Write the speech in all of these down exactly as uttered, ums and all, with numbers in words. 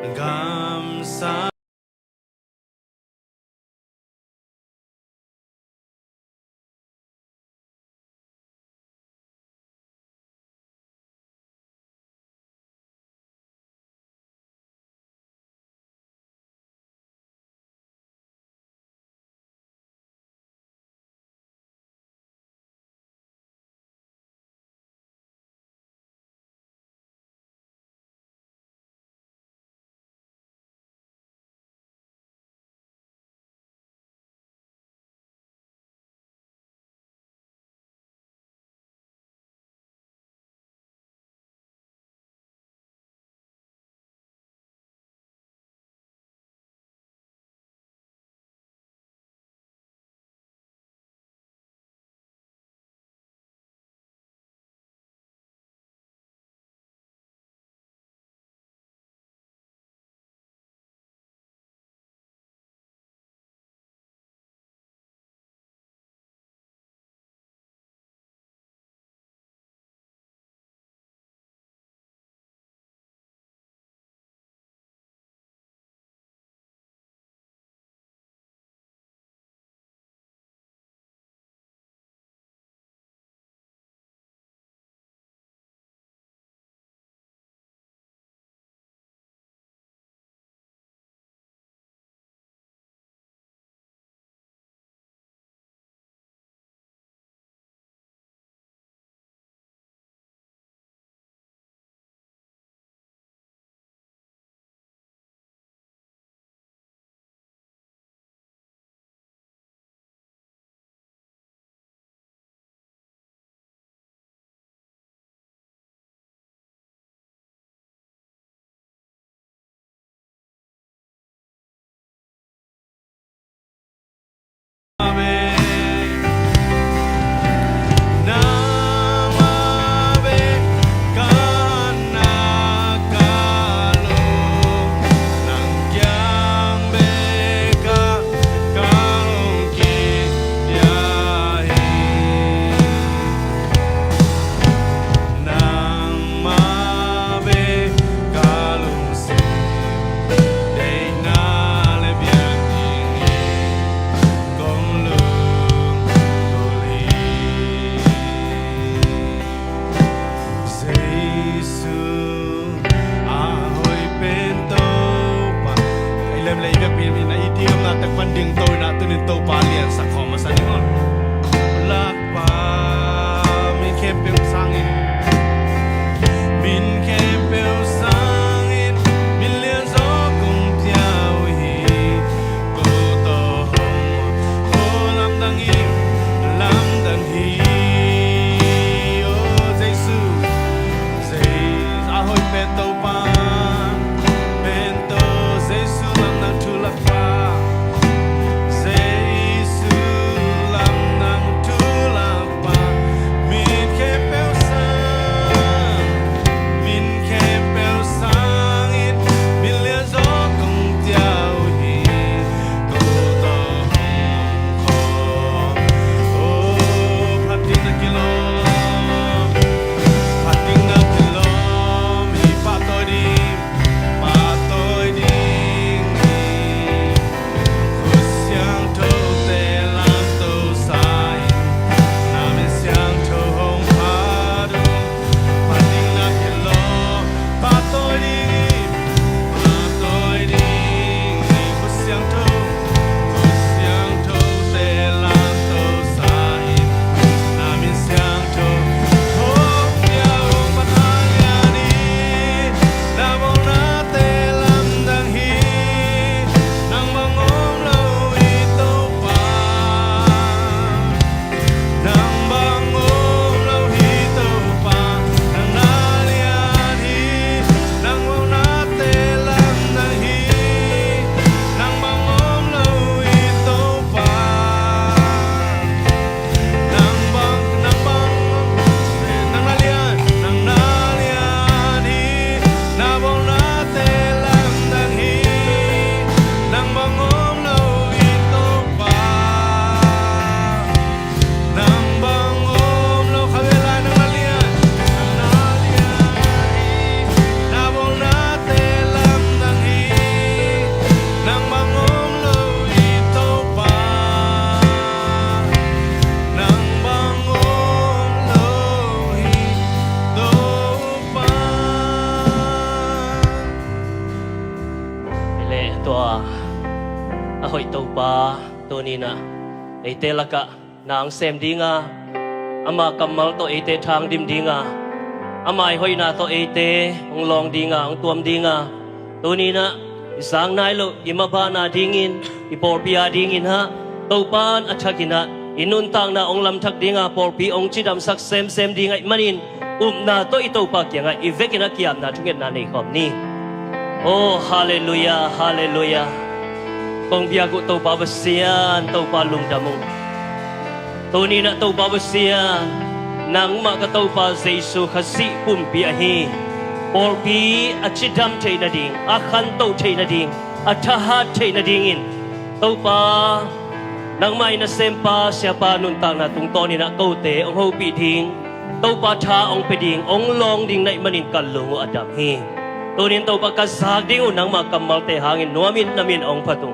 Gamsa. Nangmah bek ka lungsim, deihna le biakinn in kong lungdam hi. Jesu a hoih pen Topa. I lem le i biakpi in a i ding na tak pan ding to in a tunin Topa liansak khawm masa ning aw. Lak Pa, min khempeuh sangin, min khempeuh sangin, min lianzaw kong pia uh hi. Ko tawh hong, ko lamdang hi, lamdang hi. O Jesu, Jesu a hoih pen Topa, pen To, Jesu lamdang thu lak Pa. Jesu lamdang thu lak Pa, min khempeuh sang, min khempeuh sangin, min lianzaw kong pia uh hi. Ko tawh hong khawm, o phat ding na kilawm, phat ding na kilawm, i pahtawi ding. Tua a hoih Topa, tuni-in ah eite lakah na hong sem dinga, ama kammal tawh eite tha hong dim dinga, ama hoihna tawh eite hong lawng dinga, hong tuam dinga, tuni-in ah i zang nai loh i mabahna dingin, i pawlpi a dingin ah Topa in a thakin ah i nuntakna hong lamthak dinga, pawlpi hong cidamsak semsem ding ahih manin, upna tawh i Topa kiangah i vekin a ki-apna thungetna nei khawm ni. Oh, halleluiah, halleluiah. Kong biak uh Topa Pasian, Topa lungdam ung. Tuni-in ah Topa Pasian, nangmah ka Topa Jesu Khazih pumpi ahi pawlpi a cidam theih nading, a khantoh theih nading, a thahat theih nadingin, Topa, nangmah i nasempa siapa nuntakna tungtawnin ah kote hong hopih ding, Topa tha hong pia ding, hong lawng ding na hih manin ka lung uh a dam hi. Tuni-in Topa ka zak ding uh nangmah kammalte hangin nuamin na min hong phat ung.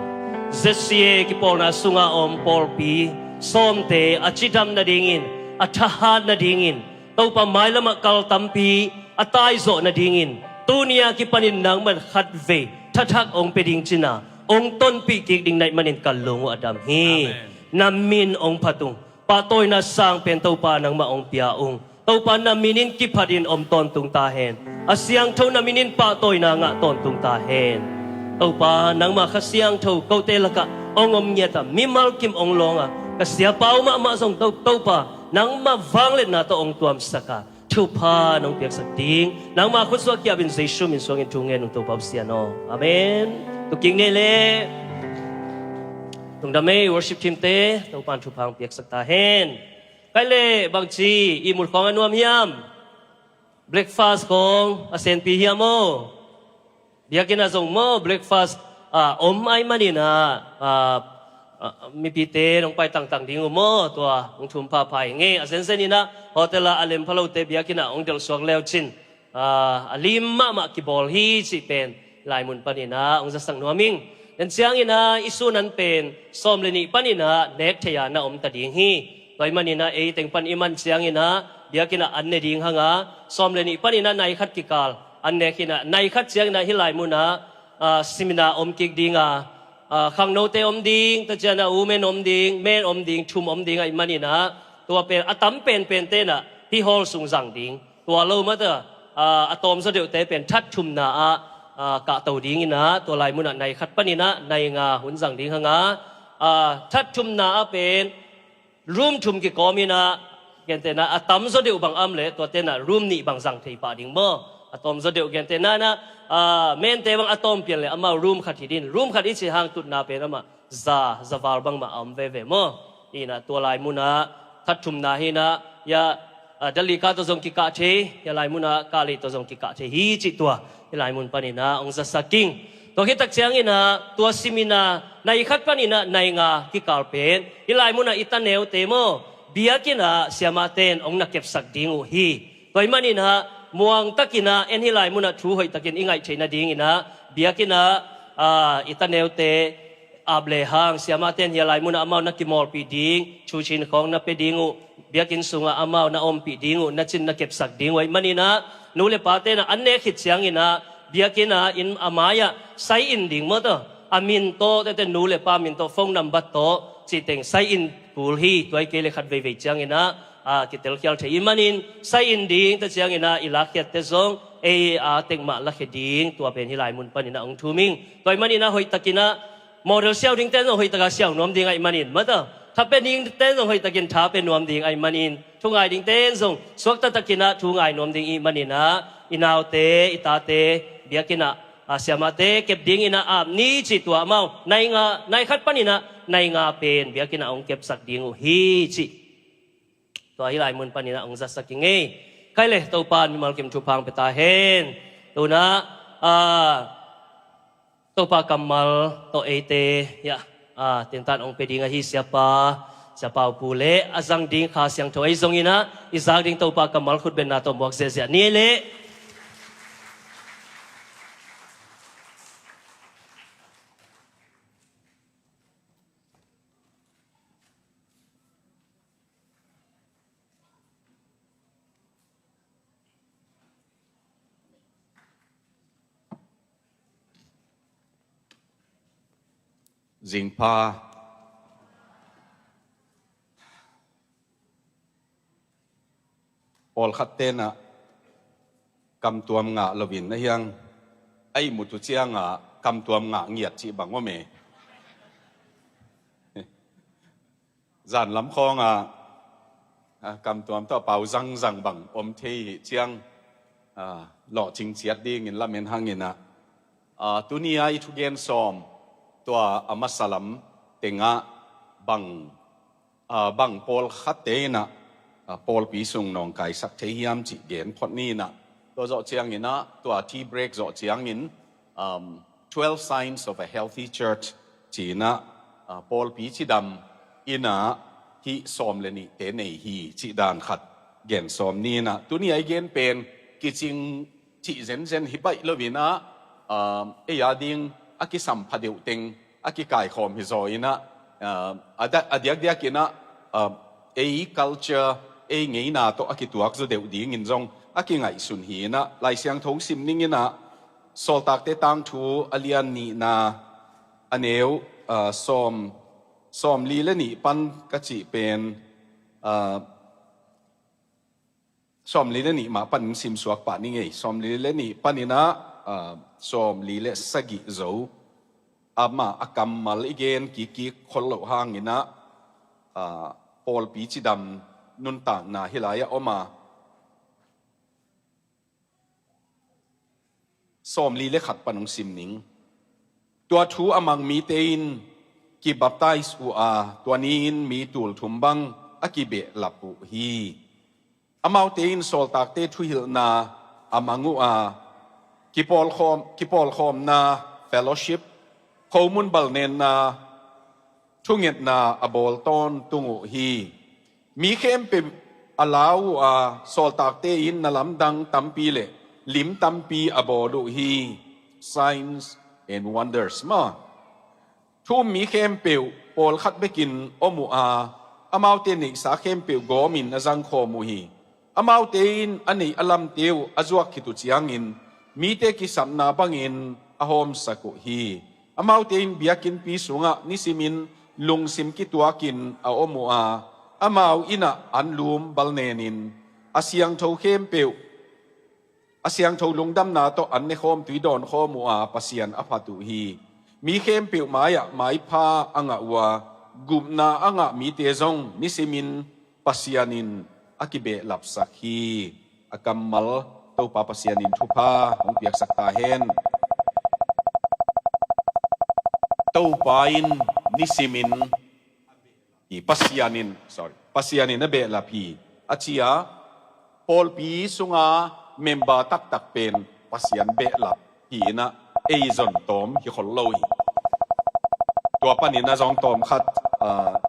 Z C A kipawlna sunga om pawlpi sawmte a cidam nadingin, a thahat nadingin, Topa mailamah kal tampi a taizawh nadingin, tuni a kipanin nangman khatvei thathak hong pia ding cina hong tonpih kik ding na hih manin ka lung uh a dam hi. Amen. Na min hong phat ung. Pahtawina sang pen Topa nangmah hong pia ung. Topa na minin kiphatin om tawntung ta hen. A siangtho na minin pahtawina ngah tawntung ta hen. Topa nangmah Kha Siangtho kote lakah hong om ngiata, mimal kim hong lawnga, ka siapa uh mahmah zong To, Topa nangmah vangliatna tawh hong tuamsaka, thupha nong piaksak ding nangmah khutsuah kiapin Jesu min suangin thu ngen ung Topa Pasian aw. Amen. Tukik nei le. Lungdam ei, worship team te, Topa in thupha hong piaksak ta hen. Kai le bangci ihmut khawng a nuam hiam? Breakfast khawng a senpi hiam aw? Biakinn ah zong maw, breakfast a om ahih manin ah, a, a, mipite nong pai tangtang ding uh maw, tua hong thum phapha ing ei. A zenzen in ah hotel ah a lem phalote biakinn ah hong delhsuak leucin, a, a lim mahmah kibawl hi cih pen laimun panin ah hong zasak nuam ing. Tua ciangin ah i sun an pen sawm le nih panin ah nek thei a na om ta ding hi. Tua ahih manin ah ei teng pan i man ciangin ah biakinn ah an ne ding hanga, sawm le nih panin ah nai khat kikal an nek hi in ah, nai khat ciangin ah hih lai munah, a, seminar om kik ding a, a, khangnote om ding, tua ciangin ah women om ding, men om ding, thum om ding ahih manin ah, tua pen a tam penpen ten ah hih hall sung zang ding. Tua lo mata, a, a tawmzaw deuhte pen that thumna ah, a, kahto dingin ah, tua lai munah nai khat panin ah nai nga hun zang ding hanga, a, that thumna ah pen room thum kikawm in ah, gentehna a tamzaw deuh bang a om leh tua ten ah room nih bang zang thei pah ding maw? A tawmzaw deuh gentehna in ah, a, mente bang a tawm pian leh amau room khat hi ding. Room khat i cih hang tutna pen amah za, za val bangmah a om veve maw? Hi in ah tua lai munah that thumna hi in ah, ya, a, Delhi kah tawh zong kikah thei, hih lai munah kah lei tawh zong kikah thei hi cih tua hih lai mun panin ah hong zasak ing. Tua khit tak ciangin ah tua seminar nai khat panin ah nai nga kikal pen hih lai munah i ta neute maw, biakinn ah siamahte in hong na kepsak ding uh hi. Tua ahih manin ah muang takin ah en hih lai munah thu hoih takin i ngaih theih nadingin ah biakinn ah, a, i ta neute ap lehang siamahte in hih lai munah amau na kimawlpih ding, thu cin khawng na pia ding uh, biakinn sungah amau na ompih ding uh, na cin na kepsak ding uh ahih manin ah, nu le pate in ah an nek khit ciangin ah biakinn ah inn a mai-ah sign in ding maw, tua a min tawh, tete nu le pa min tawh, phone number tawh, cih teng sign in kul hi. Tua hi kei leh khat veivei ciangin ah, a, kitelkhial thei ahih manin sign in ding, tua ciangin ah i lakkhiatte zong ei a teng mah lakhia ding, tua pen hih lai mun panin ah hong thum ing. Tua ahih manin ah hoih takin ah model siau dingte in zong hoih takin siau nuam ding ahih manin, mata, tha pia dingte in zong hoih takin tha pia nuam ding ahih manin, thu ngai dingte in zong suakta takin ah thu ngai nuam ding ahih manin ah, i naute, i tate biakinn ah, a, siamahte kep dingin ah ap ni cih tua amau nai nga, nai khat panin ah nai nga pen biakinn ah hong kepsak ding uh hi cih tua hih lai mun panin ah hong zasak ing ei. Khai le, Topa in mimal kim thupha hong pia ta hen. Tu-in ah, a, Topa kammal tawh eite, ya, a, tentan hong pia ding ahi siapa, siapa upu le a zang ding Kha Siangtho ahi zongin ah, i zak ding Topa kammal khutbetna tawh muak ziahziah ni le. Zingpha. Pawlkhat tenah kamtuam ngah loin a hiang a ihmut uh ciangah kamtuam ngah ngiat cih bang om e. Zanlam khawngah kamtuam tawh a pau zangzang bang om thei hi ciang lawhcing ciat dingin lamen hanginah tuni-a i thugen sawm tua a masa lam tengah bang bang pawlkhatte inah pawlpi sung nawngkaisak thei hiam cih gen phot ni inah, tua zawh cianginah tua tea break zawh ciangin twelve signs of a healthy church ci inah pawlpi cidam inah hih sawm le nihte nei hi cih dan khat gen sawm ni inah, tuni-a i gen pen kicing cih zenzen hi baih loinah ei a ding a kisam phadeuh teng a kikaikhawm hi zaw inah a diakdiak inah ei culture ei ngeina tawh a kituak zaw deuh dingin zong a kingaihsun hi inah Lai Siangtho sim ning inah Sawltakte Tangthu a lian nihna a neu sawm sawmli le nih pan ka cih pen sawmli le nih mah panin simsuak pah ni ngei. Sawmli le nih paninah sawmli le sagih zo amah a kammal i gen kikkik khol loh hanginah pawlpi cidam nuntakna hi lai-ah om a, sawmli le khat pan hong sim ning. Tua thu a mang mite in kibaptize uh a, tua ni-in mi tulthum bang a kibehlap uh hi. Amaute in sawltakte thuhilhna a mang uh a, kipawlkhawm, kipawlkhawmna, fellowship, khomun balnenna, thungetna a bawl tawntung uh hi. Mi khempeuh a lau uh a, sawltakte in na lamdang tampi le lim tampi a bawl uh hi. Signs and wonders maw. Thu um mi khempeuh pawlkhat bekin om uh a, amaute neihsa khempeuh gawmin a zangkhawm uh hi. Amaute in a neih a lamte uh a zuak khit uh ciangin mite kisapna bangin a hawmsak uh hi. Amaute in biakinnpi sungah nisimin lungsim kituakin a om uh a, amau innah anlum balnenin a siangtho khempeuh, a siangtho lungdamna tawh an nekhawm tui dawnkhawm uh a, Pasian a phat uh hi. Mi khempeuh mai-ah maipha a ngah uh a, gupna a ngah mite zong nisimin Pasian in a kibehlapsak hi. A kammal Topa Pasian in thupha hong piaksak ta hen. Topa in nisimin hi, Pasian in, sorry, Pasian in a behlap hi a ci a, pawlpi sunga member taktak pen Pasian behlap hi inah ei zon tawm hi khol lo hi. Tua panin a zong tawm khat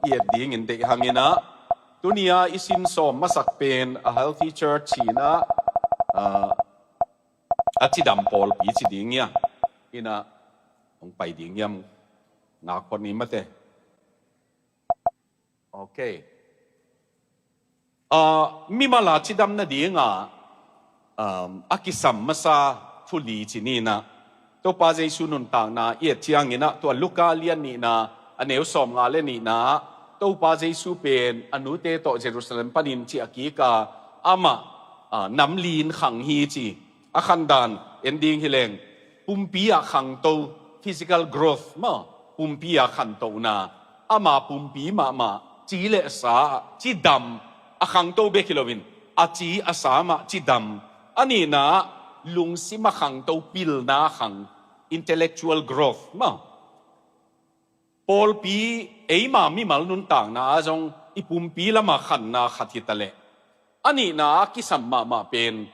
i et dingin deih hanginah, tuni-a i sin sawm masak pen a healthy church hi inah a cidam pawlpi ci ding hiam? Inah hong pai ding hiam? Ngak phot ni mate. Ok. Mimal a cidam nadinga a kisam masa thu li ci ni inah, Topa Jesu nuntakna i et cianginah tua Luka lian nihna a neu sawmnga le nihna ah Topa Jesu pen a nute tawh Jerusalem panin ciah kik a, amah namlin khang hi ci. A khandan en ding hileng, pumpi ah khangto, physical growth maw, pumpi ah khantohna, ama pumpi mahmah ci le sa ah cidam, a khangto bek hi loin a ci a sa mah cidam. A nihna ah lungsim a khangto, pilna khang, intellectual growth maw. Pawlpi eima mimal nuntakna ah zong i pumpi lama khanna khat hi taleh, a nihna ah kisam mahmah pen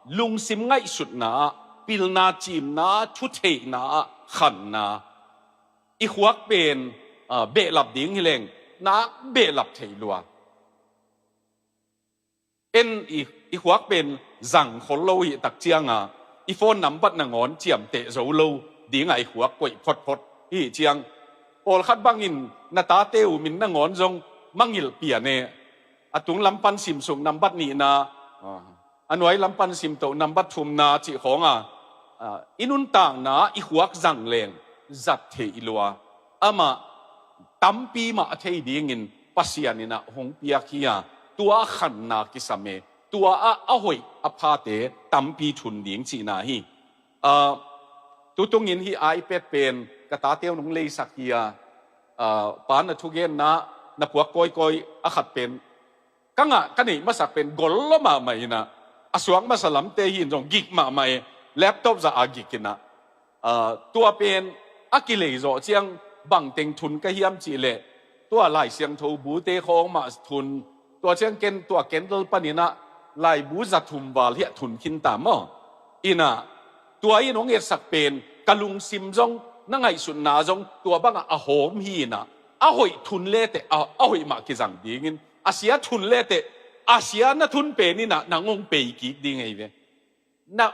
lungsim ngaihsutna ah, pilna cimna ah, thutheihna ah khanna. I khuak pen behlap ding hileng nak behlap thei lua. En i, i khuak pen zang khol lo hi tak cianga i phone nambat nangawn ciamteh zo lo dinga i khuak koih photphot hi ciang, pawlkhat bangin na tate uh min nangawn zong mangilh pian e. A tung lampan simsuk nambat nihna, a nuai lampan simtoh nambat thumna cih khawnga i nuntakna i khuak zang leng zat theih i lua. Amah tampi mah a thei dingin Pasian in ah hong piak hi a, tua a khanna kisam e, tua ah a hoih a phate tampi thun ding cihna hi. Ah, tutungin hih iPad pen ka tate un hong leisak hi a, ah, pa na thugenna na puak kawikawi a khat pen ka ngah ka neih masak pen gol lo mahmah in ah, a suak masa lamte hi in zong gik mahmah e, laptop zah a gik in ah, ah, tua pen a kilei zawh ciang bangteng thun ka hiam cih leh, tua Lai Siangtho bute khawng mah thun, tua ciang ken tua candle panin ah laibu za thum val hiah thun khin ta maw? In ah, tua in hong etsak pen ka lungsim zong, na ngaihsutna zong tua bangah a hawm hi in ah, a hoih thun leteh a, a hoih mah kizang dingin, a sia thun leteh a sia na thun pen in ah nang hong pei kik ding ahi ve. Na,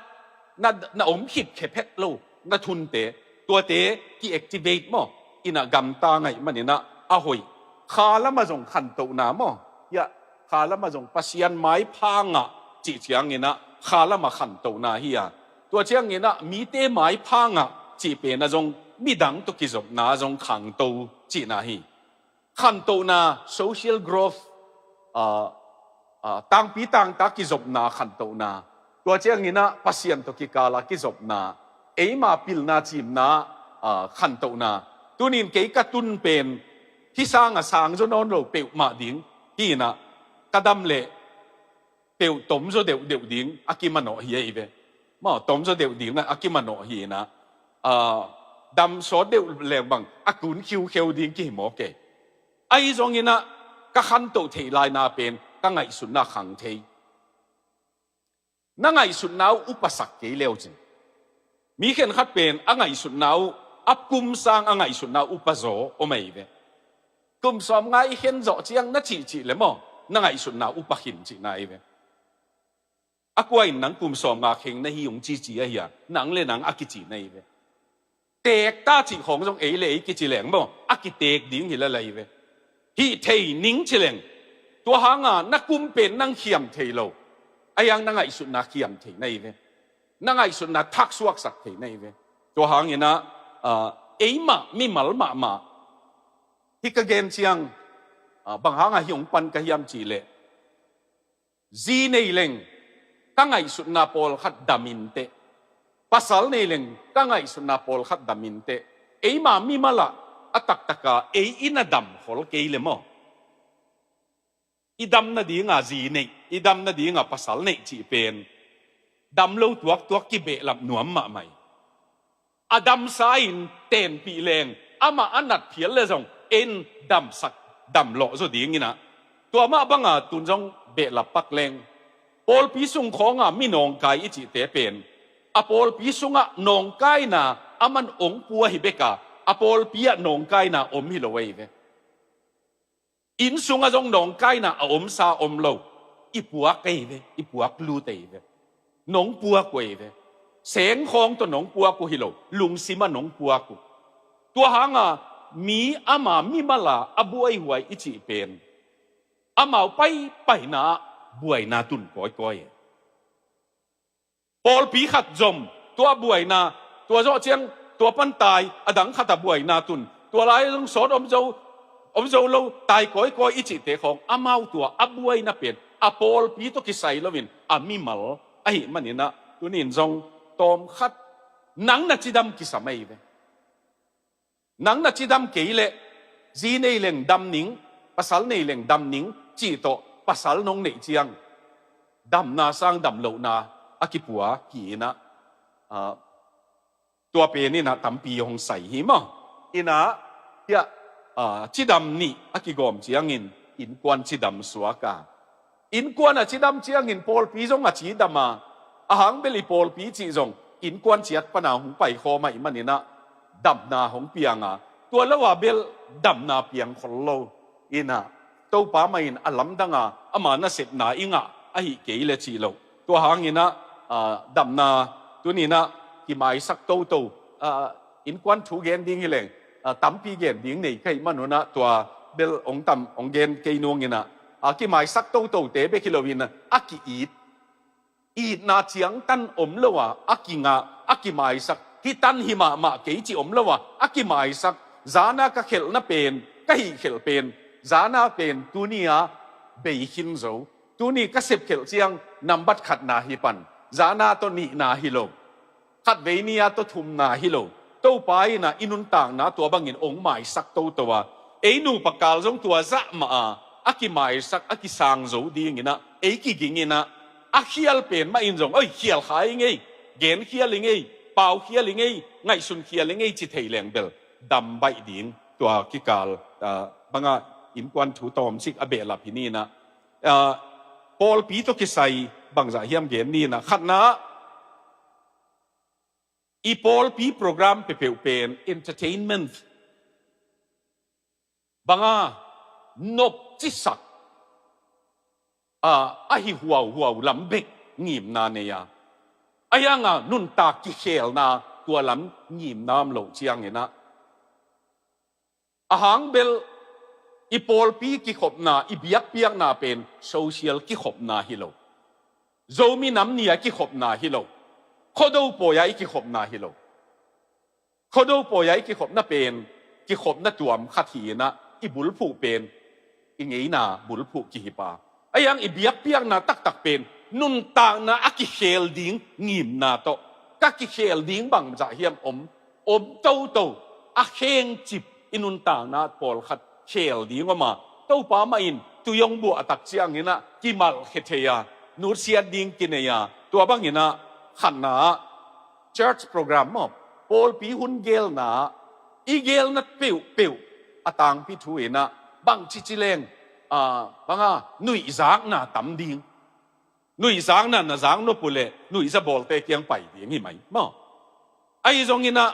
na, na om khit khephet lo na thunte, tuate ki-activate maw? In ah gamta ngaih manin ah a hoih. Kha lamah zong khantohna maw? Hiah kha lamah zong Pasian maipha ngah cih ciangin ah kha lamah khantohna hi a, tua ciangin ah mite maipha ngah cih pen ah zong midang tawh kizopna zong khangto cihna hi. Khantohna, social growth, ah, ah, tangpi tangta kizopna khantohna, tua ciangin ah Pasian tawh kikala kizopna, eima pilna cimna, ah, khantohna. Tunin kei ka tun pen hih sangah sang zaw nawn lo peuhmah ding hi in ah, ka dam leh peuh tomzaw deuhdeuh ding a kimanawh hi ahi ve. Maw, tomzaw deuh ding a kimanawh hi in ah, ah, dam sawt deuh leng bang a kun khiukheu ding kihi maw kei. Ahi zongin ah ka khantoh theih laina pen ka ngaihsutna khang thei. Na ngaihsutna uh upasak kei leu cin, mi khenkhat pen a ngaihsutna uh, a kum sang a ngaihsutna uh upa zaw om ahi ve. Kum sawmnga i khen zawh ciang na cihcih le maw, na ngaihsutna upa khin cihna ahi ve. A kua in nang kum sawmnga kheng na hi ung cici ahi a, nang le nang a kici na hi ve. Teek ta cih khawng zong ei le ei kici leng maw, a kiteek ding hi lala hi ve. Hih thei ning ci leng, tua hanga na kum pen nang khiam thei lo, a hiang na ngaihsutna khiam thei na hi ve. Na ngaihsutna thaksuaksak thei na hi ve. Tua hangin ah, ah, eimah mimal mahmah, hih ka gen ciang, ah, bang hanga hih hong pan ka hiam cih leh, zi nei leng ka ngaihsutna pawlkhat dam inteh, pasal nei leng ka ngaihsutna pawlkhat dam inteh, eima mimal ah a taktaka ei i na dam khol kei le maw? I dam nadinga zi neih, i dam nadinga pasal neih cih pen dam lo tuaktuak kibehlap nuam mahmah hi. A damsa in tenpih leng, amah a nat phial le zong en damsak, damlawh zaw dingin ah, tua mah banga tun zong behlap pak leng, pawlpi sung khawnga mi nawngkai i cihte pen, a pawlpi sungah nawngkaina a man ong pua hi beka, a pawlpi ah nawngkaina om hi lo ahi ve. Inn sungah zong nawngkaina a omsa om lo. I puak ahi ve, i puak lut ahi ve. Nong puak uh ahi ve. Sengkhawng tawh nong puak uh hi lo, lungsimah nong puak uh. Tua hanga mi ama mimala a buaihuai i cih pen, amau paipaina ah buaina tun kawikawi. Pawlpi khat zom, tua buaina, tua zawh ciang, tua pan tai, a dang khat a buaina tun, tua lai zong sawt om zo, om zo lo, tai kawikawi i cihte khawng, amau tua a buaina pen a pawlpi tawh kisai loin a mimal ahih manin ah, tunin zong tawmkhat nang na cidam kisam ahi ve. Nang na cidam kei leh, zi nei leng dam ning, pasal nei leng dam ning, cih tawh pasal nong neih ciang, damna sang damlohna a kipua hi in ah, ah, tua pen in ah tampi hong sai hi maw? In ah, hiah, ah, cidam nih a kigawm ciangin innkuan cidam suak a, innkuan a cidam ciangin pawlpi zong a cidam a, a hang bel i pawlpi cih zong innkuan ciat pana hong paikhawm ahih manin ah damna hong piang a, tua lo a bel damna piang khol lo. In ah, Topa mah in a lamdang a, ama nasepna i ngah ahih kei le cih lo. Tua hangin ah, ah, damna tunin ah kimaisak toto, ah, innkuan thu gen ding hi leng, ah, tampi gen ding nei ka hih manun ah, tua bel hong tam, hong gen kei nungin ah, ah, kimaisak totote bek hi loin ah, a ki-it, itna ciangtan om lo a, a kingah, a kimaisak, hih tan hi mahmah kei cih om lo a, a kimaisak, Zana ka khelhna pen, ka hih khelh pen, zana pen tuni-a bei khin zo. Tuni ka sep khelh ciang nambat khatna hi pan, zana tawh nihna hi lo. Khatvei ni-a tawh thumna hi lo. Topa in ah i nuntakna tua bangin hong maisak toto a, ei nupa kal zong tua zah mah a, a kimaisak, a kisang zo dingin ah, ei kiging in ah, a khial pen mah in zong, oi, khial kha i ngei, gen khial i ngei, pau khial i ngei, ngaihsun khial i ngei ci thei leng bel dam baih ding. Tua kikal, ah, banga innkuan thu tawmcik a behlap hi ni in ah, ah, pawlpi tawh kisai bangzah hiam gen ni in ah, khatna, i pawlpi program peuhpeuh pen entertainment banga nopcisak, ah, ahi huauhuau lam bek ngimna nei a, a hianga nuntak kikhelna tua lam ngimna om loh ciangin ah, a hang bel i pawlpi kikhopna, i biakpiakna pen social kikhopna hi lo. Zomi Nam Ni-a kikhopna hi lo. Khuado pawi-a i kikhopna hi lo. Khuado pawi-a i kikhopna pen kikhopna tuam khat hi in ah, i bulphuh pen i ngeina bulphuh kihi pah. A hiang i biakpiakna taktak pen nuntakna a kikhel ding ngimna tawh, ka kikhel ding bangzah hiam om, om toto, a khengcip i nuntakna pawlkhat khel ding om a, Topa mah in tui hong buah tak ciangin ah kimalkhia thei a, nutsiat ding kinei a, tua bangin ah khatna ah church program maw, pawlpi hun gelna ah i gelna peuhpeuh a tangpi thu in ah bangci ci leng, ah, banga nuihzakna tam ding. Nuihzakna na zak nop uh leh nuihza bawlte kiang pai ding hi mai maw. Ahi zongin ah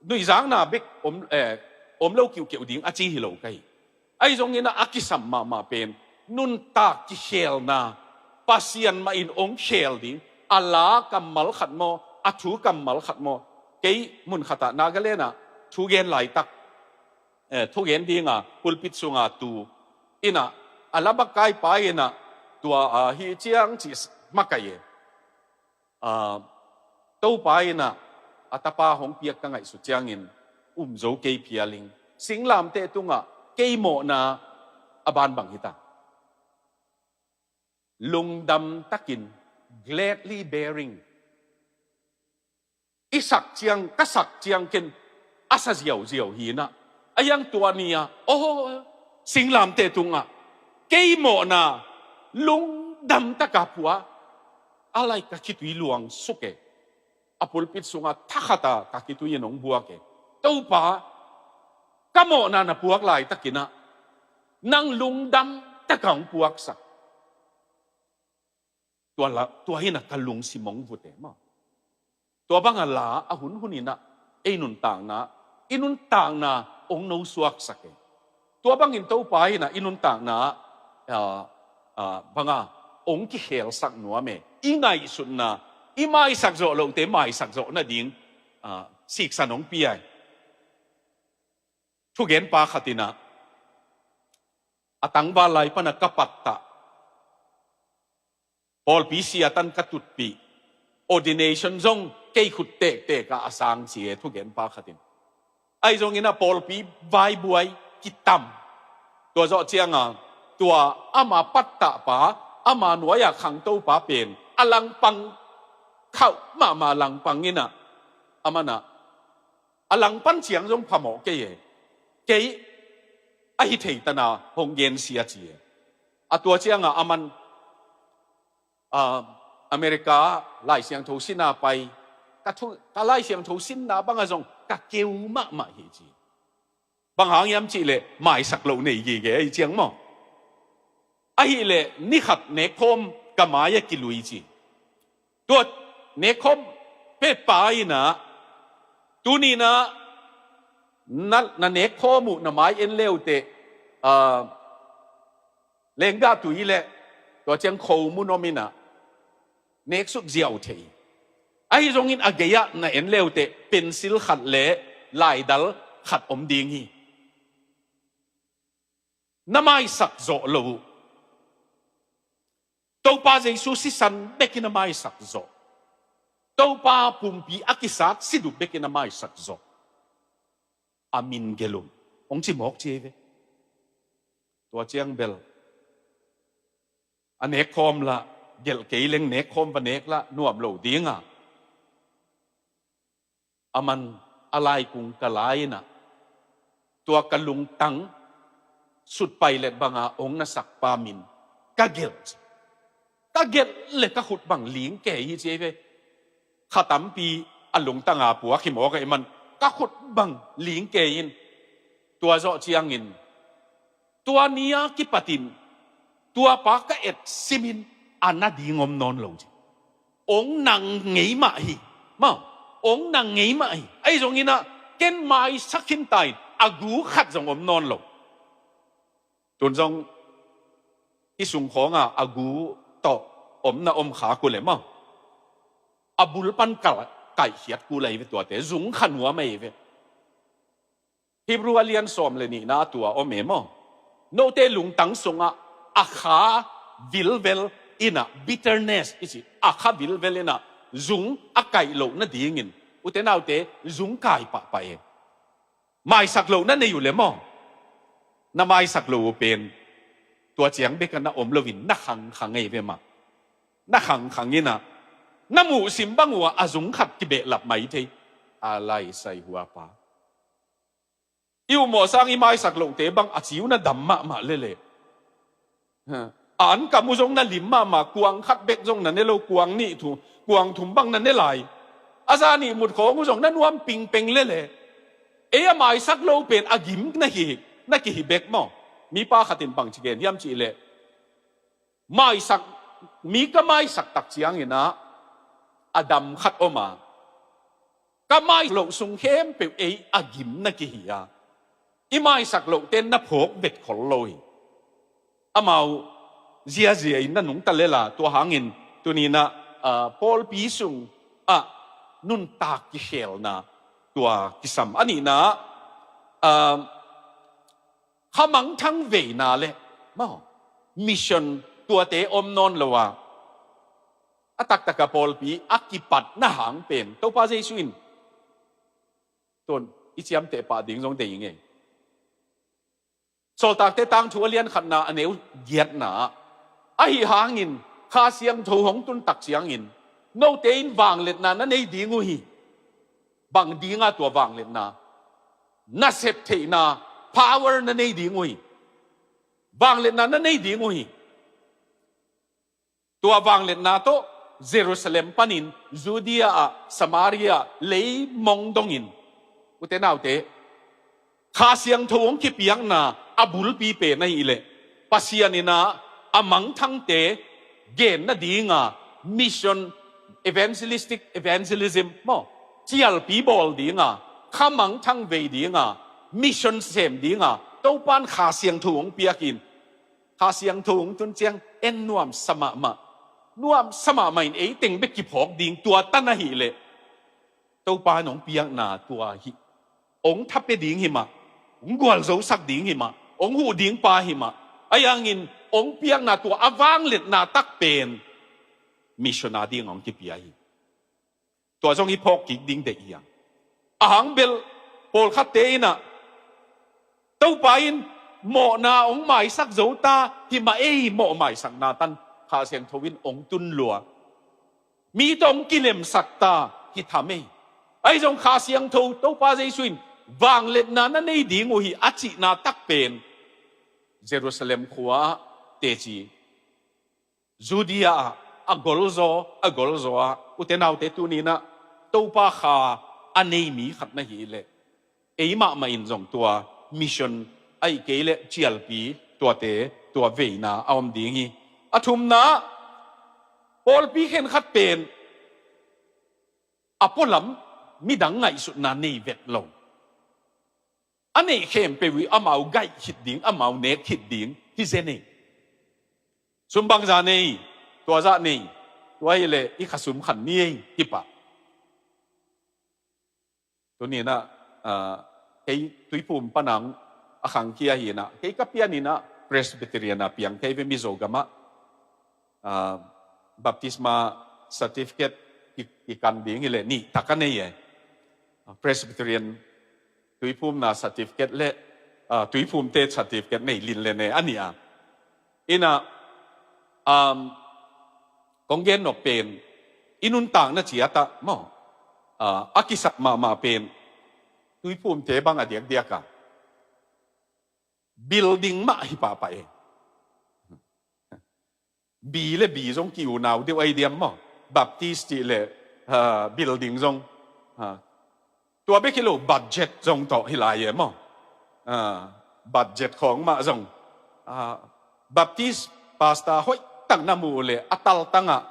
nuihzakna bek om, eh, om lo kiuhkeuh ding a ci hi lo ka hi. Ahi zongin ah a kisam mahmah pen nuntak kikhelna, Pasian mah in hong khel ding, a la kammal khat maw, a thu kammal khat maw. Kei mun khatah Nagaland ah thugen laitak, eh, thugen dinga pulpit sunga tu in ah, a la makai pa in ah, tua, ah, hi ciang ci makai e. Ah, Topa in ah a tapa hong piak ka ngaihsut ciangin um zo kei phial ing. Singlamteh tungah kei mawhna a ban bang hi ta. Lungdam takin, gladly bearing. I sak ciang, ka sak ciang ken a sa ziauziau hi in ah, a hiang tua ni-a, aw, singlamteh tungah kei mawhna lungdam taka pua, a lai ka khitui luang suk e. A pulpit sungah thakhata ka khitui in hong buak e. Topa, ka mawhna na puak laitakin ah nang lungdam taka hong puaksak. Tua la, tua hi in ah ka lungsim hong vut e maw. Tua banga la a hunhun in ah ei nuntakna, i nuntakna hong nosuaksak e. Tua bangin Topa in ah i nuntakna, ah, ah, banga hong kikhelsak nuam e. I ngaihsutna, i maisak zawh lohte maisak zawh nading, ah, siksan hong pia e. Thugenpa khat in ah a tangval lai pana ka pattah, pawlpi siatan ka tutpih, ordination zong kei khut tektek ah a sang ci e thugenpa khat in. Ahi zongin ah pawlpi vaibuai kitam. Tua zawh cianga tua ama pattahpa, ama nuai-a khangtopa pen a langpang khauh mahmah langpang in ah, aman ah a langpan ciang zong phamawh kei e. Kei a hi thei tana hong gensia ci e. A tua cianga aman, ah, America Lai Siangtho sinna pai, ka thu, ka Lai Siangtho sinna banga zong ka keu mahmah hi ci. Bang hang hiam cihleh maisak loh nei gige ahi ciang maw. Ahihleh nikhat nekkhawm ka mai-ah kilui ci. Tua nekkhawm pepa in ah, tuni in ah na, na nekkhawm uh na mai en leuteh, ah, lenggah tui leh tua ciang khomun om in ah neksuk ziau thei. Ahi zongin a gei-ah na en leuteh pencil khat le laidal khat om ding hi. Na maisak zawh lo uh. Topa Jesu sisan bekin a maisak zawh. Topa pumpi a kisat sidup bekin a maisak zawh. a min gelum hong ci mawk ci ei ve. Tua ciang bel a nek khawm lah, gelh kei leng nek khawm va nek lah nuam lo ding a, aman a laikung ka la-in ah, tua ka lungtang sut pailet banga hong na sakpa min ka gelh ci. Ka gelh le ka khut bang ling kei hi ci ei ve. Kha tampi a lungtanga puak hi mawk ahih man ka khut bang ling kei in, tua zawh ciangin tua ni-a kipatin tua pa ka et simin a na ding om nawn lo ci. Hong nang ngei mah hi. Maw, hong nang ngei mah hi. Ahi zongin ah ken maisak khin ta in a gu khat zong om nawn lo. Tun zong i sung khawnga a gu tawh om na om kha kul e maw. A bul pan ka kaihkhiat kul ahi ve tuate, zung kha nuam ahi ve. Hebrew a lian sawm le nihna a tua om e maw. Note lungtang sungah a kha vilvel in ah, bitterness i ci, a kha vilvel in ah zung a kaih loh nadingin, ute naute, zung kai pahpah e. Maisak loh na nei uh le maw, na maisak loh uh pen tua ciang bek a na om loin na khangkhang ei ve mah. Na khangkhang in ah na muhsim bang uh ah a zung khat kibehlap mai thei. A lai sai hua pa, i uh mawh sang i maisak lohte bang a ciu na dam mahmah lele. Ha. A an kam uh zong na lim mahmah, kuang khat bek zong na ne lo, kuang nih thu, kuang thum bang na ne lai. A za nih mut khawng uh zong na nuam pingpeng lele. Ei a maisak lo pen a gim na hi, na kihi bek maw. Mipa khatin bang ci gen hiam cih leh, maisak, mi ka maisak tak ciangin ah a dam khat om a, ka mai loh sung khempeuh ei a gim na kihi a, i maisak lohte na phawk vet khol lo hi. Amau ziazia in na nungta lela, tua hangin tuni-in ah, ah, pawlpi sung ah nuntak kikhelna tua kisam. A nihna ah, khamangthang veina le maw, mission tuate om nawn lo a, a taktaka pawlpi a kipatna hang pen Topa Jesu in, tun i ciamteh pah ding zong dei ing ei. Sawltakte tangthu a lian khatna a neu giatna ah, ahi hangin Kha Siangtho hong tun tak ciangin note in vangliatna na nei ding uh hi. Bang dinga tua vangliatna? Nasep theihna, power na nei ding uh hi. Vangliatna na nei ding uh hi. Tua vangliatna tawh Jerusalem panin Judea ah, Samaria ah, leimong dongin, ute naute, Kha Siangtho hong kipiakna a bulpi pen ahih leh Pasian in ah a mangthangte gen nadinga mission, evangelistic evangelism maw, cialpi bawl dinga, khamangthang vei dinga, mission sem dinga Topa in Kha Siangtho hong piakin, Kha Siangtho hong tun ciang en nuamsa mahmah. Nuamsa mahmah in ei teng bek kiphawk ding tua tan ahih leh Topa in hong piakna tua hi. Hong thapia ding hi mah, hong gualzosak ding hi mah, hong huh ding pa hi mah. Ahi hangin hong piakna tua a vangliatna tak pen mission a ding hong kipia hi. Tua zong i phawk kik ding deih hi hang. A hang bel pawlkhatte in ah Topa in mawhna hong maisak zo ta hi mah ei, mawh maisakna tan Kha Siangtho in hong tun lua. Mi tawh hong kilemsak ta hi tham ei. Ahi zong Kha Siangtho, Topa Jesu in vangliatna na nei ding uh hi a cihna tak pen Jerusalem khua ah teci, Judea ah a golzaw, a golzaw ah, ute naute, tuni-in ah Topa Kha a nei mi khat na hih leh ei mahmah in zong tua mission ahih kei leh cialpi tuate, tua veina a om ding hi. A thumna ah, pawlpi khenkhat pen a pualam midang ngaihsutna nei vet lo. A neih khempeuh i amau gaih khit ding, amau nek khit ding hi zen ei. Sum bangzah nei, tua zah nei, tua hi leh i khasum khan ni ei, hi pah. Tuni-in ah, ah, kei Tuiphum panang a khangkhia hi-in ah, kei ka pian in ah Presbyterian ah piang kei ve, Mizo gamah. Ah, baptisma certificate ki, kikan ding hi leh nih tak a nei e. Ah, Presbyterian Tuiphumna certificate le, ah, tuiphumte certificate nei lin le ne a ni a. Ina, um, kong gen nop pen, i nuntakna ciat ah maw, ah, a kisap mahmah pen, tuiphumte bang a diakdiak a, building mah hi pahpah e. Bi le bi zong ki unau deuh ai diam maw? Baptist cih le, ah, building zong, ah, tua bek hi lo, budget zong tawh hi lai e maw? Ah, budget khawng mah zong, ah, Baptist pastor hoih tak na muh le a taltangah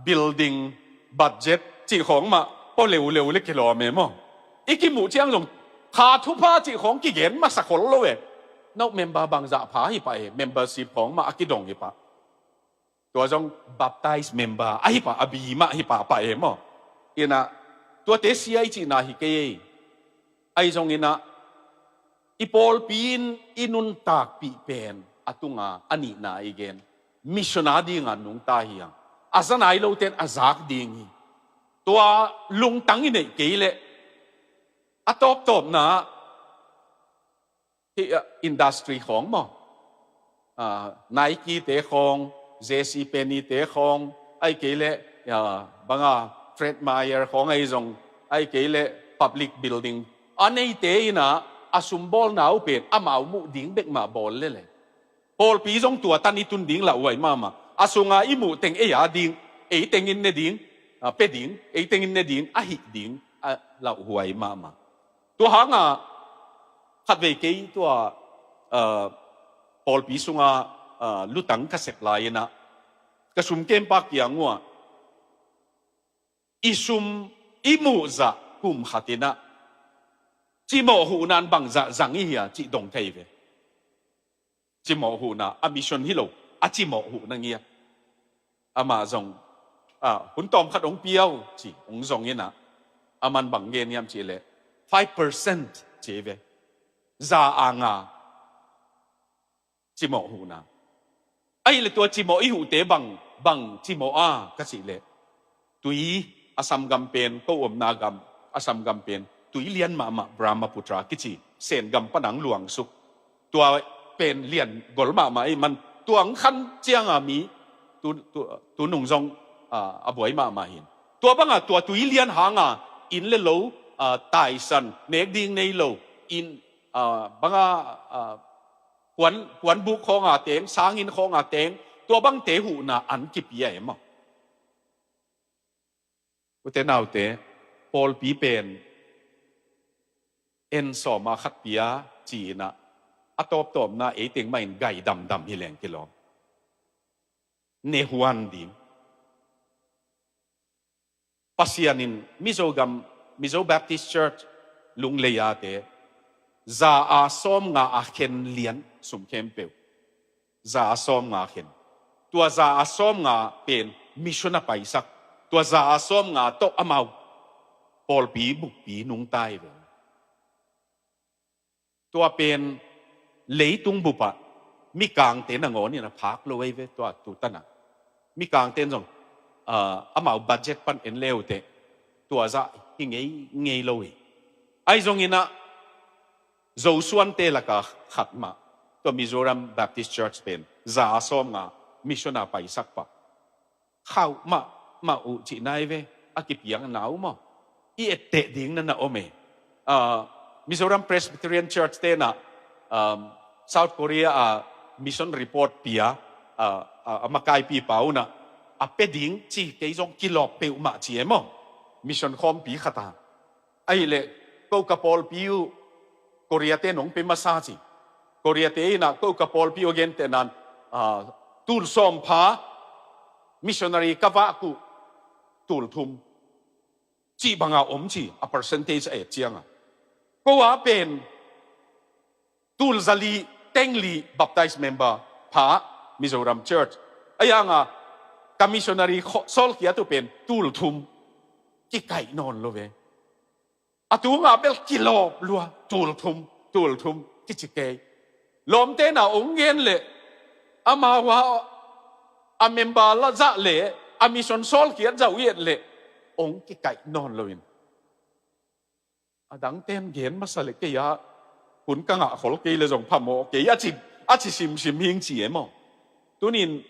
building budget cih khawng mah pua leuleu le kilawm e maw? I kimuh ciang zong kha thupha cih khawng kigen masa khol lo e. No member bangzah pha hi pah e, membership khawng mah a kidong hi pah. Tua zong baptize member ahi pah, a bi mah hi pahpah e maw? Ina, tuate sia i cihna hi kei ei. Ahi zong ina, i pawlpi in i nuntakpih pen a tunga a nihna i gen, mission a dinga nungta hi a, a za nai loten a zak ding hi. Tua lungtang i neih kei leh a tawptawpna ah, hih, ah, industry khawng maw? Ah, Nike te khawng, J C Penney te khawng, ahih kei leh, ah, banga Fred Meyer khawng ahi zong, ahih kei leh public building a neite in ah a sumbawlna uh pen amau muh ding bek mah bawl lel e. Pawlpi zong tua tan i tun ding lauhuai mahmah. A sunga i muh teng ei a ding, ei tengin ne ding, ah, pe ding, ei tengin ne ding, ahih ding, ah, lauhuai mahmah. Tua hanga khatvei kei tua, ah, pawlpi sunga, ah, lutang ka sep lai in ah, ka sum kempa kiang uh ah, i sum i muh zah kum khat in ah cimawh huhna in bangzah zang i hia cih dong thei ve. Cimawh huhna, a mission hi lo, a cimawh huhna ngiat. Amah zong, ah, hun tawmkhat hong pia uh ci, hong zong in ah, aman bang gen hiam cih leh five percent ci ve. Za a nga cimawh huhna. Ahih leh tua cimawh i huhte bang, bang cimawh a ka cih leh, tui Assam gam pen, ko omna gam Assam gam pen tui lian mahmah, Brahmaputra kici, Sen gam pan a hong luangsuk. Tua pen lian gol mahmah ahih man, tua hong khan cianga mi tu, tu, tu nung zong, ah, a buai mahmah hi. Tua banga tua tui lian hanga inn le lo, ah, taisan, nek ding nei lo, inn, ah, banga, ah, kuan, kuanbuk khawnga teng, sanginn khawnga teng, tua bangte huhna an kipia e maw? Ute naute, pawlpi pen en sawma khat pia ci-in ah, a tawptawpna ei teng mah in gai damdam hi leng kilawm. Ne huan ding. Pasian in Mizo gam, Mizo Baptist Church Lunglei-ate za a sawmnga a khen lian sum khempeuh. Za a sawmnga khen. Tua za a sawmnga pen mission a paisak. Tua za a sawmnga tawh amau pawlpi bukpi nungta hi ve. Tua pen leitung bupah mikangte nangawn in a phak lo ei ve, tua tu tanah. Mikangte in zong, ah, amau budget pan en le uh teh, tua zah hi ngei ngei lo hi. Ahi zongin ah, Zosuante laka khat mah, tua Mizoram Baptist Church pen za a sawmnga mission a paisak pah. Khauh mahmah uh cihna hi ve, a kipiakna uh maw? I etteh ding na na om e. Ah, Mizoram Presbyterian Church te na, um, South Korea a mission report pia, ah, ah, a makaipipa uh na, a pe ding ci kei zong kilawp peuhmah ci e maw? Mission khawmpi khat a. Ahih leh, ko ka pawlpi uh Korea te nong pe masa ci. Korea te in ah ko ka pawlpi uh a gentehna in, ah, tul sawm pha missionary ka vak uh tul thum cih banga om ci, a percentage a et cianga. Ko a pen tul zali teng li baptized member pha Mizoram Church. Ahi hanga ka missionary kho-, sawlkhiat uh pen tul thum, kikaih nawn lo ve. A tunga bel kilawp lua, tul thum, tul thum, kici kei. Lawmte na ong gen leh, amau a, a member la zah leh, a mission sawlkhiat zah uh i et leh, ong kikaih nawn loin. A dangten gen masa le kei a, hun ka ngah khol kei le zong phamawh kei a ci, a ci simsim hing ci e maw? Tunin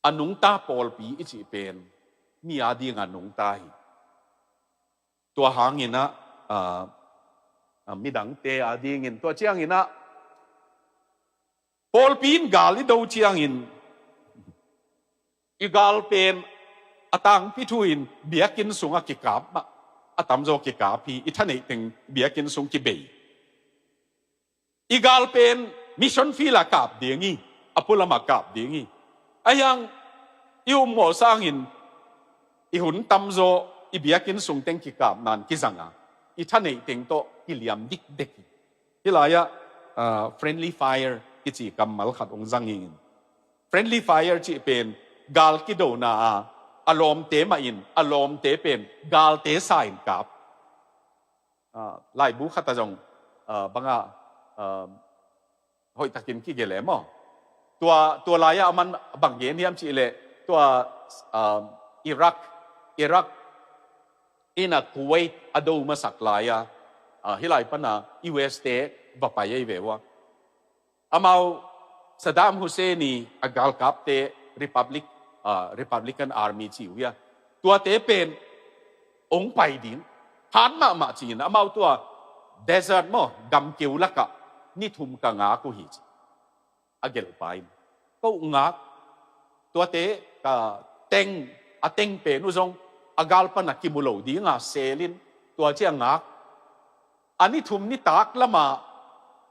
a nungta pawlpi i cih pen mi a dinga nungta hi. Tua hangin ah, a, a midangte a dingin, tua ciangin ah pawlpi in gal i do ciangin i gal pen a tangpi thu in biakinn sungah kikap mah, a tamzaw kikap hi. I thaneih teng biakinn sung kibei. I gal pen mission field ah kap ding hi, a pualamah kap ding hi. Ahiang i um ngawh sangin i hun tamzaw i biakinn sung teng kikap nan kizanga i thaneih teng tawh kiliam dikdek hi. Hih lai-ah ah, friendly fire kici kammal khat hong zang hi. Friendly fire cih pen gal kidona a, a lawmte mah in, a lawmte pen galte sa in kap. Ah, laibu khat a zong ah, banga ah, hoihtakin kigelh e maw? Tua, tua lai-ah a man bang gen hiam cih leh tua ah, Iraq, Iraq in ah Kuwait a do masak lai-a, ah, hih lai pana U S te va pai ahi ve ua. Amau Saddam Hussein i a galkapte Republic, ah, Republican Army ci uh hia, tuate pen hong pai ding, hat mahmah ci-in amau tua desert maw, gamkeu lakah ni thum ka ngak uh hi ci. A gelhpa in, ko ngak, tuate ka teng, a teng pen uh zong a gal pana kimu lo dinga selin, tua ci a ngak. A ni thum nitak lama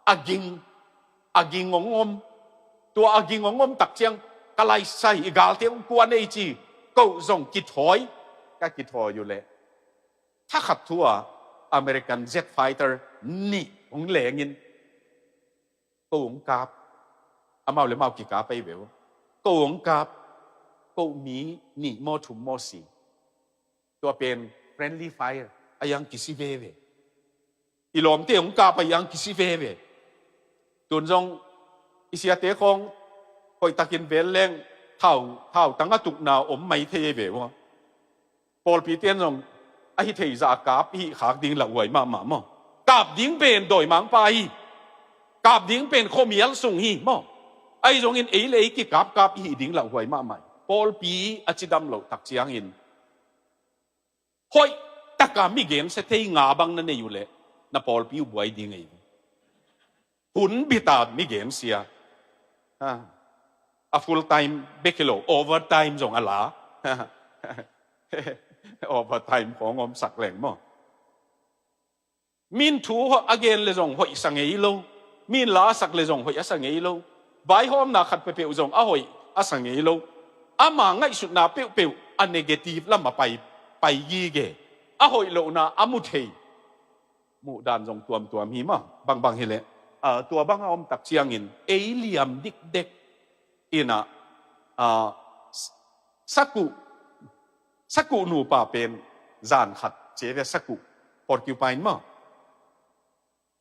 a ging, a ging hong om. Tua a ging hong om tak ciang ka laisai, i galte hong kuan ei ci, ko zong kithawi, ka kithawi uh leh thakhat thu a American jet fighter nih hong lengin, ko hong kap. Amau le mau kikap ahi ve uh. Ko hong kap. Ko mi nih maw thum maw si. Tua pen friendly fire a, a hiang kisi veve. I lawmte hong kap a, a hiang kisi veve. Tun zong i siate khawng hoihtakin vel leng thau, thau tang a tukna om mai thei ahi ve uh. Pawlpite in zong a hi thei zah a kap i hih khak ding lauhuai mahmah maw? Kap ding pen dawimangpa hi. Kap ding pen khuamial sung hi maw? Ahi zongin ei le ei kikapkap i hih ding lauhuai mahmah hi. Pawlpi a cidam loh tak ciangin hoihtaka mi gensia thei nga bang na nei uh leh na pawlpi uh buai ding ahi. Hun bita mi gensia. Ha. A full time bek hi lo, overtime zong a la. Overtime khawng omsak leng maw? Min thu a gen le zong hoih sa ngei lo. Min la a sak le zong hoih a sa ngei lo. Vaihawmna khat peuhpeuh zong a hoih a sa ngei lo. Ama ngaihsutna peuhpeuh a negative lamah pai, pai gige. A hoih lohna a mu thei. Muhdan zong tuamtuam hi mah, bangbang hileh. Ah, tua banga om tak ciangin ei liam dikdek in ah, ah, sakuh, sakuh nupa pen zan khat ci ve, sakuh, porcupine maw?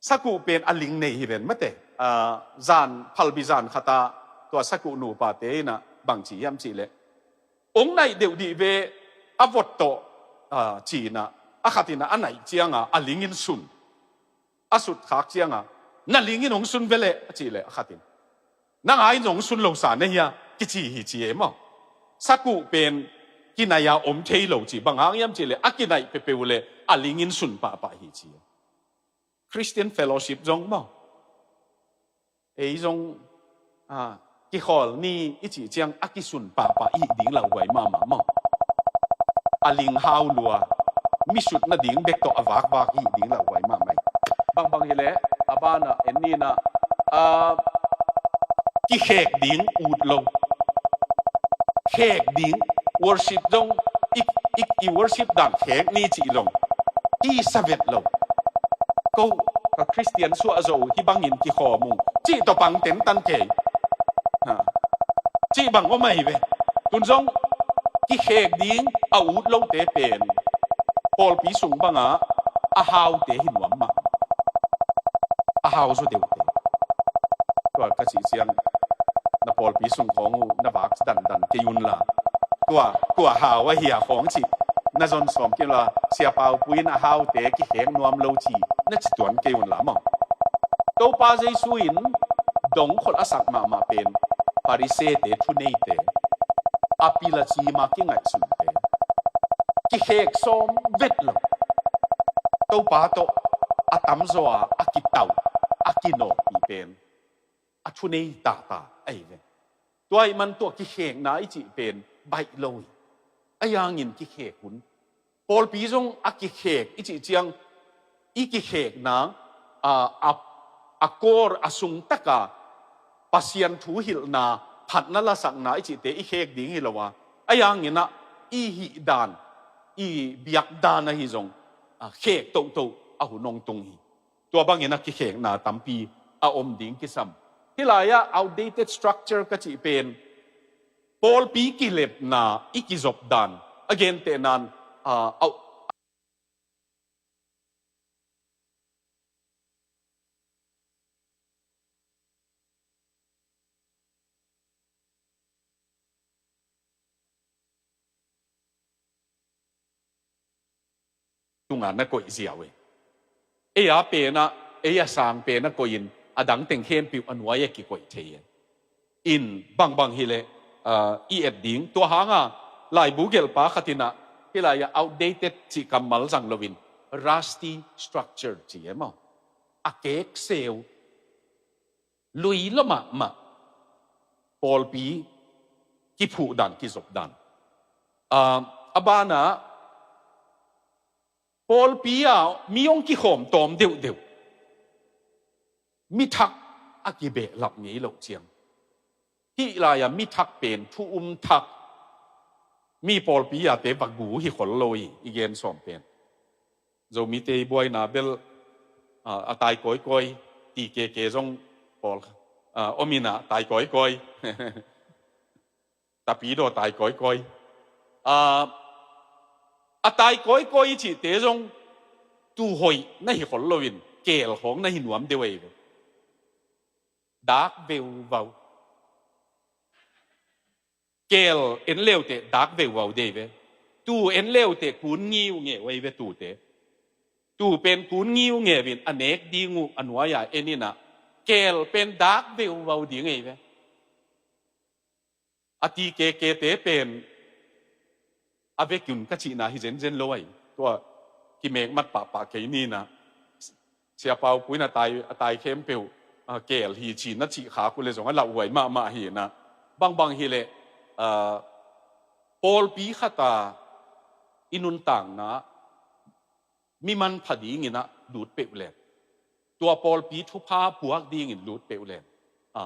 Sakuh pen a ling nei hi ven mate. Ah, zan, phalbi zan khat ah tua sakuh nupate in ah bang ci hiam cih leh, hong naih deuh dih ve, a vot tawh, ah, ci in ah, a khat in ah a naih ciangah a ling in sun. A sut khak ciangah, na ling in hong sun ve leh, a cih leh a khat in, nang a in hong sun lo sa na hia, kici hi ci e maw? Sakuh pen kinaih a om thei lo ci, bang hang hiam cih leh a kinaih peuhpeuh leh a ling in sun pahpah hi ci e. Christian Fellowship zong maw, ei zong, ah, kikhawl ni i cih ciang a kisun pahpah i hih ding lauhuai mahmah maw? A ling hau lua, mi sut nading bek tawh a vakvak i hih ding lauhuai mahmah hi. Bangbang hileh, a banah en ni in ah, ah, kikhek ding ut lo. Khek ding, worship zong, i, i, i worship dan khek ni cih zong, i sa vet lo. Ko, ka Christian suah zo, hih bangin kikhawm ung cih tawh pang tentan kei. Ha. Cih bang om ahi ve. Tun zong, kikhek ding a ut lote pen pawlpi sung bangah a haute hi nuam mah. A hau zaw deuhte. Tua ka cih ciang, na pawlpi sung khawng uh na vak dandan kei un la. Tua, tua hau ahi a khawng cih na zon sawm kei unla, Sia Pau Pu in a haute kikhek nuam lo ci na ci tuan kei unla maw. Topa Jesu in dongkhol a sak mahmah pen Pharisee-te, thuneite, a pil a cim a kingaihsunte, kikhek sawm vet lo, Topa tawh a tamzaw a a kitau, a kinawhpih pen a thunei tata ahi ve. Tua ahih man tua kikhekna i cih pen baih lo hi. Ahi hangin kikhek hun. Pawlpi zong a kikhek i cih ciang, i kikhekna, a, a, a core, a sung taka Pasian thu hilhna, phatna lasakna i cihte i khek ding hi lo a, ahi hangin ah i hih dan, i biak dan ahi zong, a, khek tohtoh a hun hong tung hi. Tua bangin a kikhekna tampi a om ding kisam. Hih lai-ah outdated structure ka cih pen pawlpi kilepna i kizop dan a gentehnan, a, au- tunga na koih ziau e. Ei a penah, ei a sang penah koihin a dang teng khempeuh a nuai a kikoih thei e. In bangbang hileh, ah, i et ding. Tua hanga laibu gelhpa khat inah hih lai-ah outdated cih kammal zang loin rusty structure ci e maw. A kekseu, lui lua mahmah pawlpi kiphuh dan, kizop dan. Ah, a banah pawlpi-ah mi hong kikhawm tawm deuhdeuh, mi thak a kibehlap ngei loh ciang. Hih lai-ah mi thak pen thu um thak, mi pawlpi-ate va gu hi khol lo hi, i gen sawm pen. Zomite i buaina bel, a, a tai kawikawi, ti keke zong pawl, a, om inah tai kawikawi. Tapidaw tai kawikawi. A, a tai kawikawi cihte zong tuu hoih na hi khol loin keel khawng na hi nuam deuh ahi ve. Dak veuvau. Keel en leuteh dak veuvau dei ve. Tuu en leuteh kun ngiungeu ahi ve tuute. Tuu pen kun ngiungeu in a nek ding uh a nuai-a en inah keel pen dak veuvau ding ahi ve. A ti kekete pen a vekin ka cihna hi zenzen lo ahi. Tua kimekmat pahpah kei ninah. Sia Pau Pu in a tai, a tai khempeuh, a, keel hi ci na cih khak uh leh zong a lauhuai mahmah hinah. Bangbang hileh, a, pawlpi khata i nuntakna mi manpha dinginah lut peuh leng, tua pawlpi thupha puak dingin lut peuh leng, a,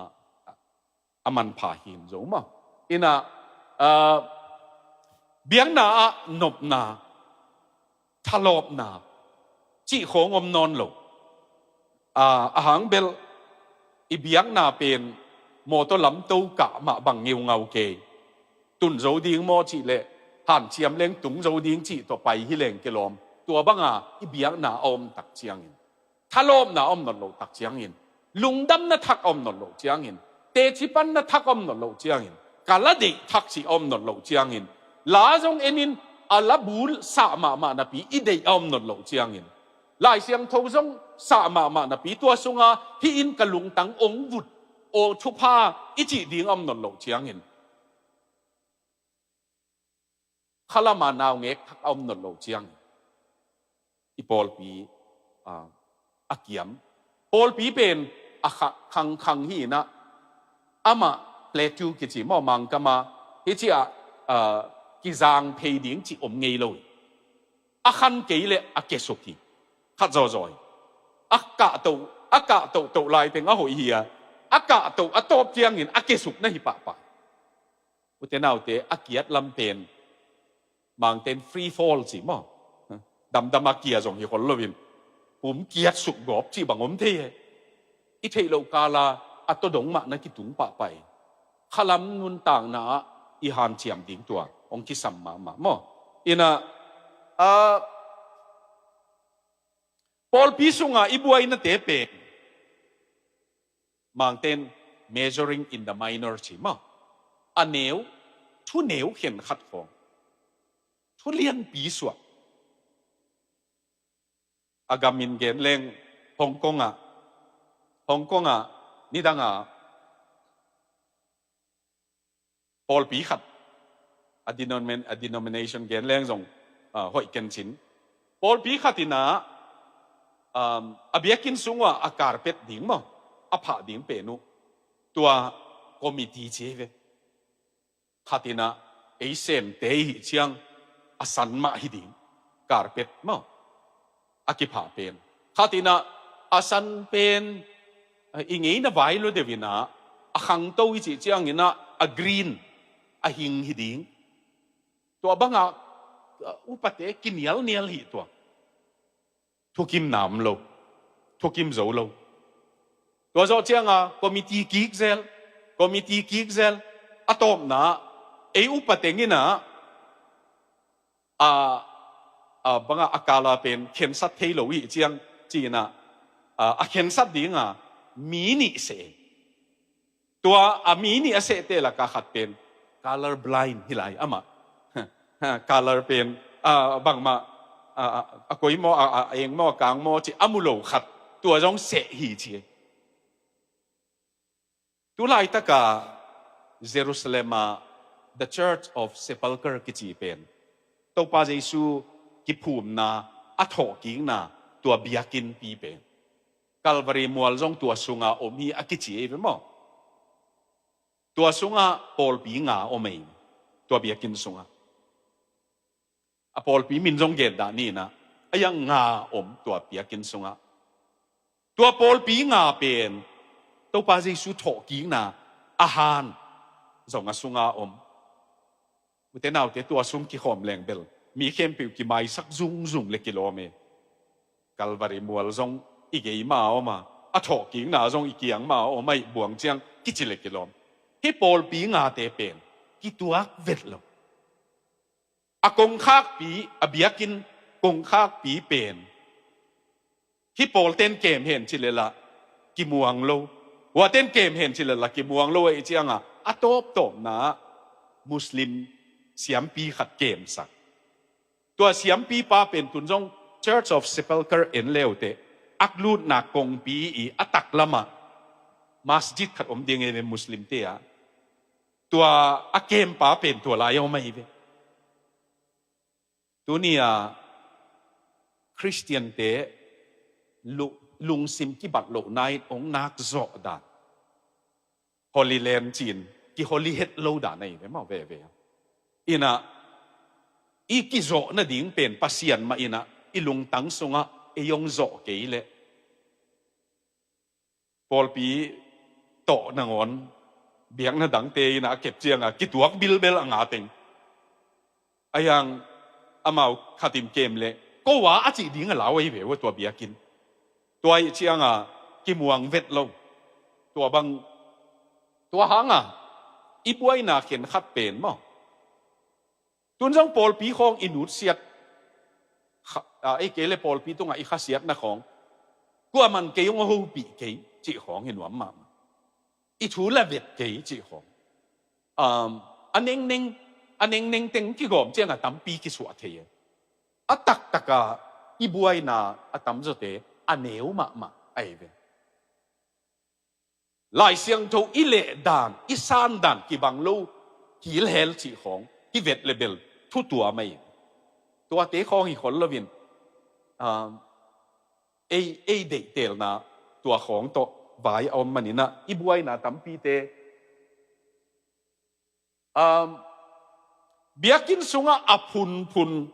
a manpha hi in zo maw. Inah, a, biakna ah nopna, thalawpna cih khawng om nawn lo. A, a hang bel i biakna pen mawtaw lamto kah mah bang ngeungau kei. Tun zo ding maw cih leh hanciam leng tung zo ding cih tawh pai hi leng kilawm. Tua banga i biakna a om tak ciangin, thalawpna a om nawn loh tak ciangin, lungdamna thak a om nawn loh ciangin, tecipanna thak a om nawn loh ciangin, ka la deih thak cih a om nawn loh ciangin, la zong enin a la bu sah mahmah napi i deih a om nawn loh ciangin, Lai Siangtho zong sah mahmah napi tua sunga hih in ka lungtang ong vut, aw thupha i cih ding a om nawn loh ciangin, khalama naungek thak a om nawn loh ciang i pawlpi, a, a kiam. Pawlpi pen a kha-, khangkhang hi inah amah plateau kici maw Mangkama, hih ciah, a, kizang phei ding cih om ngei lo hi. A khan kei leh a kesuk hi. Khat zawzaw hi. A kahtoh, a kahtohtoh laiteng a hoih hi a, a kahtoh a tawp ciangin a kesuk na hi pahpah. Ute naute, a kiat lam pen Mangten free fall ci maw. Damdam a kia zong hi khol loin pum kiat suk gawp cih bang om thei he. I theih loh kala a tawdong mah na kitung pahpah hi. Khalam nuntakna ah i hanciam ding tua hong kisam mahmah maw. Inah, a, pawlpi sunga i buainate pen Mangten measuring in the minor ci maw. A neu, thu neu khen khat khawng, Thu lianpi suah. A gamin gen leng Hong Kong ah, Hong Kong ah nidang a pawlpi khat, a denomin-, a denomination gen leng zong, ah, hoih kencin. Pawlpi khat in ah, um, a biakinn sung uah a carpet ding maw, a phah ding pen uh, tua committee ci hi ve. Khat in ah ei Sente i hih ciang a san mah hi ding, carpet maw, a kiphah pen. Khat in ah a san pen, eh, i ngeina vai lo deuh in ah, a khangto i cih ciangin ah a green, a hing hi ding. Tua bangah, eh, upate kinialnial hi tua. Thukim nam lo, thukim zo lo. Tua zawh cianga committee kik zel, committee kik zel. A tawpna ei upa teng in ah, a, a bangah a kala pen khensat thei lo i hih ciang ci-in ah, a, a khensat dinga mi nih seh. Tua a mi nih a sehte laka khat pen color blind hi lai amah. Color pen, a, bangmah, a, a, a koi maw, a, a eng maw, a kang maw ci a mu lo khat, tua zong seh hi ci. Tu laitaka Jerusalem ah The Church of Sepulchre kici pen Topa Jesu kiphumna, a thawhkikna, tua biakinnpi pen Calvary mual zong tua sunga om hi a kici ei ve maw? Tua sungah pawlpi nga om ei, tua biakinn sungah. A pawlpi min zong gen dah ni in ah, a yang nga om tua biakinn sungah. Tua pawlpi nga pen Topa Jesu thawhkikna a han zong a sunga om. Ute naute, tua sung kikhawm leng bel mi khempeuh kimaisak zungzung le kilawm e. Calvary mual zong i gei mah a om a, a thawhkikna zong i kiang mah a om a, i buang ciang kici le kilawm. Hih pawlpi ngate pen kituak vet lo. A kongkhakpi, a biakinn kongkhakpi pen hih pawlten kem hen ci leh lah kimuang lo. Huaten kem hen ci leh lah kimuang lo ahih cianga a tawptawpna Muslim siampi khat kemsak. Tua siampipa pen tun zong Church of Sepulchre en leuteh, a lutna kongpi i a taklamah masjid khat om ding ei ve Muslimte ah. Tua a kempa pen tua lai a om ahi ve. Tuni-a Khristiante lu-, lungsim kibat lohna in hong nak zawh dan, Holy Land ci-in kiholi het lo dan ahi ve maw veve. Inah i kizawh nading pen Pasian mah inah i lungtang sungah ei hong zawh kei leh pawlpi tawh nangawn biakna dangte inah a kep cianga kituak bilbel a nga teng. A hiang amau khatin kem leh ko a a cih ding a lau ahi ve ua tua biakinn. Tua ahih cianga kimuang vet lo. Tua bang, tua hanga i buaina khen khat pen maw? Tun zong pawlpi khawng i nutsiat kha-, a, ei kei le pawlpi tungah i khasiatna khawng, kuaman kei hong a hopih kei cih khawng hi nuam mahmah. I thu la vet kei cih khawng. Um, a nengneng, a nengneng teng kigawm cianga tampi kisuah thei e. A taktaka i buaina a tamzawte a neu mahmah ahi ve. Lai Siangtho i leh dan, i san dan kibang lo, kilhel cih khawng hi vet le bel thu tuam ahi. Tuate khawng hi khol loin, um, ei, ei deihtelna tua khawng tawh vai a om maninah i buaina tampite, um, biakinn sungah a phunphun,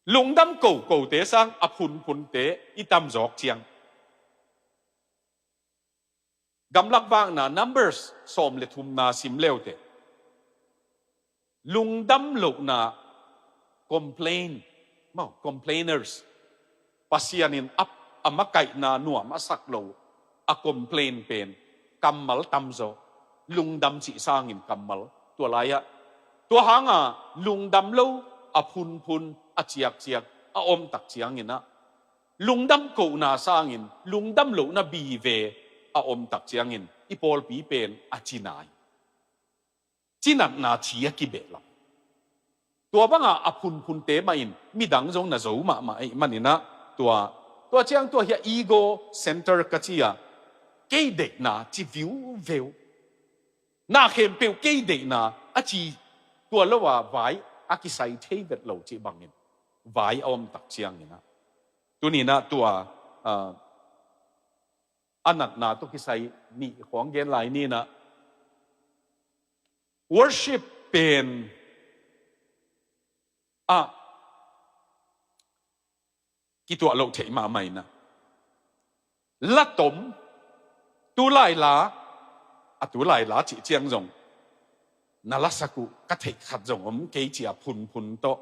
lungdam kokote sang a phunphunte i tamzawk ciang. Gamlak vakna Numbers sawm le thumna sim leuteh, lungdam lohna, complain, maw, complainers, Pasian in a, a makaihna nuam a sak lo a complain pen kammal tamzaw, lungdam cih sangin kammal. Tua lai-ah tua hanga lungdam lo a phunphun, a ciakciak a omtak cianginah lungdam kohna sangin lungdam lohna vive a omtak ciangin i pawlpi pen a ci nai. Cinatna ci a kibehlap. Tua banga a phunphunte mah in midang zong na zo mahmah ahih maninah tua, tua ciang tua hi a ego center ka ci a, kei deihna ci viuveu. Na khempeuh kei deihna a ci tua lo a vai a kisai thei vet lo cih bangin vai a omtak cianginah tuninah tua, ah, a natna tawh kisai nih khawng gen lai ninah worship pen ah kituah loh theih mahmah inah la tom, tu lai la, a tu lai la cih ciang zong na lasak uh ka theih khat zong om kei ci a phunphun tawh,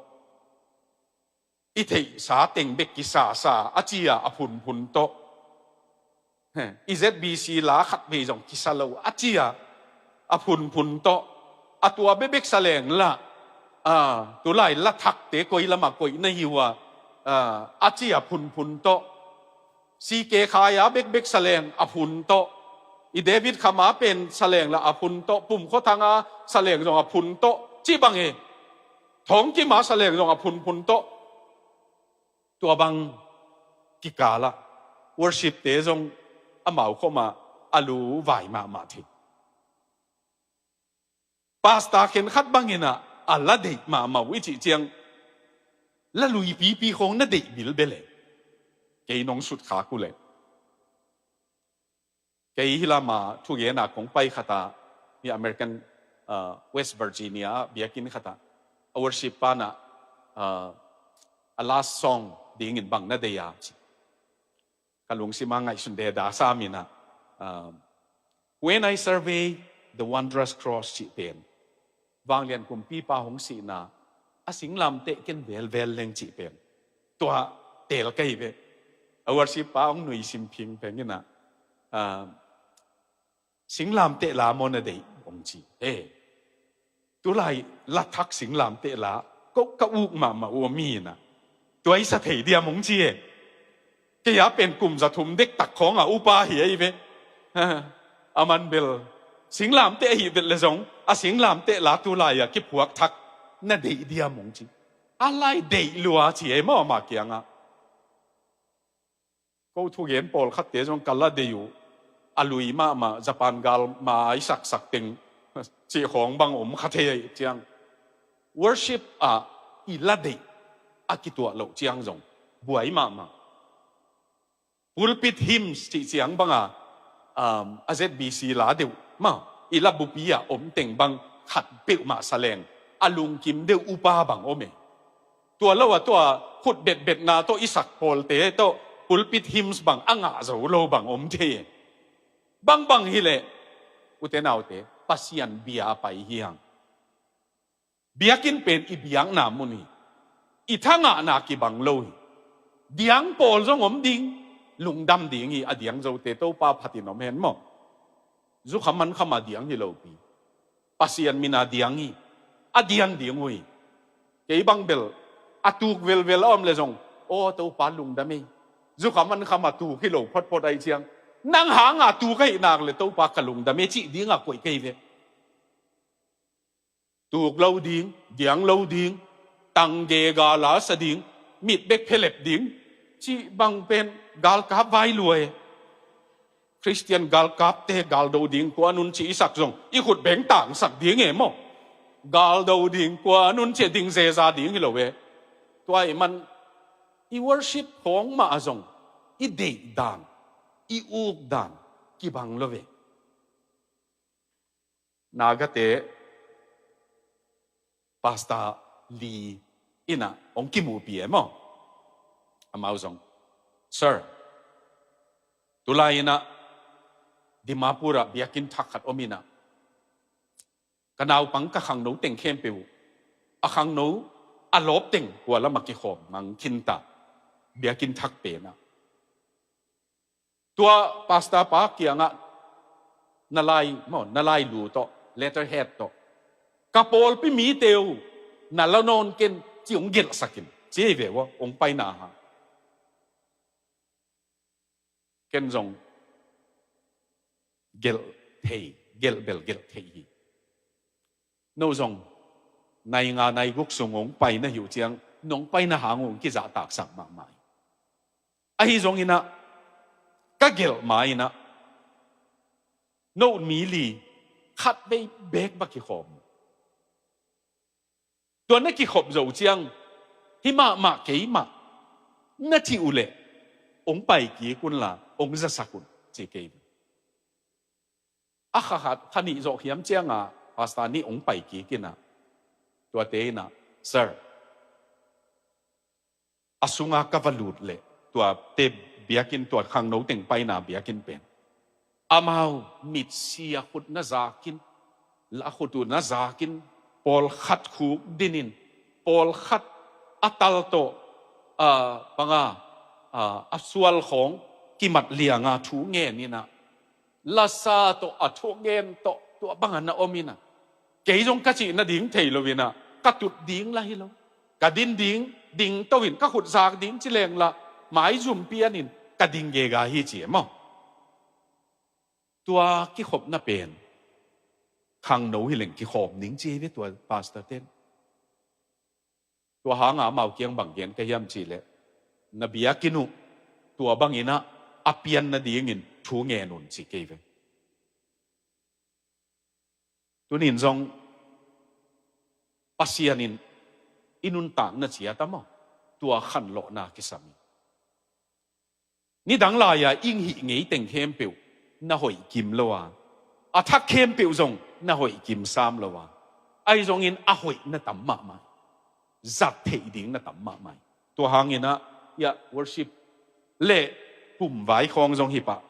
i theihsa teng bek kisasa a ci a a phunphun tawh, he, i Z B C la khat vei zong kisa lo a ci a a phunphun tawh, a tua bekbek sa leng lah, a, tu lai la thakte koi lamah koih na hi uh a, a, a ci a phunphun tawh, C K Khai a bekbek sa leng a phun tawh, i David Khama pen sa leng lah a phun tawh, Pum Khua Thang a sa leng zong a phun tawh cih bang e. Thawng Kim a sa leng zong a phunphun tawh. Tua bang kikalah worship te zong amau khawmah a lu vai mahmah thei. Pastor khenkhat banginah a la deih mahmah uh i cih ciang la lui pipi khawng na deih bilbel e. Kei nong sutkhak uh leh kei hih lama thugena kong pai khatah, hih American, uh, West Virginia ah biakinn khatah a worship panah, uh, a last song dingin bang na deih a ci. Ka lungsim a ngaihsun deda saminah, uh, When I Survey the Wondrous Cross cih pen vanglian kumpipa hong sihna a singlamteh ken velvel leng cih pen tua teel ka hi ve. A worship pa hong nuisim phingpheng inah, ah, singlamteh la maw na deih hong ci. He, tu lai la thak singlamteh la ko ka uk mahmah uh a mi inah tua i sa thei diam hong ci e. Kei a pen kum za thum dektak khawng a upa hi ahi ve. A man bel singlamteh ahi vet le zong a singlamteh la tu lai a kiphuak thak na deih diam hong ci. A lai deih lua ci e maw ama kiangah. Ko thugen pawlkhatte zong ka la deih uh a lui mahmah Japan gal ma i saksak teng cih khawng bang om kha thei ahi ciang worship ah i la deih a kituah loh ciang zong buai mahmah. Pulpit hymns cih ciang banga, um, a Z B C la deuh mah i la bupi ah om teng bang khat peuhmah sa leng a lungkim deuh upa bang om e. Tua lo a tua khut betbetna tawh i sak pawlte tawh pulpit hymns bang a ngah zo lo bang om thei e. Bangbang hileh ute naute Pasian bia a pai hi hang. Biakinn pen i biakna mun hi. I thangahna kibang lo hi. Diang pawl zong om ding, lungdam ding hi. A diang zote Topa phatin om hen maw. Zukham mankham a diang hi lopi. Pasian mina diang hi. A dian ding uh hi. Kei bang bel a tuk velvel a om le zong, aw Topa lungdam hi. Zukham mankham a tuk hi lo photphot ahi ciang, nang hanga tuk ahi nak le Topa ka lungdam hi cih dinga koih ka hi ve. Tuk lo ding, diang lo ding, tang gega la sa ding, mit bek phelep ding cih bang pen galkap vai lua e. Khristian galkapte galdo ding kua nun cih i sak zong i khut beng tangsak ding e maw. Galdo ding kua nun cih ding zeza ding hi lo e. Tua ahih man i worship khawng mah a zong i deih dan, i uk dan kibang lo ve. Nagate Pastor Lee inah hong kimuhpi e maw. Amau zong, Sir, tulai inah Dimapur ah biakinn thak khat om inah ka naupang ka khangno teng khempeuh a khangno a lawp teng kua lamah kikhawm mang khinta biakinn thak penah. Tua pastor pa kiangah na lai maw, na lai lu tawh, letterhead tawh, ka pawlpi mite uh na la nawn ken ci hong gelhsakin ci hi ve ua hong paina ha. Ken zong gelh thei, gelh bel gelh thei hi. No zong Nai nga nai guk sung hong pai na hi uh ciang, nong paina hang hong kizahtaksak mahmah hi. Ahi zongin ah, ka gelh ma-in ah, no mi li, khat vei bek bek kikhawm. Tua na kikhop zo ciang, hi mahmah kei mah, na cih uh leh, hong pai kik un la, hong zasak un, ci kei. A kha khat, kha nih zawh hiam ciang a, pastor nih hong pai kik in ah, tuate in ah, "Sir, a sunga ka va lut leh, tuate biakinn, tua khangno teng paina biakinn pen, amau mitsia khut na zakin, la khut uh na zakin, pawlkhat khuk dinin, pawlkhat a tal tawh, ah, banga, ah, a sual khawng kimat lianga thu ngen in ah, lasa tawh a thu ngen tawh, tua banga na om in ah, kei zong ka cih nading thei lo in ah, ka tut ding la hi lo, ka din ding, ding to in ka khut zak ding ci leng la, maizum pianin ka ding gega hi," ci e maw. Tua kikhopna pen, khangno hi leng kikhawm ning ci hi ve tua pastor ten. Tua hanga amau kiang bang gen ka hiam cih leh, "Na biakinn uh, tua bangin ah, a pian nadingin thu ngen un," ci kei ve. Tunin zong, Pasian in i nuntakna ciat ah maw, tua khanlawhna kisam hi. Nidang lai-a i hih ngei teng khempeuh na hoih kim lo a, a thak khempeuh zong na hoih kim sam lo a, ahi zongin a hoih na tam mahmah hi. Zat theih ding na tam mahmah hi. Tua hangin ah, ya, worship le kum vai khawng zong hi pah,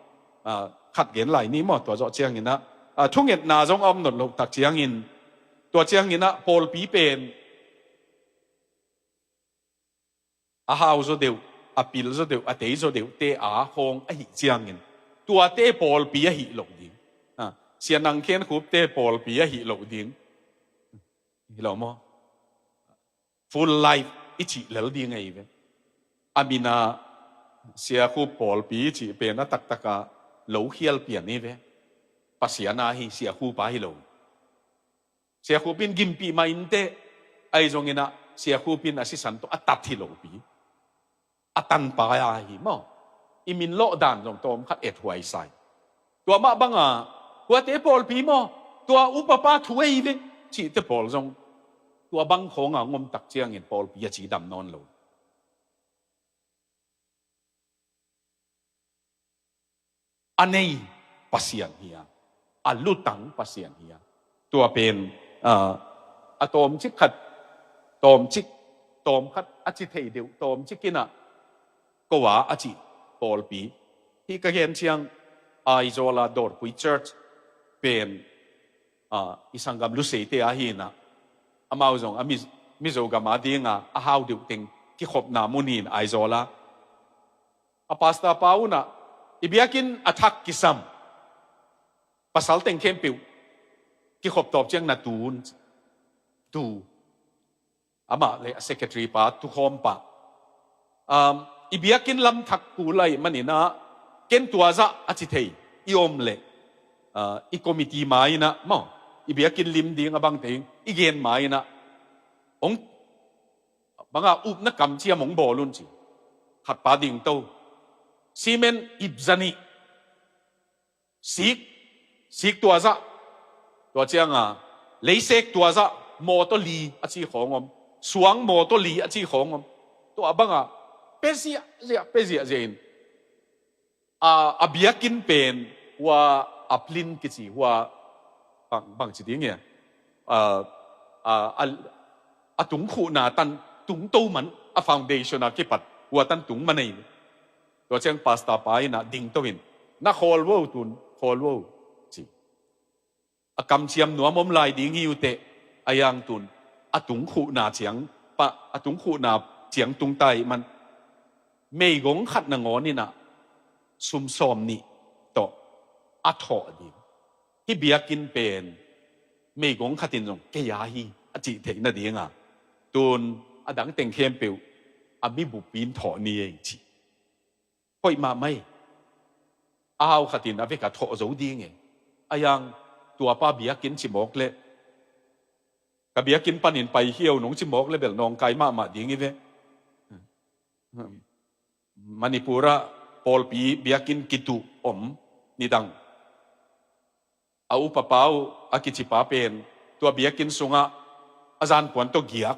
ah, khat gen lai ni maw, tua zawh ciangin ah, ah, thungetna zong a om nawn loh tak ciangin, tua ciangin ah pawlpi pen a hau zaw deuh, a pil zaw deuh, a tei zaw deuhte a khawng ahih ciangin, tuate pawlpi ahih loh ding. Ha, Sia Nang Khen Khupte pawlpi ahih loh ding. Hi lo maw? Full life i cih lel ding ahi ve. A min a Sia Khup pawlpi i cih pen a taktak a lo khial pian hi ve. Pasian a hi, Sia Khup a hi lo. Sia Khup in gimpih mah inteh, ahi zongin ah Sia Khup in a sisan tawh a tat hi lopi, a tanpa a hi maw. I min lawh dan zong tawmkhat ethuai sa hi. Tua mah banga, kuate pawlpi maw, tua upapa thu ei ve, cihte pawl zong, tua bang khawnga ngom tak ciangin pawlpi a cidam nawn lo. A nei Pasian hi a, a lutang Pasian hi a. Tua pen, ah, a tawmcik khat, tawmcik, tawmkhat a ci thei deuh, tawmcik in ah, ko a a cih pawlpi. Hih ka gen ciang, Aizawl a Dawrpui Church pen, ah, i sanggam Luseite a hi in ah, amau zong a Mi, Mizo gam a dinga a hau deuh teng kikhopna mun hi in Aizawl a. A pastor pa un ah, i biakinn a thak kisam, pasal teng khempeuh kikhop tawp ciang na tu un, tu. Amah le a secretary pa tukhawm pah. Um, i biakinn lam thak kul ahih manin ah, ken tua zah a ci thei i om leh, ah, i committee ma-in ah maw, i biakinn lim ding a bangte i gen ma-in ah, hong, banga upna kamciam hong bawl un ci. Khatpa ding to. Cement ip za nih. Sik, sik tua zah. Tua cianga, leisek tua zah, mawtaw li a ci khawng om. Suang mawtaw li a ci khawng om. Tua banga, pia ziahziah, pia ziahziah in. A, a biakinn pen, hua a plin kici, hua bang, bang ci ding e. A, a, a, a tungkhuhna tan, tungto man, a foundation a kipat, hua tan tung man ei. Tua ciang pastor pa in ah ding to in, na khawl vo tun, khawl vo, ci. A kamciam nuam om lai ding hi uh teh, a yang tun, a tungkhuhna ciang, pa, a tungkhuhna ciang tung ta ahih man, meigong khat nangawn in ah, sum sawm nih tawh, a thawh ding. Hih biakinn pen, meigong khat in zong kei a hi, a cih theih nadinga, tun a dang teng khempeuh, a mibup in thawh ni ei ci. Hoih mahmah ei. A hau khat in a vek a thawh zo ding e. A yang tuapa biakinn ci mawk leh, Ka biakinn panin paikhia uh nong ci mawk le bel nawngkai mahmah ding hi ve. Manipur ah pawlpi biakinn kituh om nidang. A upapa uh a kicipa pen tua biakinn sungah a zankuan tawh giak.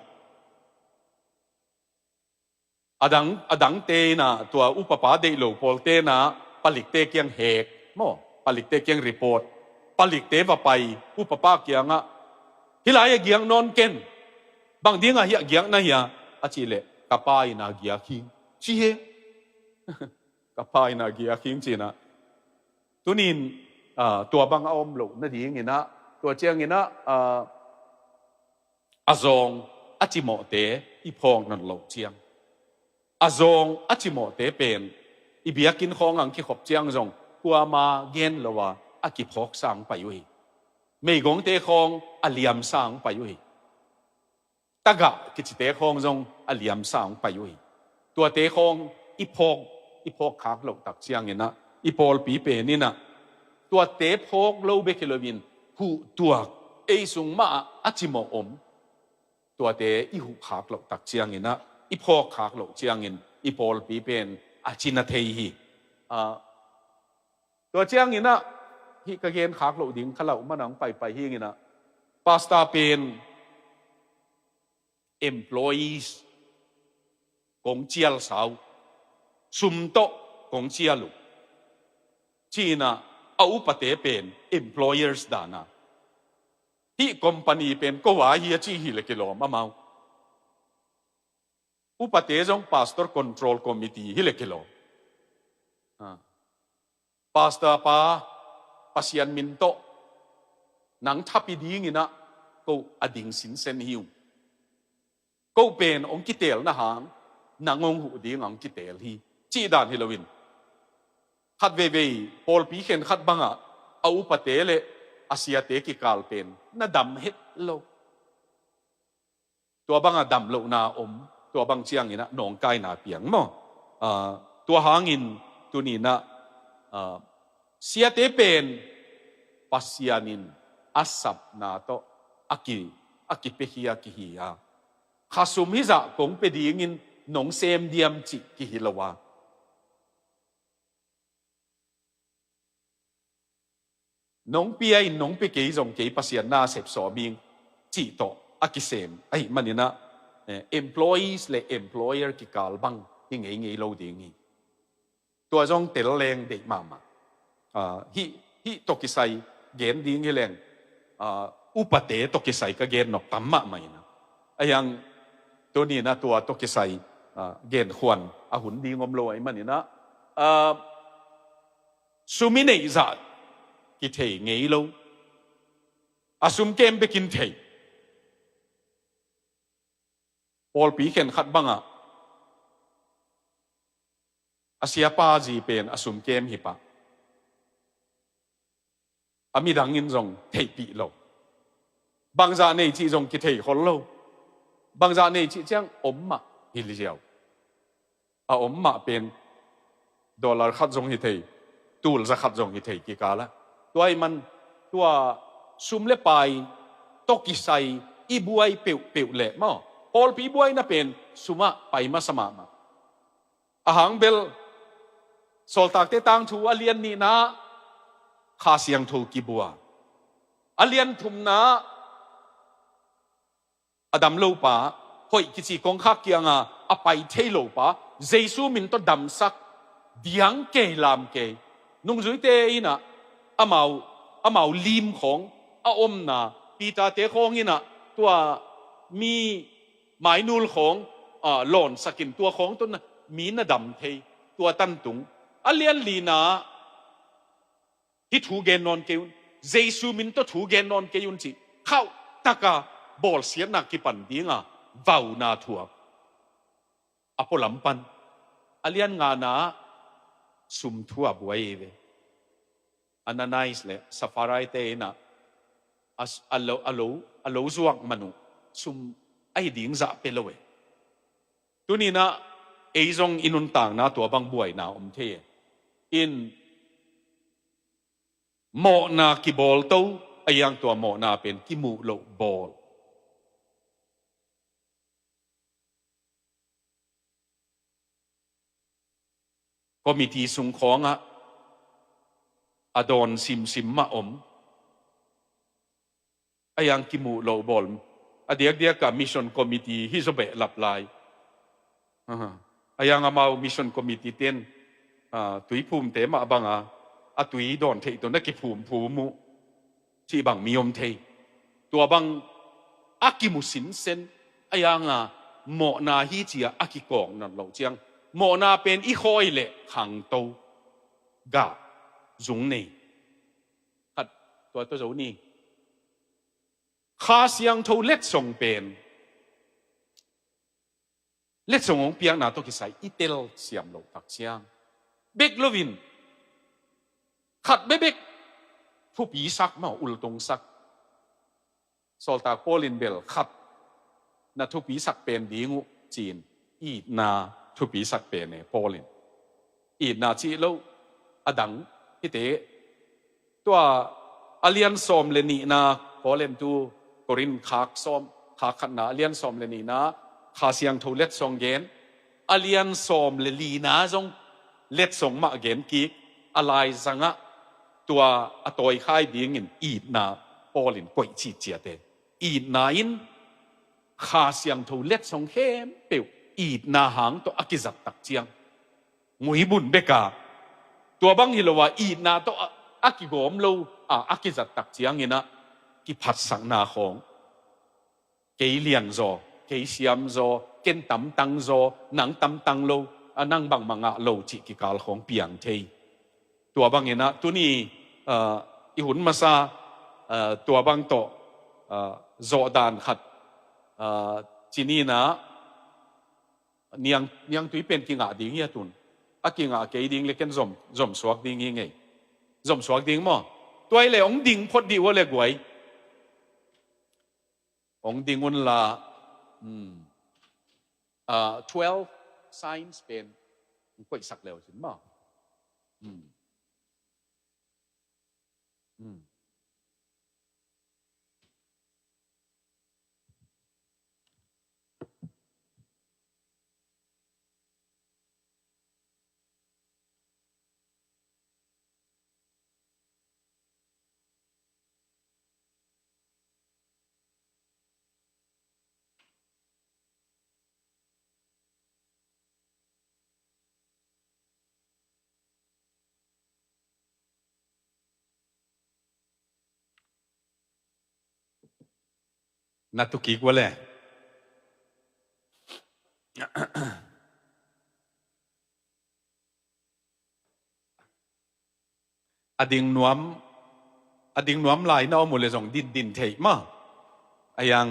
A dang, a dangte in ah tua upapa deih lo pawlte in ah palikte kiang hek maw, palikte kiang report, palikte va pai upapa kiangah, "Hih lai-ah giak nawn ken, bang dingah hiah giak na hia?" a cih leh, "Ka pa in ah giak hing," ci hi. "Ka pa in ah giak hing," ci-in ah. Tunin, ah, tua bang a om loh nadingin ah, tua ciangin ah, ah, a zawng a cimawhte i phawk nawn loh ciang, a zawng a cimawhte pen i biakinn khawng ang kikhop ciang zong kuama gen lo a, a kiphawksa ang pai uh hi. Meigongte khawng a liamsa ang pai uh hi. Tagah kicite khawng zong a liamsa ang pai uh hi. Tuate khawng i phawk, i phawk khak loh tak ciangin ah, i pawlpi pen in ah tuate phawk lo bek hi loin, huh tuak, ei sung mah ah a cimawh om, tuate i huh khak loh tak ciangin ah, i phawk khak loh ciangin i pawlpi pen a cina thei hi. Ah, tua ciangin ah, hih ka gen khak loh ding kha loh man ang paipai hingin ah, pastor pen employees kong cialsa uh, sum tawh kong cial uh, ci-in ah, a upate pen employers dan a, hih company pen ko a hi a ci hi le kilawm amau. Upate zong pastor control committee hi le kilawm. Ah. Pastor pa, Pasian min tawh nang thapi dingin ah ko a ding sinsen hi ung. Ko pen hong kitelna hang nang hong huh ding hong kitel hi, cih dan hi loin, khat veivei pawlpi khenkhat bangah a upate le a siate kikal pen na dam het lo. Tua bangah dam lohna om, tua bang ciangin ah nawngkaina piang maw. Ah, tua hangin tuni-in ah, ah, siate pen Pasian in a sapna tawh a ki, a kipiakhia kihi a, khasum hizah kong pia dingin nong sem diam cih kihi lo a, nong pia in nong pia kei zong kei Pasian na sep sawm ing cih tawh a kisem ahih manin ah, eh, employees le employer kikal bang hi ngeingei lo ding hi. Tua zong tel leng deih mahmah. Ah, hih, hih tawh kisai gen ding hi leng, ah, upate tawh kisai ka gen nop tam mahmah in ah, a hiang tuni-in ah tua tawh kisai, ah, genkhuan a hun ding om lo ahih manin ah, ah, sum i neih zah kithei ngei lo. A sum kem bekin thei. Pawlpi khenkhat bangah a siapa zi pen a sum kem hi pah. A midang in zong theihpih lo. Bangzah nei cih zong kithei khol lo. Bangzah nei cih ciang om mah hi ziau. A om mah pen dollar khat zong hi thei, tul za khat zong hi thei kikal ah. Tua ahih man tua sum le pai tawh kisai i buai peuhpeuh leh maw, pawlpi buaina pen sumah pai masa mahmah. A hang bel Sawltakte tangthu a lian nihna ah Kha Siangtho kibua, a lian thumna ah a dam lopa, hoih kici kongkhak kianga a pai thei lopa, Jesu min tawh damsak, diang kei lam kei. Nungzuite in ah amau, amau lim khawng a omna, Peter-te khawng in ah tua mi mainul khawng, ah, lawnsakin tua khawng tawh mi na dam thei, tua tantung. A lian lina ah, "Hih thu gen nawn kei un, Jesu min tawh thu gen nawn kei un," cih khauh taka bawlsiatna kipan dinga vauna thuak. A pualam pan a lian ngana ah sum thu a buai hi ve. Ananias le Sapphira-te in ah a, a lo, a lo, a lo zuak man uh sum ahi ding zah pia lo e. Tuni-in ah ei zong i nuntakna tua bang buaina om thei e. In mawhna kibawlto, a hiang tua mawhna pen kimuh loh bawl. Committee sung khawngah a dawn simsim mah om. A yang kimuh loh bawl. A diakdiak a mission committee hi zaw behlap lai. Aha. A yang amau mission committee ten, ah, tuiphumte mah banga a tui dawn theih tawh na kiphumphum uh cih bang mi om thei. Tua bang a kimu sinsen, a yanga mawhna hi cia a kikawk nawn loh ciang, mawhna pen i khawi leh khangto, gah, zung nei. Khat tua tua zo ni. Kha Siangtho letsong pen letsong hong piakna tawh kisai i tel siam loh tak ciang, bek loin khat bekbek thupi sak maw, ultung sak. Sawltak Paul in bel khat na thupi sak pen ding uh ci-in itna thupi sak pen e Paul in. Itna cih loh a dang hite. Tua a lian sawm le nihna, Paul in tu Korin khak sawm, khak khatna a lian sawm le nihna, Kha Siangtho letsong gen, a lian sawm le lina zong letsong mah gen kik, a laizangah tua a tawikhai dingin itna Paul in koih citciat e. Itna in Kha Siangtho letsong khempeuh itna hang tawh a kizat tak ciang, muibun beka, tua bang hi lo a itna tawh a, a kigawm lo a, a kizat tak ciangin ah kiphatsakna khawng, kei lianzaw, kei siamzaw, ken tamtangzaw, nang tamtang lo, a nang bangmah ngah lo cih kikal khawng piang thei. Tua bangin ah tuni, ah, i hun masa, ah, tua bang tawh, ah, zawhdan khat, ah, ci ni in ah, niang, niangtui pen kingah ding hi a tun. A kingah kei ding le ken zom, zom suak ding hi ngei. Zom suak ding maw? Tua hi le hong ding phot dih ua le guai. Hong ding unla, hmm, ah, twelve signs pen hong koihsak leu sin maw? Hmm. Hmm. Na tu kik ua le. A ding nuam, a ding nuam lai na om uh le zong din din theih maw. A yang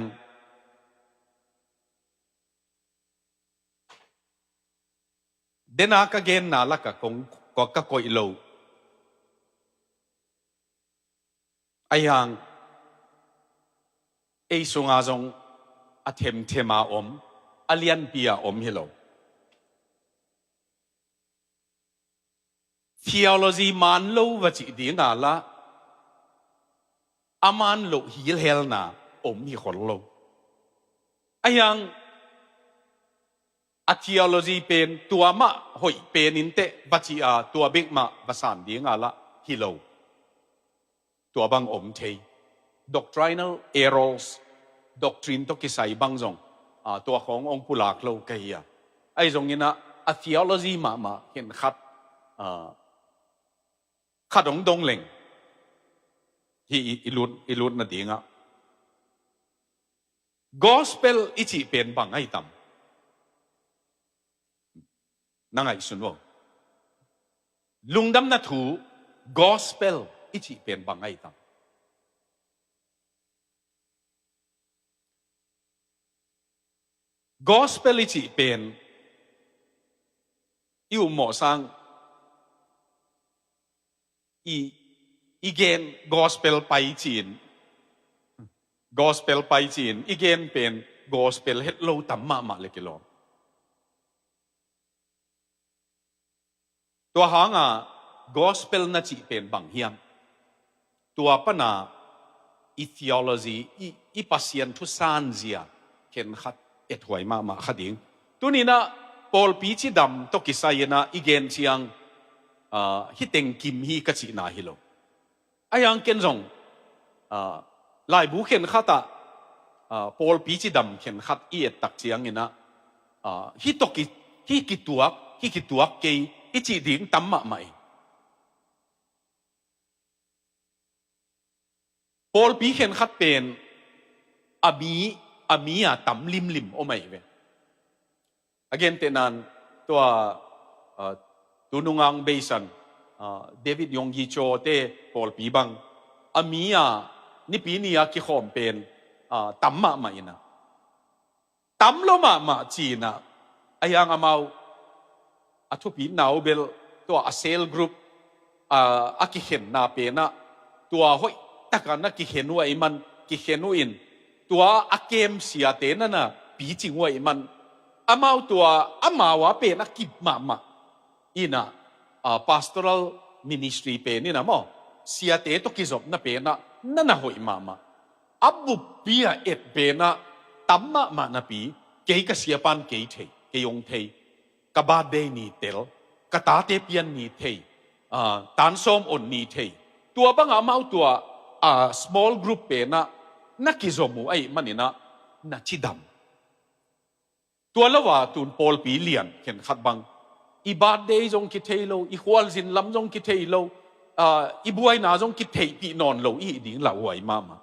dena ka genna laka kong, ka koih lo. A yang ei sunga zong a themthema om, a lianpi a om hi lo. Theology man lo va cih dinga lah a man loh hilhelna om hi khol lo. A yang a theology pen tua mah hoih pen inteh va cih a tua bek mah va san dinga lah hi lo. Tua bang om thei. Doctrinal errors, doctrine tawh kisai bang zong, ah, tua khawng hong pulak lo ka hi a. Ahi zongin ah a theology mahmah khen khat, ah, khat hong dong leng hi i, i lut, i lut nadingah. Gospel i cih pen bang ahi tam? Na ngaihsun uh. Lungdamna thu, gospel i cih pen bang ahi tam? Gospel i cih pen i ummawh sang i, i gen gospel pai ci-in, gospel pai ci-in, i gen pen gospel het lo tam mahmah le kilawm. Tua hanga gospel na cih pen bang hiam? Tua pana i theology, i, i Pasian thu sanzia khen khat ethuai mahmah kha ding. Tuninah pawlpi cidam tawh kisai inah i gen ciang ah, hih teng kim hi ka cihna hi lo. Ahi hang ken zong, ah, laibu khenkhat ah, ah, pawlpi cidam khenkhat i et tak ciangin ah, ah, hih tawh ki, hih kituak, hih kituak kei i cih ding tam mahmah hi. Pawlpi khenkhat pen a mi, a mi a tam limlim om ahi ve. A gentehna in tua, ah, tu nungang beisan, ah, David Yonggi Cho te pawlpi bang a mi a nipi ni a kikhawm pen, ah, tam mahmah in ah, tam lo mahmah ci-in ah, ahi hang amau a thupitna uh bel tua a cell group, ah, a kikhenna pen ah tua hoih takin a kikhen uh ahih man kikhen uh in, tua a kem siate na na picing uh ahih man amau tua amau a pen a kip mahmah in ah, ah, pastoral ministry pen in ah maw, siate tawh kizopna pen ah na na hoih mahmah. A buppi a et pen ah tam mahmah napi, kei ka siapa'n kei thei, kei hong thei, ka birthday ni tel, ka tate pian ni thei, ah, tansawm on ni thei. Tua bang ah amau tua, ah, small group pen ah na kizom uh ahih man in ah na cidam. Tua lo a tun pawlpi lian khenkhat bang i birthday zong kithei lo, i khualzin lam zong kithei lo, ah, i buaina zong kitheihpih nawn lo i hih ding lauhuai mahmah.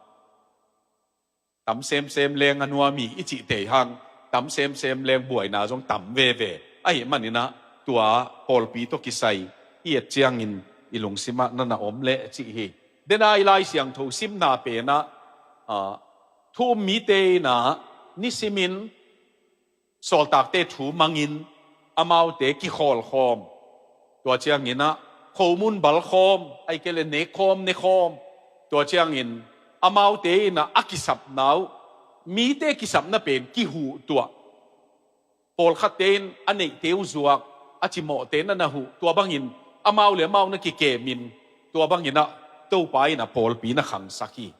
Tam semsem leng a nuam hi i cih thei hang, tam semsem leng buaina zong tam veve. Ahih man in ah tua pawlpi tawh kisai i et ciangin i lungsim ah na na om leh cih hi. Dena i Lai Siangtho simna pen ah, ah, thu um mite in ah nisimin sawltakte thu mangin amaute kikhawlkhawm. Tua ciangin ah khomun balkhawm, ahih kei leh nekhawm, nekhawm. Tua ciangin amaute in ah a kisapna uh, mite kisapna pen kihuhtuah. Pawlkhatte in a neihte uh zuak, a cimawhte na na huh. Tua bangin amau le amau na kikemin, tua bangin ah Topa in ah pawlpi na khangsak hi.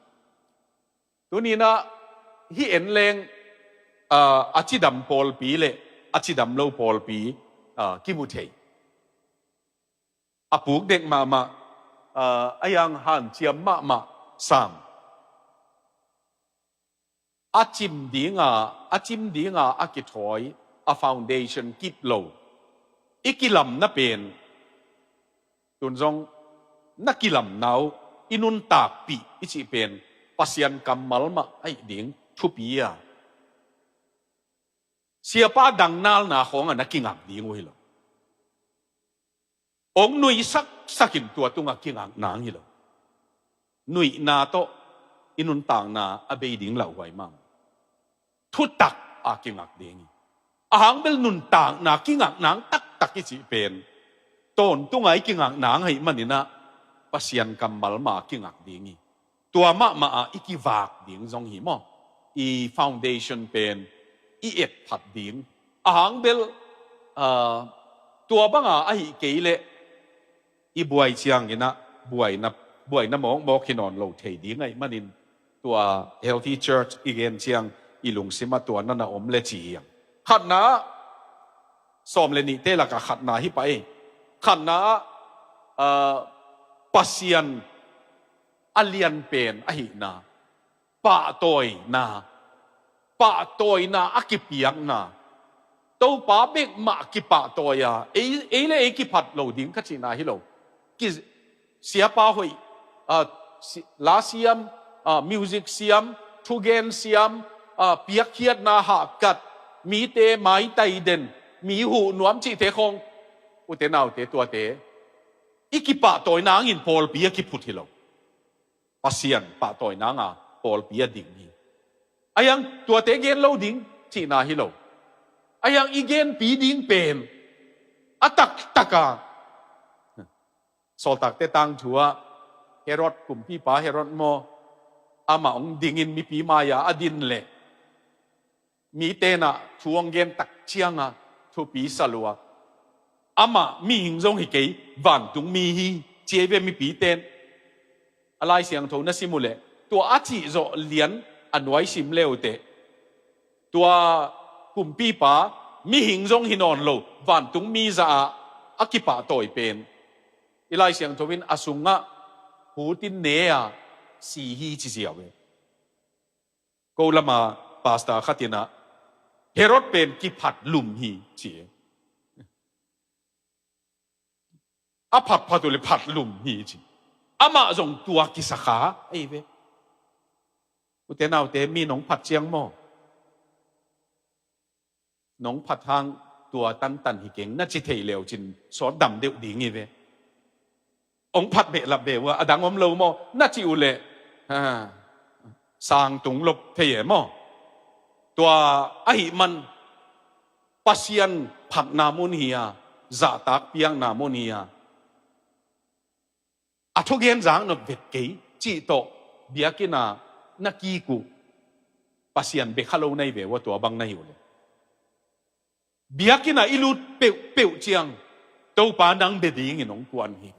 Tuni in ah hih en leng, ah, a cidam pawlpi le a cidam lo pawlpi, ah, kimu thei. A puk dek mahmah, ah, a yang hanciam mahmah sam. A cim dinga, a cim dinga a kithawi, a foundation kip lo. I kilamna pen tun zong na kilamna uh i nuntakpih i cih pen Pasian kammal mah ahih ding thupi a, siapa dang nalna khawng ah na kingak ding uh hi lo. Hong nuihsak sakin tua tungah kingak nang hi lo. Nuihna tawh i nuntakna a bei ding lauhuai mahmah. Thutak a kingak ding hi. A hang bel nuntakna kingak nang taktak i cih pen tawntung a i kingak nang ahih man in ah Pasian kammal mah a kingak ding hi. Tua mahmah a i kivak ding zong hi maw? I foundation pen i et phat ding. A hang bel, ah, tua banga ahih kei leh i buai ciangin ah buaina, buaina mawkmawk hi nawn lo thei ding ahih manin tua healthy church i gen ciang i lungsim ah tua na na om le ci hi hang. Khatna ah, sawm le nihte lakah khatna hi pah ei. Khatna ah, ah, Pasian a lianpen ahihna, pahtawina, pahtawina a kipiakna, Topa bek mah kipahtawi a, ei, ei le ei kiphat lo ding ka cihna hi lo. Ki, siapa hoih, ah, si, la siam, ah, music siam, thugen siam, ah, piakkhiatna hahkat, mite maitai den, mi huh nuam cihte khawng, ute naute tuate i kipahtawi nangin pawlpi a kiphut hi lo. Pasian pahtawi nanga pawlpi a ding hi. A hiang tuate gen lo ding cihna hi lo. A hiang i genpi ding pen a taktaka Sawltakte tangthu ah Herod, kumpipa Herod maw, amah hong dingin mipi mai-a a din leh mite in ah thu hong gen tak cianga thupi sa lua. Amah mihing zong hi kei, vantungmi hi, ci ei ve mipite in. A Lai Siangtho na sim uh leh tua a cihzawh lian a nuai sim le uh teh. Tua kumpipa mihing zong hi nawn lo, vantungmi zah ah a kipahtawi pen I Lai Siangtho in a sungah hutin ne a si hi ci ziau e. Ko lama pastor khat in ah Herod pen kiphat lum hi ci e. A phatphat uh le phat lum hi ci. Amah zong tua kisa kha ahi ve. Ute naute, mi nong phat ciang maw, nong phat hang tua tantan hi keng na ci thei leu cin sawt dam deuh ding hi ve. Ong phat behlap ve uh a, a dang om lo maw na ci uh leh, ha, sang tung lop thei e maw. Tua ahih man Pasian phatna mun hi a, zahtak piakna mun hi a, a thugen zak nop vet kei cih tawh biakinn ah na kik uh Pasian bia kha lo na hi ve uh a, tua bang na hi uh leh. Biakinn ah i lut peuhpeuh ciang Topa nang bia dingin hong kuan hi.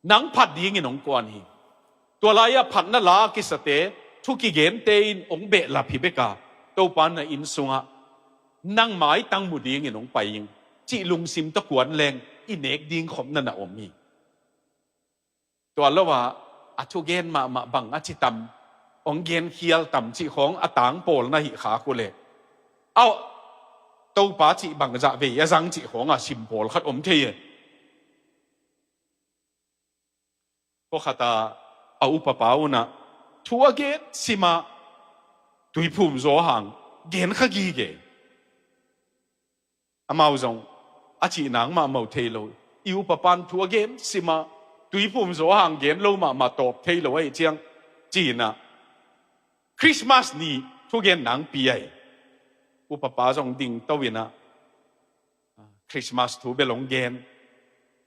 Nang phat dingin hong kuan hi. Tua lai-ah phatna la a kisate, thu kigente in hong behlap hi bek a, Topa na inn sungah nang maitang mu dingin hong pai ing cih lungsim tawh kuan leng i nek ding khopna na om hi. Tua lo-a a thugen mahmah bang a ci tam, hong genkhial tam cih khawng a tang pawl na hih khak uh leh, a Topa cih bangzah vei a zang cih khawng a sim pawlkhat om thei e. Khua khat a, a upapa un ah thu a gen sim a, tuiphum zaw hang gen kha gige. Amau zong a cih nang mahmah thei lo. I upapan thu a gen sim a, tuiphum zaw hang gen lo mahmah tawp thei lo ahih ciang ci-in ah Christmas ni thugen nang pi ahi. Upapa zong ding to-in ah Christmas thu bel hong gen.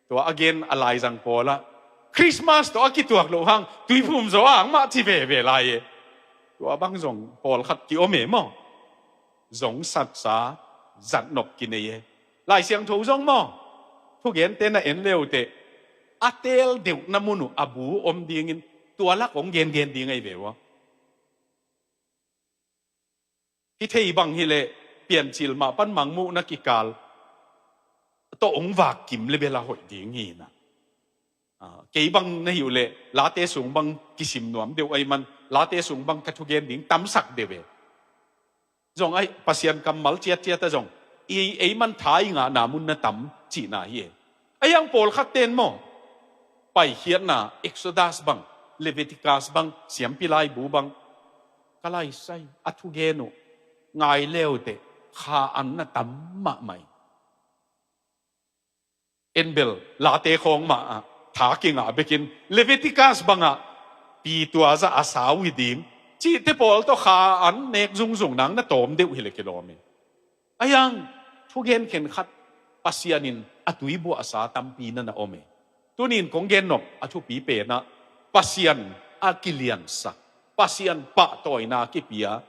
Tua a gen a laizang pawl ah Christmas tawh a kituak loh hang tuiphum zaw hang mah ci veve lai e. Tua bang zong pawlkhat ki-om e maw. Zong satsa zat nop kinei e. Lai Siangtho zong maw, thugente na en le uh teh, a teel deuh na mun uh a bu om dingin tua lak hong gengen ding ahi ve uh a. Hi thei bang hi leh Piancil mah pan Mangmuhna kikal tawh hong vak kim le bel a hoih ding hi-in ah. Ah, kei bang na hi uh leh Late sung bang kisim nuam deuh ahih man, Late sung bang ka thugen ding tamsak deuh e. Zong ahi, Pasian kammal ciatciat ah zong i, ei man tha i ngahna mun na tam cihna hi e. Ahi hang pawlkhat ten maw, Paikhiatna, Exodus bang, Leviticus bang, Siampi Laibu bang, ka laisai a thugen uh ngai le uh teh, kha an na tam mahmah hi. En bel Late khawng mah ah tha kingah bekin Leviticus bangah pi tua zah a sau hi ding cihte pawl tawh kha an nek zungzung nang na tawm deuh hi leh kilawm hi. Ahi hang thugen khenkhat Pasian in a tuibuahsa tampi na na om hi. Tuni-in kong gen nop a thupi pen ah Pasian a kiliansak, Pasian pahtawina kipia,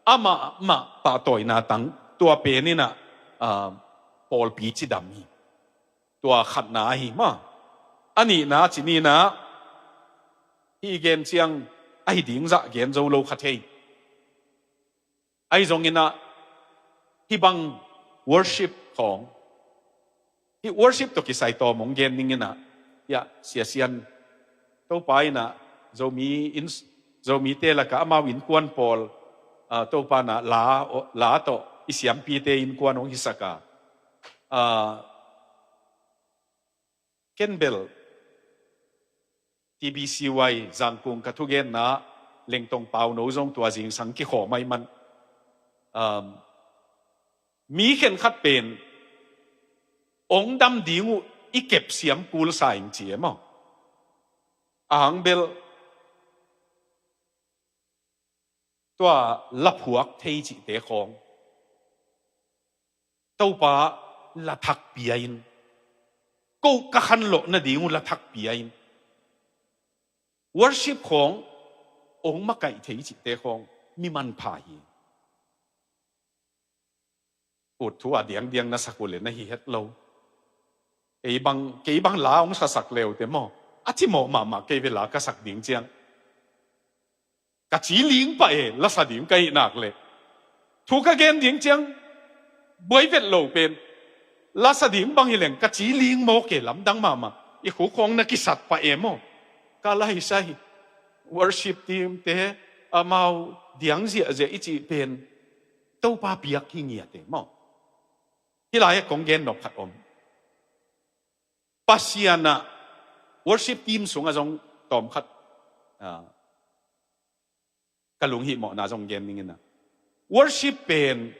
amah mah pahtawina tang, tua pen in ah, ah, pawlpi cidam hi. Tua khatna ahi maw. A nihna ci-in ah, hih gen ciang ahi ding zah gen zo lo kha thei. Ahi zongin ah hih bang worship khawng, hih worship tawh kisai tawm hong gen ning in ah, hiah Sia Sian, Topa in ah Zomi in, Zomite lakah amau innkuan pawl, ah, Topa in ah la, la tawh i siampite innkuan hong hisak a. Ah, ken bel T B C Y Zangkung ka thugenna, Lengtong Pauno zong tua zingsang kikhawm ahih man, um, mi khenkhat pen hong dam ding uh i kep siam kul sa ing ci e maw. A hang bel tua la phuak thei cihte khawng, Topa la thak pia in, ko ka khanlawh nading uh la thak pia in, worship khawng hong makaih thei cihte khawng mi manpha hi. Ut thu a diangdiang na sak uh le na hi het lo. Ei bang, kei bang la hong sasak le uh teh maw, a cimawh mahmah kei ve la ka sak ding ciang. Ka ci ling pah e, la sa ding ka hih nak leh. Thu ka gen ding ciang buai vet lo pen, la sa ding bang hi leng ka ci ling mawk e, lamdang mahmah. I khuk khawng na kisat pah e maw. Ka laisai, worship team te, amau diang ziahziah i cih pen Topa biak hi ngiat e maw. Hih lai-ah kong gen nop khat om. Pasian ah worship team sungah zong tawmkhat, ah, ka lunghihmawhna zong gen ning in ah, worship pen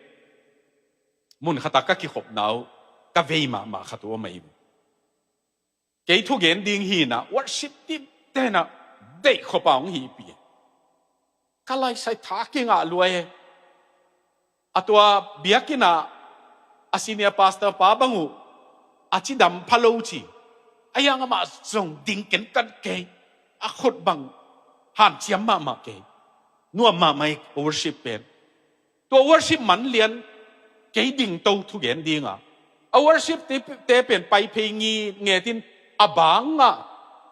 mun khatah ka kikhopna uh ka vei mahmah khat uh om ahi. Kei thugen ding hi in ah, worship team te in ah deih khop a hong hihpih. Ka laisai tha kingah lua e. A tua biakinn ah a senior pastor pa bang uh a cidam pha lo ci. A hiang amah zong ding kenkan kei. A khut bang hanciam mahmah kei. Nuam mahmah hi worship pen. Tua worship man lian kei dingto thugen ding a, a worship te, te pen pai phei ngi ngetin a bang ah,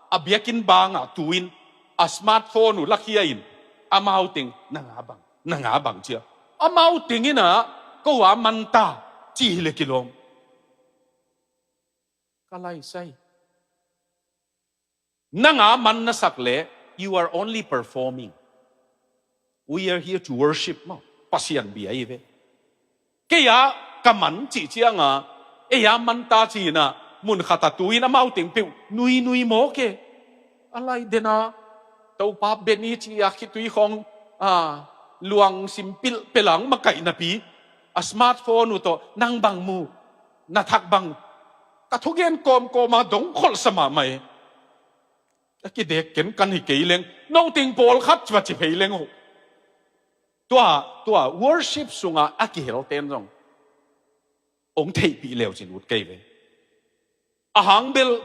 a biakinn bang ah tu-in a smartphone uh lakhia in amau teng na nga bang, na nga bang cia. Amau teng in ah ko a man ta ci hi le kilawm. Ka laisai. Nang a man na sak leh, you are only performing. We are here to worship maw. Pasian bia hi ve. Kei a ka man cih ciang a, ei a man ta ci in ah, mun khat a tu-in amau teng peuh nuinui mawk e. A lai den a, Topa bia ni ci a khitui khawng, a, luang sim pilh pia lang makaih napi, a smartphone uh tawh nang bang mu, na thak bang, ka thugen kawmkawm a dong kholhsa mahmah e. A kidek kenkan hi kei leng, no teng pawlkhat va ci phei leng uh. Tua, tua worship sungah a kihelten zong hong theihpih leucin ut kei ve. A hang bel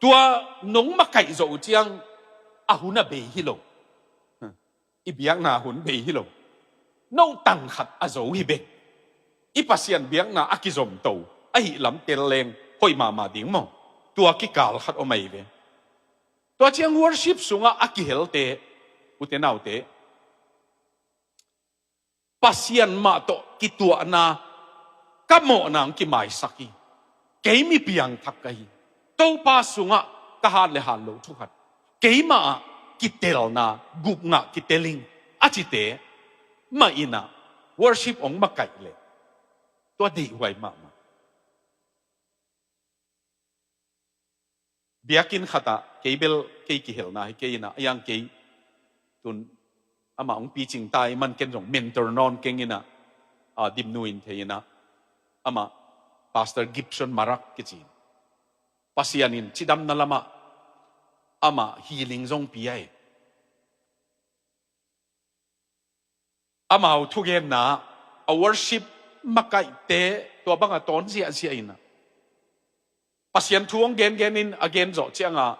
tua nong makaih zawh uh ciang a hun a bei hi lo. I biakna hun bei hi lo. No tang khat a zo hi bek. I Pasian biakna a kizomto ahih lam tel leng hoih mahmah ding maw. Tua kikal khat om ahi ve. Tua ciang worship sungah a kihelte, ute naute, Pasian mah tawh kituahna ka mawhna hong kimaisak hi. Kei mi piangthak ka hi. Topa sungah ka hat le hat loh thu khat, keimah ah kitelna, gupna kiteling a cite mah in ah worship hong makaih leh, tua deihhuai mahmah. Biakinn khatah kei bel kei kihelna hi kei in ah, a hiang kei tun amah hong picing ta ahih man ken zong mentor nawn keng in ah, a, dimnu in thei in ah, amah Pastor Gibson Marak kici in, Pasian in cidamna lamah amah healing zong pia hi. Amau thugenna, a worship makaihte tua bangah tawn ziahziah in ah, Pasian thu hong gengen in a gen zawh ciangah,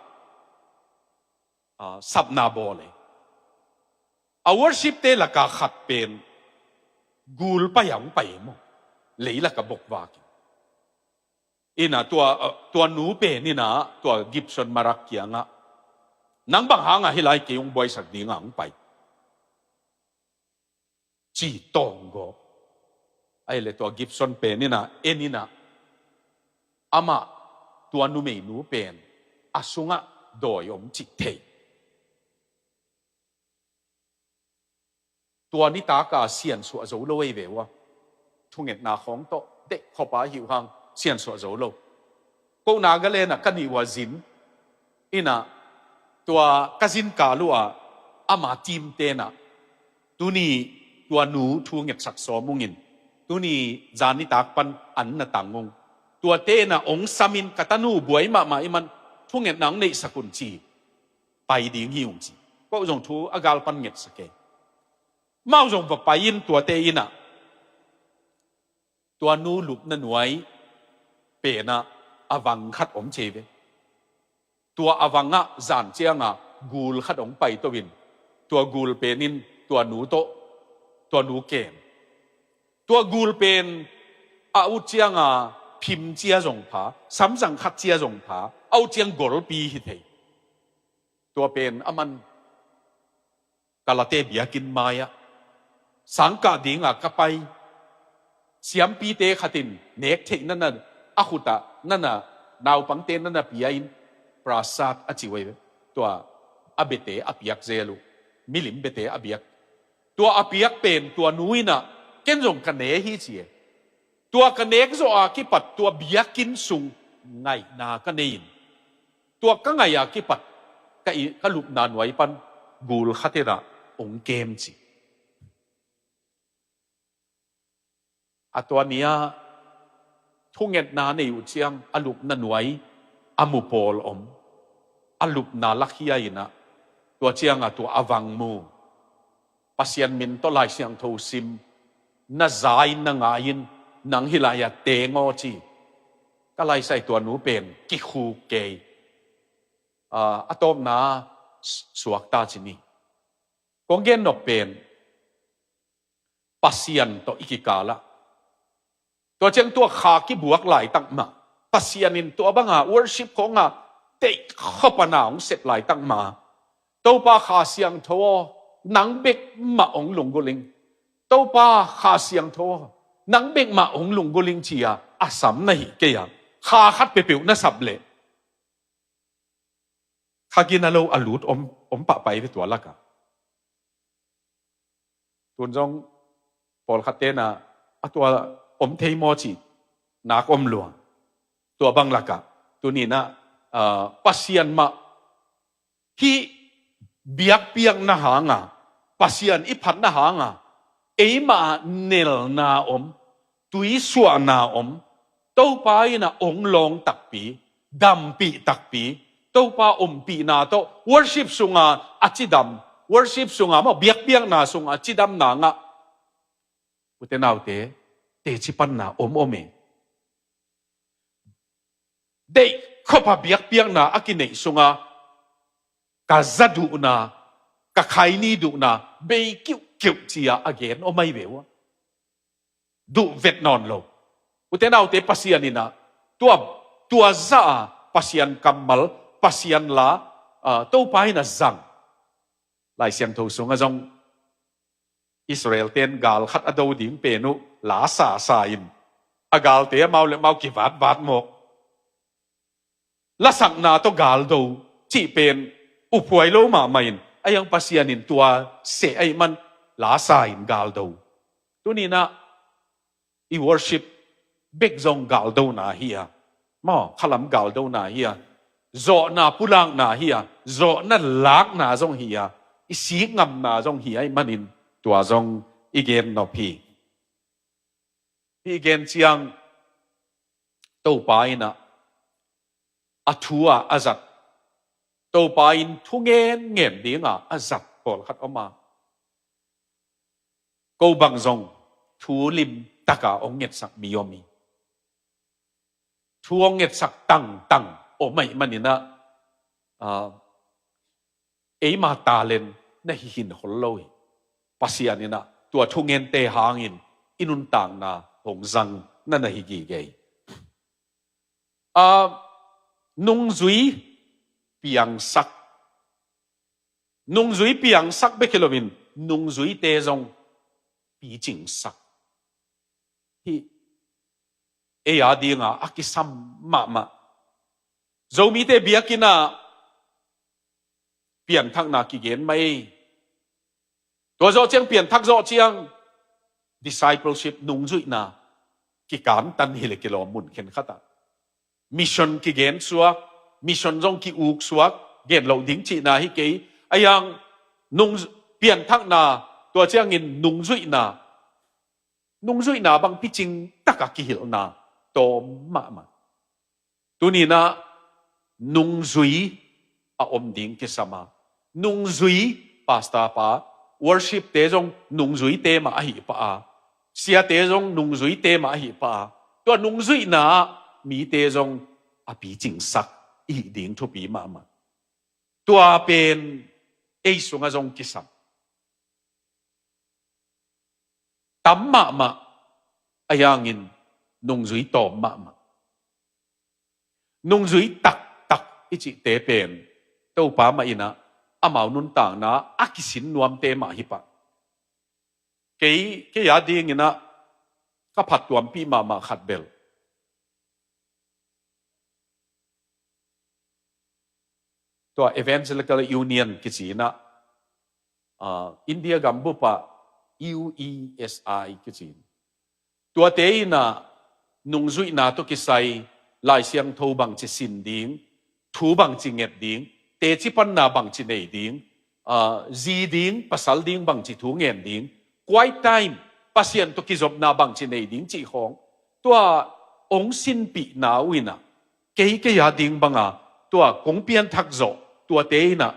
a, sapna bawl e. A worship te lakah khat pen gul pai a hong pai e maw. Lei lakah bokvak in ah, tua, a, tua nu pen in ah tua Gibson Marak kiangah, nang bang hangah hih lai kei hong buaisak dingah hong pai, ci tawng gawp. Ahih leh tua Gibson pen in ah, en in ah, amah tua numeinu pen a sungah dawi om cih thei. Tua nitak a siansuah zo lo ei ve uh a. Thungetna khawng tawh deih khop a hi uh hang siansuah zo lo. Ko Nagaland ah ka nih uh a zin in ah, tua ka zin kal uh ah ama team ten ah tuni tua nu thu ngetsak sawm ung in, tuni zan nitak pan an na tang ung. Tuate in ah hong sam in, ka tanu buai mahmah ahih man thungetna hong neihsak un ci. Pai ding hi ung ci. Ko zong thu a gal pan ngetsak e. Amau zong va pai in tuate in ah, tua nu lupna nuai pen ah a vang khat om ci ei ve. Tua a vang ah zan ciangah gul khat hong paito in, tua gul pen in tua nu tawh, tua nu kem. Tua gul pen a ut ciangah phim cia zong pha, samzang khat cia zong pha, a ut ciang golpi hi thei. Tua pen a man ka late biakinn mai-ah sangkah dingah ka pai. Siampite khat in nek theih na na, a khutah na na, naupangte na na pia in, Prasad a ci uh ahi ve. Tua a biate a piak zel uh, milim biate a biak. Tua a piak pen tua nu in ah, ken zong ka ne hi ci e. Tua ka nek zawh a kipat tua biakinn sung ngaihna ka nei in, tua ka ngaih a kipat ka i, ka lupna nuai pan gul khat in ah hong kem ci. A tua ni-a thungetna nei uh ciang a lupna nuai a mu pawl om. A lupna lakhia in ah, tua ciang a tua a vang mu. Pasian min tawh Lai Siangtho sim, na za in na ngai in, nang hih lai-ah teng aw ci. Ka laisai tua nu pen kikhuk kei. A, a tawpna suakta ci ni. Kong gen nop pen Pasian tawh i kikal ah, tua ciang tua kha kibuak laitak mah, Pasian in tua banga worship khawng a deih khop a na hong sep laitak mah, Topa Kha Siangtho aw, nang bek mah hong lunggulh ing. Topa Kha Siangtho aw, nang bek mah hong lunggulh ing ci-a a sam na hi kei a, kha khat peuhpeuh na sap leh kha gina lo a lut om, om pahpah ve tua lakah. Tun zong pawlkhat ten ah, a tua om thei maw cih nak om lua. Tua bang lakah tuni-in ah, ah, Pasian mah hih biakpiakna hanga, Pasian i phatna hanga, eimah ah nelna om, tuisuahna om, Topa in ah hong lawng takpi, dampih takpi, Topa ompihna tawh worship sunga a cidam, worship sunga maw, biakpiakna sunga a cidamna ngah. Ute naute, teci panna om om e. Deih khop a biakpiakna a kineih sunga ka za duhna, ka khaini duhna bei kiuhkiuh ci-a a gen om ahi ve uh a. Duh vet nawn lo. Ute naute, Pasian in ah tua, tua za a Pasian kammal, Pasian la, ah, Topa in ah zang. Lai Siangtho sungah zong Israel ten gal khat a do ding pen uh la sasa in, a galte amau le amau kivatvat mawk. Lasakna tawh gal do cih pen uphuai lo mahmah in, a hiang Pasian in tua seh ahih man la sa in gal do. Tuni-in ah i worship bek zong galdona hi a, maw, khalam galdona hi a, zawhna pulakna hi a, zawhna lakna zong hi a, i sik ngamna zong hi ahih manin tua zong i gen nop hi. Hih i gen ciang Topa in ah a thu ah a zat, Topa in thu ngen ngen dingah a zat pawlkhat om a, ko bang zong thu limtaka hong ngetsak mi om hi. Thu hong ngetsak tangtang om ahih manin ah, ah, eima talent na hi khin khol lo hi. Pasian in ah tua thungente hangin i nuntakna hong zang na na hi gige hi. Ah, nungzui piangsak. Nungzui piangsak bek hi loin nungzuite zong picingsak. Hih ei a dinga a kisam mahmah. Zomite biakinn ah pianthakna kigen mah ei. Tua zawh ciang, pianthak zawh ciang, discipleship, nungzuihna kikantan hi leh kilawm mun khenkhat ah. Mission kigen suak, mission zong ki-uk suak, gen loh ding cihna hi kei. A hiang nung, pianthakna, tua ciangin nungzuihna, nungzuihna bang picing taka kihilhna tawm mahmah. Tuni-in ah nungzui a om ding kisam a, nungzui, pastor pa, worship-te zong nungzuite mah ahi pah a, siate zong nungzuite mah ahi pah a, tua nungzuihna ah mite zong a picingsak i hih ding thupi mahmah. Tua pen ei sungah zong kisam. Tam mahmah, a hiangin nungzui tawm mahmah. Nungzui taktak i cihte pen Topa mah in ah amau nuntakna a kisin nuamte mah hi pah. Kei, kei a dingin ah ka phattuampih mahmah khat bel, tua Evangelical Union kici in ah, ah, India gambup ah U E S I kici in. Tuate in ah nungzuihna tawh kisai Lai Siangtho bangci sin ding, thu bangci nget ding, teci panna bangci nei ding, ah, zi ding, pasal ding bangci thu ngen ding, quiet time, Pasian tawh kizopna bangci nei ding cih khawng. Tua hong sinpihna uh in ah, kei kei a ding banga, tua kong pianthak zawh, tuate in ah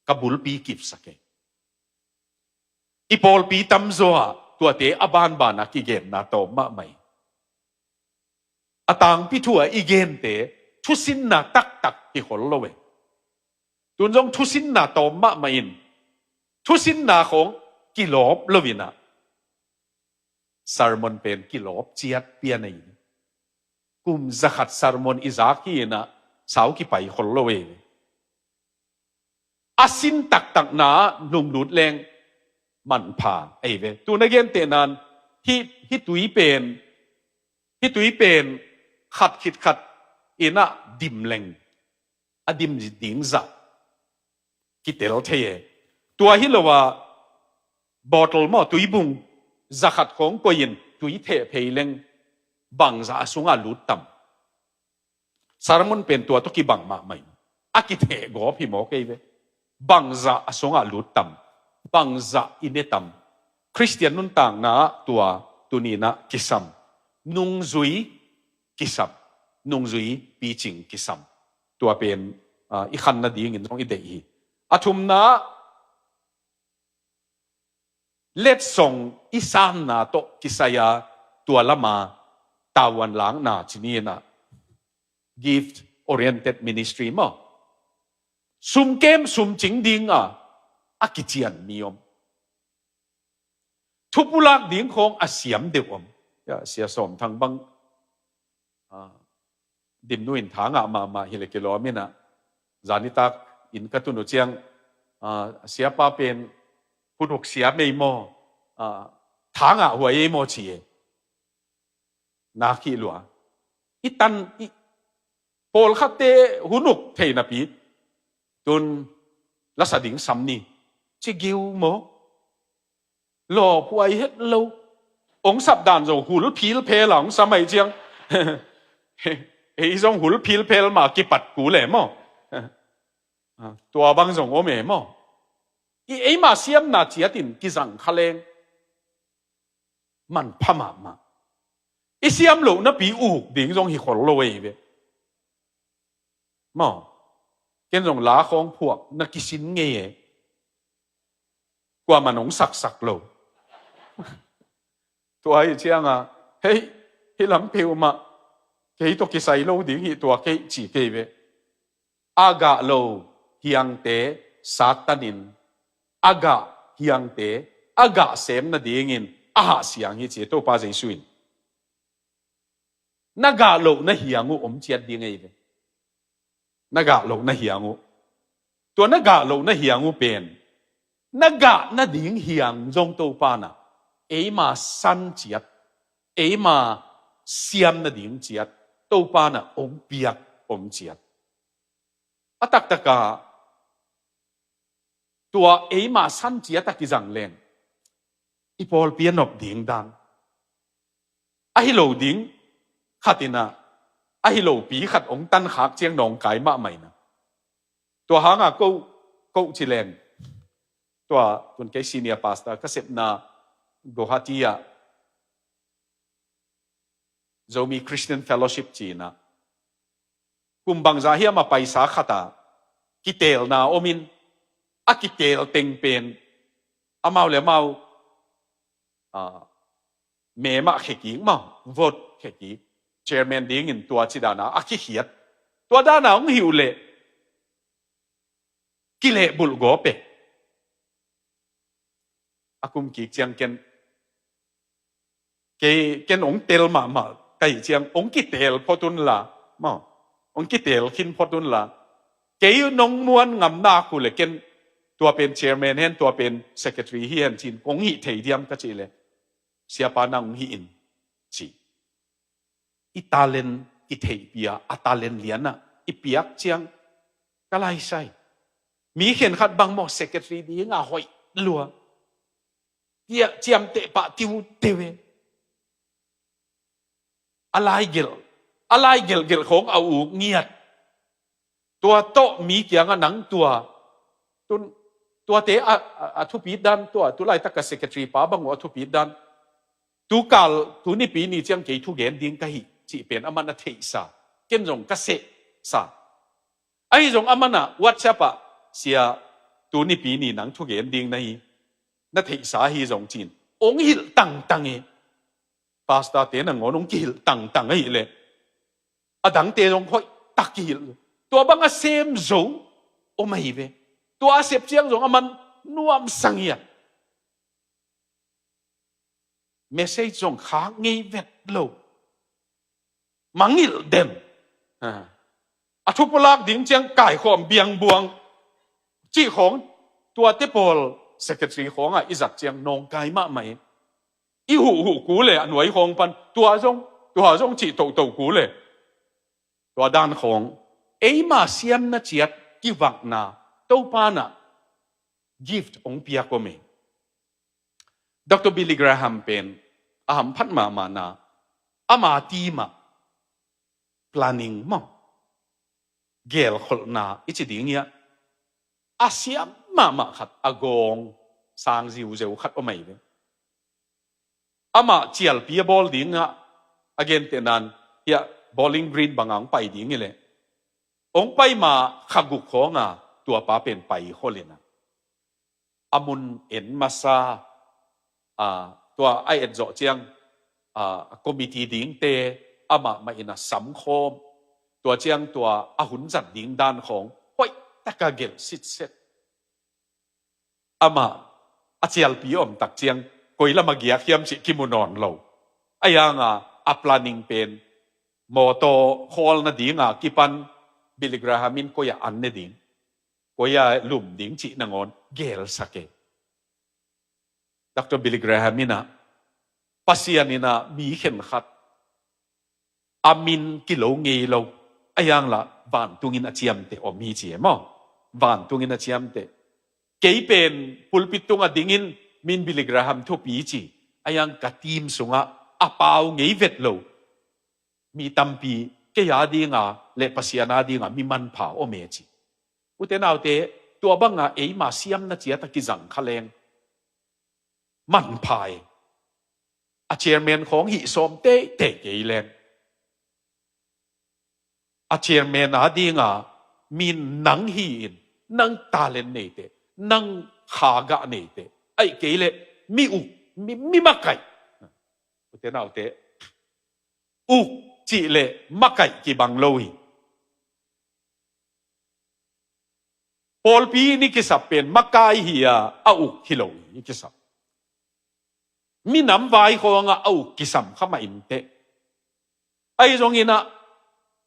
ka bulpi kipsak e. I pawlpi tamzaw ah tuate a banbana kigenna tawm mahmah hi. A tangpi thu a i gente thusinna taktak hi khol lo e. Tun zong thusinna tawm mahmah in, thusinna khawng kilawp lo in ah, sermon pen kilawp ciat pian ahi. Kum zakhat sermon i zak hi in ah, sau kipai khol lo e. A sin taktakna ah lunglut leng manpha ahi ve. Tun a gentehna in hih, hih tui pen, hih tui pen khat khit khat in ah dim leng, a dim ding zah kitel thei e. Tua hi lo a, bottle maw, tuibung zakhat khawng koih in tui theh phei leng bangzah a sungah lut tam? Sermon pen tua tawh kibang mahmah in, a kitheh gawp hi maw kei ve. Bangzah a sungah lut tam, bangzah i ne tam? Khristian nuntakna ah tua tuni in ah kisam. Nungzui kisam, nungzui picing kisam. Tua pen, ah, i khan nadingin zong i deih hi. A thumna ah, letsong i sanna tawh kisai a, tua lama tavuan lakna ci ni in ah, gift oriented ministry maw, sumkem sumcing dinga a kician mi om. Thupulak ding khawng a siam deuh om. Ya, Sia Sawm Thang bang, ah, Dimnu in tha ngah mahmah hi le kilawm in ah, zanitak inn ka tun uh ciang, ah, siapa pen hun uk siam ei maw, ah, tha ngah huai ei maw ci e. Nak hi lua. I tan, i pawlkhatte hun uk thei napi, tun lasa ding sam ni, ci giu maw? Lawphuai het lo. Ong sap dan zong hul philphel a ong sam ahi ciang. Ei zong hul philphel ma kipat ku le maw? Tua bang zong om e maw? I eima siamna ciatin kizang kha leng manpha mahmah. I siam loh napi uk ding zong hi khol lo ei ve. Maw? Ken zong la khawng phuak na kisin ngei e. Kuaman ong saksak lo. Tua hi cianga, hei, hih lam peuhmah kei tawh kisai lo ding hi tua kei ci kei ve. A gah lo hiangte Satan in, a gah hiangte, a gah sem nadingin a hahsiang hi ci e Topa Jesu in. Na gah loh na hiang uh om ciat ding ei ve. Na gah loh na hiang uh. Tua na gah loh na hiang uh pen, na gah nading hiang zong Topa na, eima san ciat, eima siam nading ciat Topa na ong piak om ciat. A taktaka tua eima san ciat a kizang leng i pawlpi a nop ding dan, ahi lo ding khat in ah, ahi lopi khat ong tankhak ciang nawngkai mahmah in ah. Tua hanga ko, ko ci leng, tua tun kei senior pastor ka sepna Guwahati ah Zomi Christian Fellowship ci in ah, kum bangzah hiam a paisa khat a kiteelna om in, a kiteel teng pen amau le amau, ah, member khekik maw, vote khekik, chairman dingin tua ci dana a kikhiat. Tua dana hong hi uh leh kilehbulh gawp e. A kum kik ciang ken, kei, ken ong tel mahmah ka hih ciang ong kiteel phot un la, maw, ong kiteel khin phot un la, kei nong muan ngam nak uh leh ken tua pen chairman hen, tua pen secretary hi hen ci-in kong hih thei diam ka cih leh, siapa nang hong hih in, ci. I talent kitheihpih a, a talent lianah i piak ciang, ka lai sai. Mi khenkhat bang maw secretary dinga hoih lua. Tia ciamteh pah tiuteu e. A lai gelh, a lai gelh gelh khawng a uk ngiat. Tua tawh mi kiangah nang tua, tun, tuate a, a, a thupit dan tua, tu laitak a secretary pa bang uh a thupit dan. Tu kal, tu nipi ni ciang kei thugen ding ka hi, cih pen aman a theihsa. Ken zong ka sehsa. Ahi zong aman ah WhatsApp ah, "Sia, tu nipi ni nang thugen ding na hi, na theihsa hi zong," cin. Ong hilh tangtang e. Pastor te nangawn ong kihilh tangtang ahih leh, a dangte zong hoih tak kihilh. Tua bang a sem zo om ahi ve. Tua a sep ciang zong aman nuamsa ngiat. Message zong khak ngei vet lo. Mangilh den. Ha. A thu pulak ding ciang kaikhawm biangbuang. Cih khawng, tuate pawl secretary khawngah i zat ciang nawngkai mahmah e. I huhhuh ku le a nuai khawng pan, tua zong, tua zong cih tohtoh ku le. Tua dan khawng, eima siamna ciat kivakna, Topa nah gift ong piak om e. Doctor Billy Graham pen a hamphat mahmahna, ama team ah planning maw, gelkholhna i ci ding hiah, a siam mahmah khat, a gawng sang ziuzeu khat om ahi ve. Amah cialpi a bawl dingah, a gentehna in hiah Bowling Green bangah ong pai ding hi leh, ong pai ma kha guk khawnga tua pa pen pai khol in ah, a mun en masa, a, tua a et zawh ciang, a, committee dingte amah mah in a samkhawm, tua ciang tua a hun zat ding dan khawng hoih taka gelh sitset. Amah a cialpi om tak ciang koi lam a giak hiam cih kimu nawn lo. A hianga a planning pen mawtaw khawl nadinga kipan Billy Graham in koi ah an ne ding, koi ah lum ding cih nangawn gelsak e. Doctor Billy Graham in ah, Pasian in ah mi khenkhat a min kilo ngei lo, a hianglah vantungin a ciamteh om hi ci e maw. Vantungin a ciamteh. Kei pen pulpit tungah dingin min Billy Graham thupi ci, a hiang ka team sungah a pau ngei vet lo mi tampi kei a dinga le Pasian a dinga mi manpha om e ci. Ute naute, tua banga eima siamna ciat a kizang kha leng manpha e. A chairman khawng hih sawm teitei kei leng, a chairman a dinga min nang hi in, nang talent neite, nang kha gah neite, ahih kei leh mi uk, mi, mi makaih. Ute naute, uk cih leh makaih kibang lo hi. Pawlpi in i kisap pen makai hi a, a uk hi lo hi i kisap. Minam vai khawngah a uk kisam kha mah inteh. Ahi zongin ah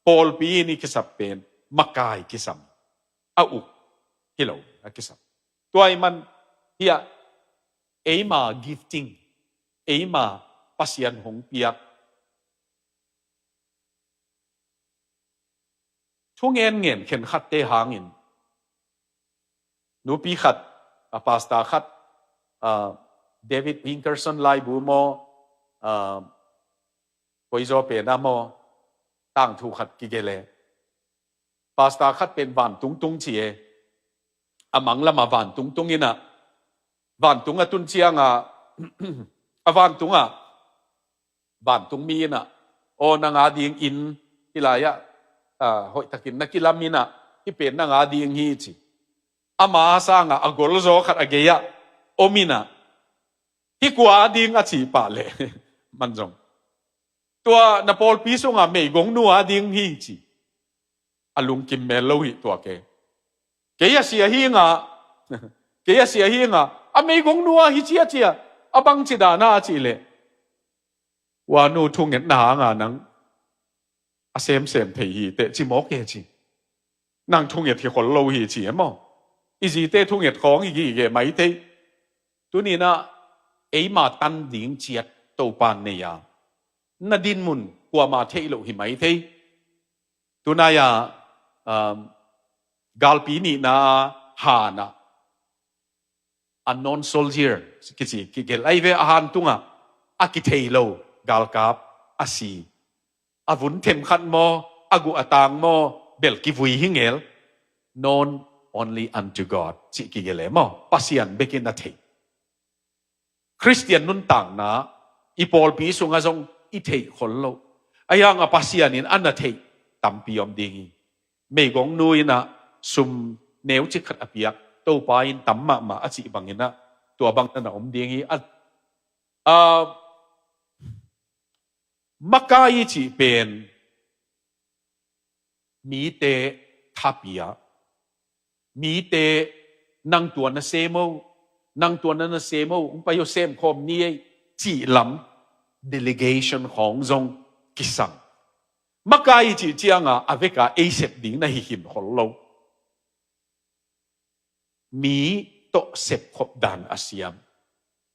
pawlpi in i kisap pen makai kisam, a uk hi lo a kisam. Tua ahih man hiah eima gifting, eima Pasian hong piak thungen ngen khenkhatte hangin, nupi khat, a pastor khat, a, David Wilkerson laibu maw, a, koizaw pen a maw, tangthu khat kigelh e. Pastor khat pen vantung tung ci e. A manglamah vantung tung in ah, vantung a tun ciangah, a vantung ah vantung mi in ah, "Aw, nang a ding inn hi lai-ah, a, hoihtakin na kilam in ah, hih pen nang a ding hi," ci. Ama sangah a golzaw khat a gei-ah om in ah, "Hih kua a ding?" a cih pah leh, man zong, "Tua na pawlpi sungah meigongnu a ding hi," ci. A lungkim mel lo hi tuak e. "Kei a sia hi ngah, kei a sia hi ngah, a meigongnu a hi cia cia, a bangci dana?" a cih leh, "Ua nu, thungetna hanga nang a semsem thei hi teh," ci mawk e ci. "Nang thunget hi khol lo hi," ci e maw. I zite thunget khawng i gige mai thei. Tuninah eima tan ding ciat Topan nei a, na dinmun kuama theih loh hi mai thei. Tunai-a, um, galpi nihna a hanah a non soldier kici kigelh ahi ve, a han tungah a kithei lo galkap a si. A vun themkhat maw, a guh a tang maw, bel kivui hi ngel. Known only unto God cih kigelh e maw, Pasian bekin a thei. Khristian nuntakna i pawlpi sungah zong i theih khol lo. Ahi hangah Pasian in a na theih tampi om ding hi. Meigong nu in ah sum neucik khat a piak, Topa in tam mahmah a cih bangin ah tua bang na na om ding hi. A, a, makai i cih pen mite thapia, mite nang tua na sem o, nang tua na na sem o, hong pai o, sem khawm ni ei, cih lam delegation khawng zong kisam. Makai i cih ciangah a veka ei sep ding na hi khin khol lo. Mi tawh sepkhop dan a siam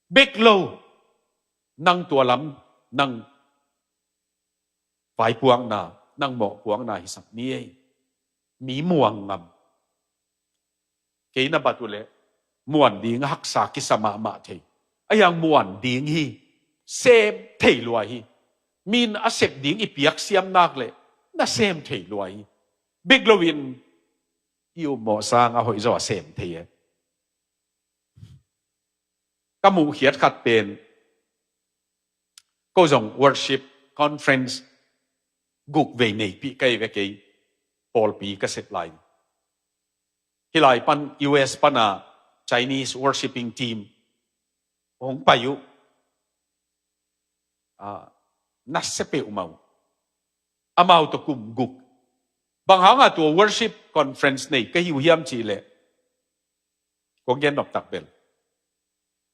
bek lo. Nang tua lam, nang vaipuakna, nang mawhpuakna hisak ni ei. Mi muang ngam. Kei na bat uh leh muan ding haksa kisa mahmah thei. Ahi hang muan ding hi. Sem thei lua hi. Min a sep ding i piak siam nak leh na sem thei lua hi. Bek loin i upmawh sang a hoih zaw a sem thei e. Ka muhkhiat khat pen, ko zong worship conference guk vei neipih ka hi ve kei, pawlpi ka sep lai. Hih lai pan, U S pana Chinese worshipping team hong pai uh. Ah, nasia peuhmah uh. Amau tawh kum guk. Bang hanga tua worship conference nei ka hi uh hiam cih leh, kong gen nop tak bel,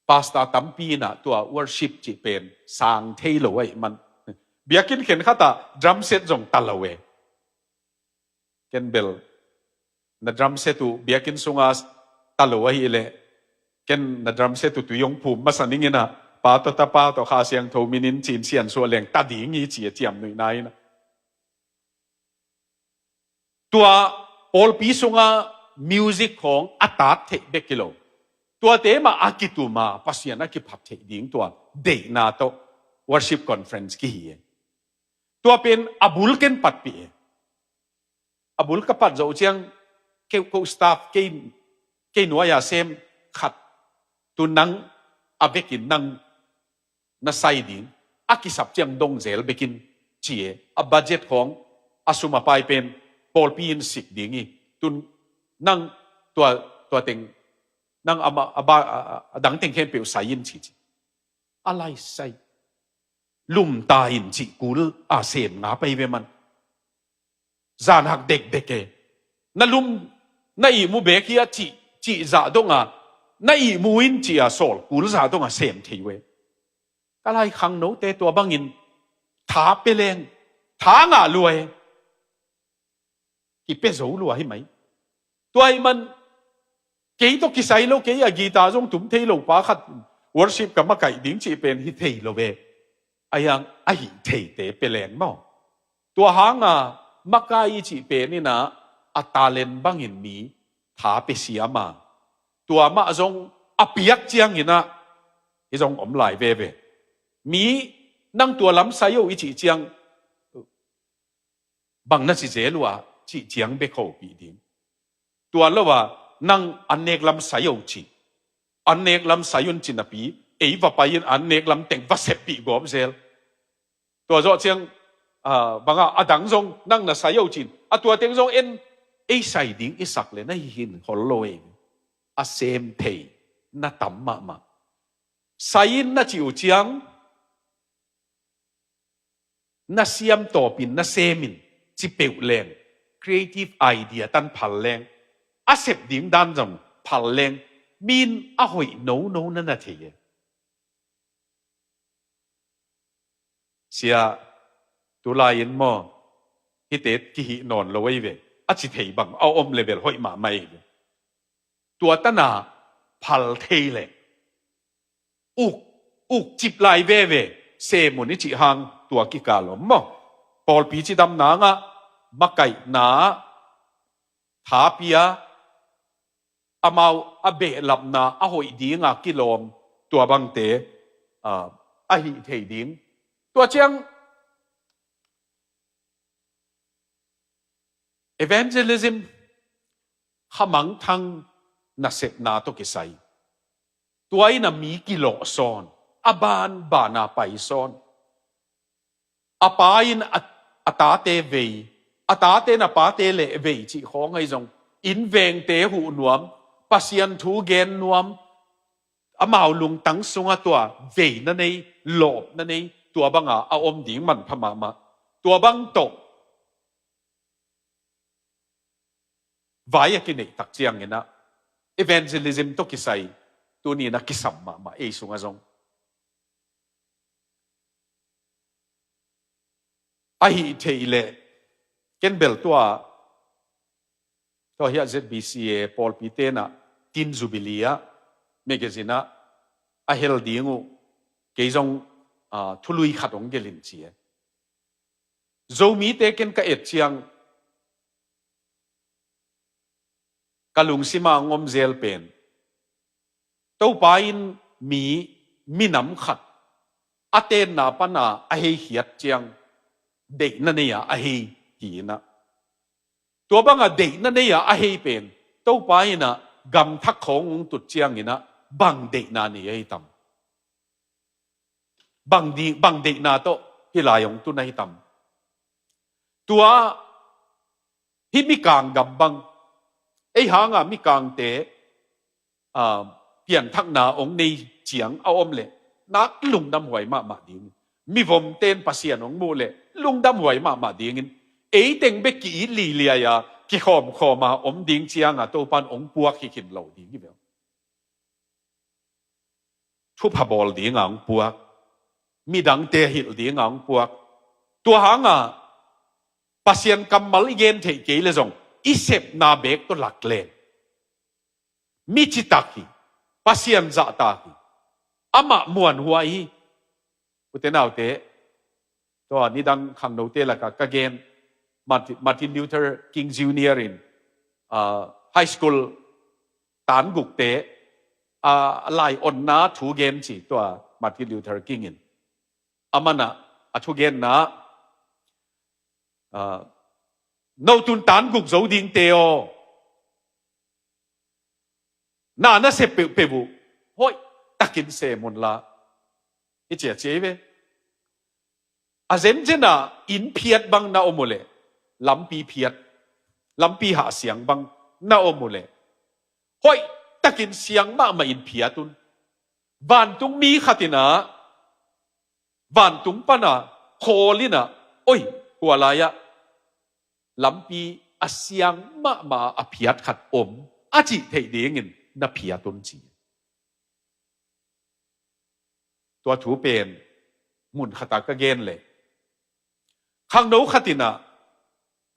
pastor tampi in ah tua worship cih pen sang thei lo ahih man, biakinn khenkhat ah drum set zong ta lo e. Ken bel na drum set uh biakinn sunga ta lo ahih leh, ken na drum set uh tui hong phum masa ning in ah, Pa tawh, Tapa tawh, Kha Siangtho minin ci-in siansuah leng ta ding hi ci a ciamnuihna in ah. Tua pawlpi sunga music khawng a tat theih bek hi lo, tuate mah a kitum a Pasian a kiphat theih ding tua deihna tawh worship conference kihi e. Tua pen a bul ken patpih e. A bul ka pat zawh ciang, kei, ko staff, kei, kei nuai-a sem khat, tu nang a vekin nang na sai ding, a kisap ciang dong zel bekin ci e. A budget khawng, a sum a pai pen pawlpi in sik ding hi. Tun nang tua, tua teng, nang a, a, a, a dang teng khempeuh sai in ci ci. A lai sai. Lumta in cih kul a sem nga pai ve man. Zan hak dekdek e. Na lum, na ihmu bek hi a cih, cih zah donga, na ihmu in cih a sawl kul zah donga sem thei uh e. Ka lai khangnote tua bangin tha pia leng, tha ngah lua e. Kipia zo lua hi mai. Tua ahih man, kei tawh kisai lo, kei a guitar zong tum thei lo pa khat worship ka makaih ding cih pen hi thei lo ve. Ahi hang a hih theite pia leng maw. Tua hanga makai i cih pen in ah a talent bangin mi tha pia siam a, tua mah zong a piak ciangin ah hi zong om lai veve. Mi nang tua lam sai o i cih ciang, bang na ci zel uh a cih ciang bek hopih ding. Tua lo a nang an nek lam sai o ci. An nek lam sai un ci napi, ei va pai in an nek lam teng va seppih gawp zel. Tua zawh ciang, ah, banga a dang zong nang na sai o cin, a tua teng zong en, ei sai ding i sak le na hi hin hol lo e. A sem thei na tam mahmah. Sai in na cih uh ciang, na siam tawpin, na semin, ci peuh leng, creative idea tan phal leng, a sep ding dan zong phal leng, min a hoih nono na na thei e. Sia, tulai in maw, hihte kihih nawn lo ei ve, a ci thei bang a om le bel hoih mahmah ei ve. Tua tana phal thei le uk, uk cip lai veve, sem un i cih hang tua kikal om maw. Pawlpi cidam nangah makaihna tha pia, amau a behlapna a hoih dinga kilawm, tua bangte, ah, a hih thei ding. Tua ciang evangelism khamangthang nasepna tawh kisai. Tua in a mi kilawh sawn, a banbana pai sawn. A pa in a, a tate vei, a tate in a pate leh vei cih khawng ahi zong, inn vengte huh nuam, Pasian thu gen nuam, amau lungtang sunga tua veina nei, lawpna nei, tua banga a om ding manpha mahmah. Tua bang tawh vai a kineih tak ciangin ah evangelism tawh kisai tuni-in a kisam mahmah ei sungah zong. Ahih theih leh ken bel tua, tua hiah Z B C A pawlpi tenah Tin Jubilee ah magazine ah a hel ding uh kei zong, ah, thului khat hong gelh in ci e. Zomite ken ka et ciang ka lungsim ah hong om zel pen, Topa in mi, minam khat a tenna pana a hei khiat ciang deihna nei-a a hei hi-in ah, tua banga deihna nei-a a hei pen Topa in ah gamthak khawng hong tut ciangin ah bang deihna nei ahi tam? Bang di, bang deihna tawh hih lai hong tun ahi tam? Tua hih mikang gam bang, ei hanga mikangte, ah, pianthakna hong nei ciang a om leh nak lungdamhuai mahmah ding. Mivomte in Pasian hong muh leh lungdamhuai mahmah dingin, eiteng bek ki-it liliai-a kikhawmkhawma om ding cianga Topan hong puak hi khin lo ding hi ve. Thupha bawl dinga hong puak, midangte hilh dinga hong puak. Tua hanga Pasian kammal i gen theih kei leh zong i sepna beek tawh lak leng, mi citak hi, Pasian zahtak hi, amah muanhuai hi. Ute naute, tua nidang khangnote lakah ka gen, Martin, Martin Luther King Junior in, ah, high school tan gukte, ah, a lai-onna thugen ci, tua Martin Luther King in. Aman ah a thugenna, ah, no tun tan guk zo dingte aw, na nasep peuhpeuh uh hoih takin sem unla, hi ci a ci ei ve. A zenzen ah inn phiat bang na om uh leh, lampi phiat, lampi hahsiang bang na om uh leh, hoih takin siang mahmah in phiat un. Vantung mi khat in ah, vantung pana khawl in ah, oi, hua lai-ah lampi a siang mahmah a phiat khat om, a cih theih dingin na phiat un ci. Tua thu pen mun khatah ka gen leh, khangno khat in ah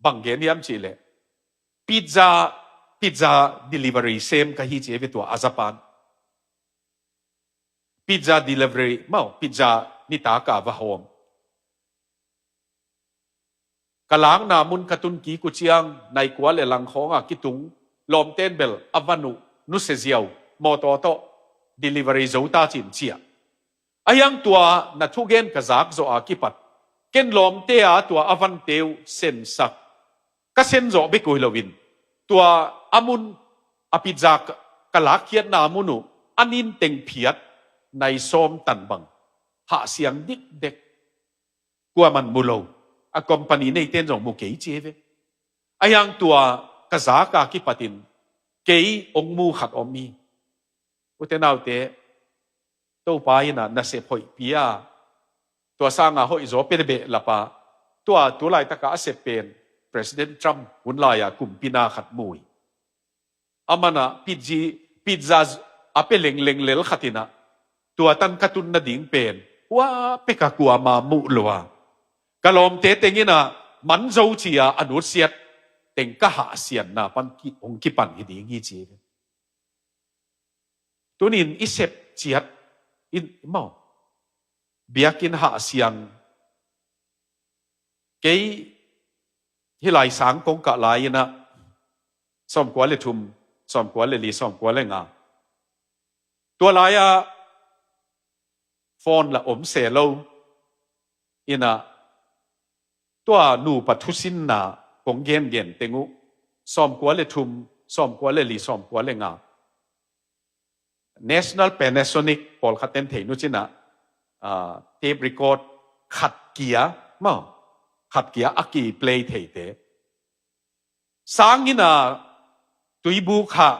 bang gen hiam cih leh, pizza, pizza delivery sem ka hi ci ei ve, tua a Japan. Pizza delivery, mau, pizza nitak a va hawm. Ka lakna mun ka tun kik uh ciang, nai kua leh lang khawngah kitung, lawmte in bel a van uh nusia ziau, mawtaw tawh delivery zo ta cin ci a. Ahi hang tua na thugen ka zak zawh a kipat, ken lawmte a tua a vante uh sensak, ka sen zawh bek uh hi loin, tua a mun, a pizza ka, ka lakkhiatna mun uh a ninteng phiat nai sawm tan bang hahsiang dikdek. Kuaman mu lo, a company neite in zong mu kei ci ei ve. Ahi hang tua ka zak a kipatin kei hong mu khat om hi. Ute naute, Topa in ah nasep hoih pia, tua sanga hoih zaw pia behlap a, tua tu laitakah a sep pen President Trump hun lai-a kumpina khat mu hi. Aman ah pizzi, pizza a pia lengleng lel khat in ah, tua tan ka tun nading pen hua peka kuama muh lo a, ka lawmte teng in ah man zo ci-a a nutsiat teng ka hahsianna pan ki, hong kipan hi ding hi ci. Tunin i sep ciat in, mau, biakinn hahsiang, kei hih lai sang kong kah lai-in ah sawmkua le thum, sawmkua le li, sawmkua le nga. Tua lai-ah phone la om se lo. Inah tua nupa thusinna kong gengen teng uh, sawmkua le thum, sawmkua le li, sawmkua le nga. National Panasonic, pawlkhat ten thei nu cinah, ah, tape record khat kia, maw, khat kia a ki play theite. Sang inah tuibuk hah,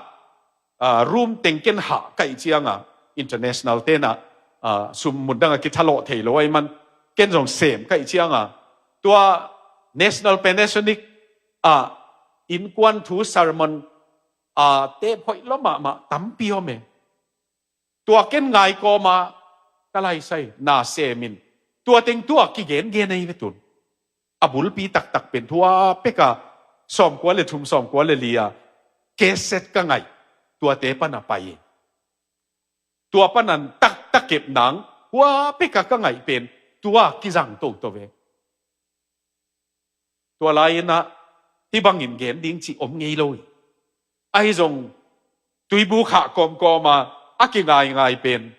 ah, room teng ken hah kaih cianga, international tenah, ah, sum mundanga kithalawh thei lo ahih man, ken zong sem kaih cianga, tua National Panasonic ah innkuan thu sermon, ah, tape hoih lo mahmah tampi om e. Tua ken ngai kawma ka laisai na semin, tua teng tua kigengen ahi ve tun. A bulpi taktak pen tua peka sawmkua le thum, sawmkua le lia keset ka ngaih, tuate pana pai e. Tua panan taktak kep nang, tua peka ka ngaih pen tua kizang toto ve. Tua lai-inah hih bangin gen ding cih om ngei lo hi. Ahi zong tuibuk hah kawmkawma a kingaingai pen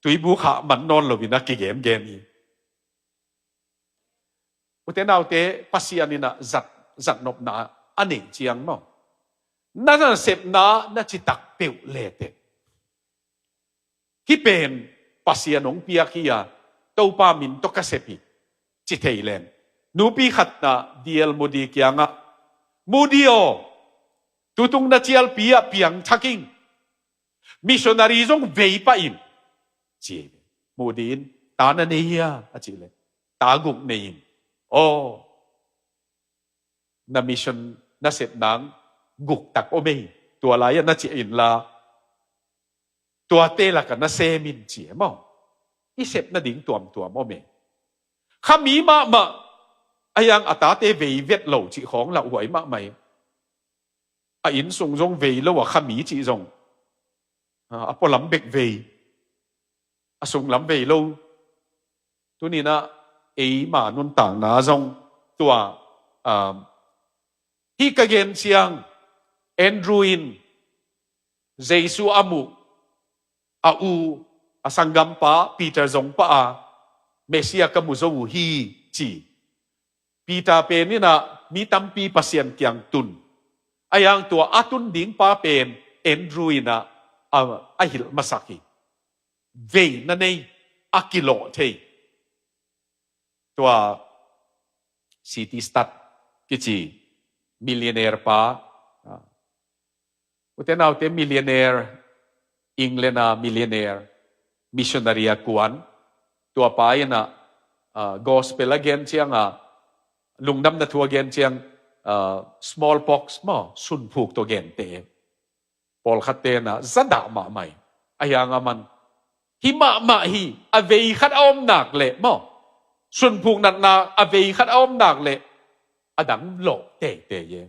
tuibuk hah man nawn loin a kigengen hi. Ute naute, Pasian inah zat, zatnopna a neih ciang maw, na nasepna na citak peuh leteh, hih pen Pasian hong piak hi a, Topa min tawh ka sep hi, ci thei leng. Nupi khatna D L Moody kiangah, Moody aw, tutung na cialpi ah piangthak ing, missionary zong vei pah in, ci. Moody in, ta na nei hia, a cih leh, ta guk nei ing. Aw, na mission nasep nang guk tak om ei, tua lai-ah na ciah inla, tuate lakah na sem in, ci e maw. I sep nading tuamtuam om e. Khami mahmah, a hiang a tate vei vet lo cih khawng lauhuai mahmah e. A innsung zong vei lo a, khami cih zong, a, a pualam bek vei, a sunglam vei lo. Tuninah eima nuntakna zong tua, um, hih ka gen ciang, Andrew in Jesu a muh, a u, a sanggampa Peter zong pah a, Messiah ka mu zo uh hi, ci. Peter pen inah mi tampi Pasian kiang tun. A hiang tua a tun ding pa pen Andrew inah a, a hilh masak hi. Vei na nei, a kilawh thei. Tua C T Studd kici millionaire pa, ah, ute naute, millionaire, England a millionaire, missionary a kuan, tua pa inah, ah, gospel a gen cianga, lungdamna thu a gen ciang, ah, smallpox maw, sunphuk tawh gente. Pawlkhat tenah zadah mahmah hi. A hiang a man, hih mahmah hi, a vei khat a om nak leh maw, sunphuk natna a vei khat a om nak leh a dang lawh teitei e.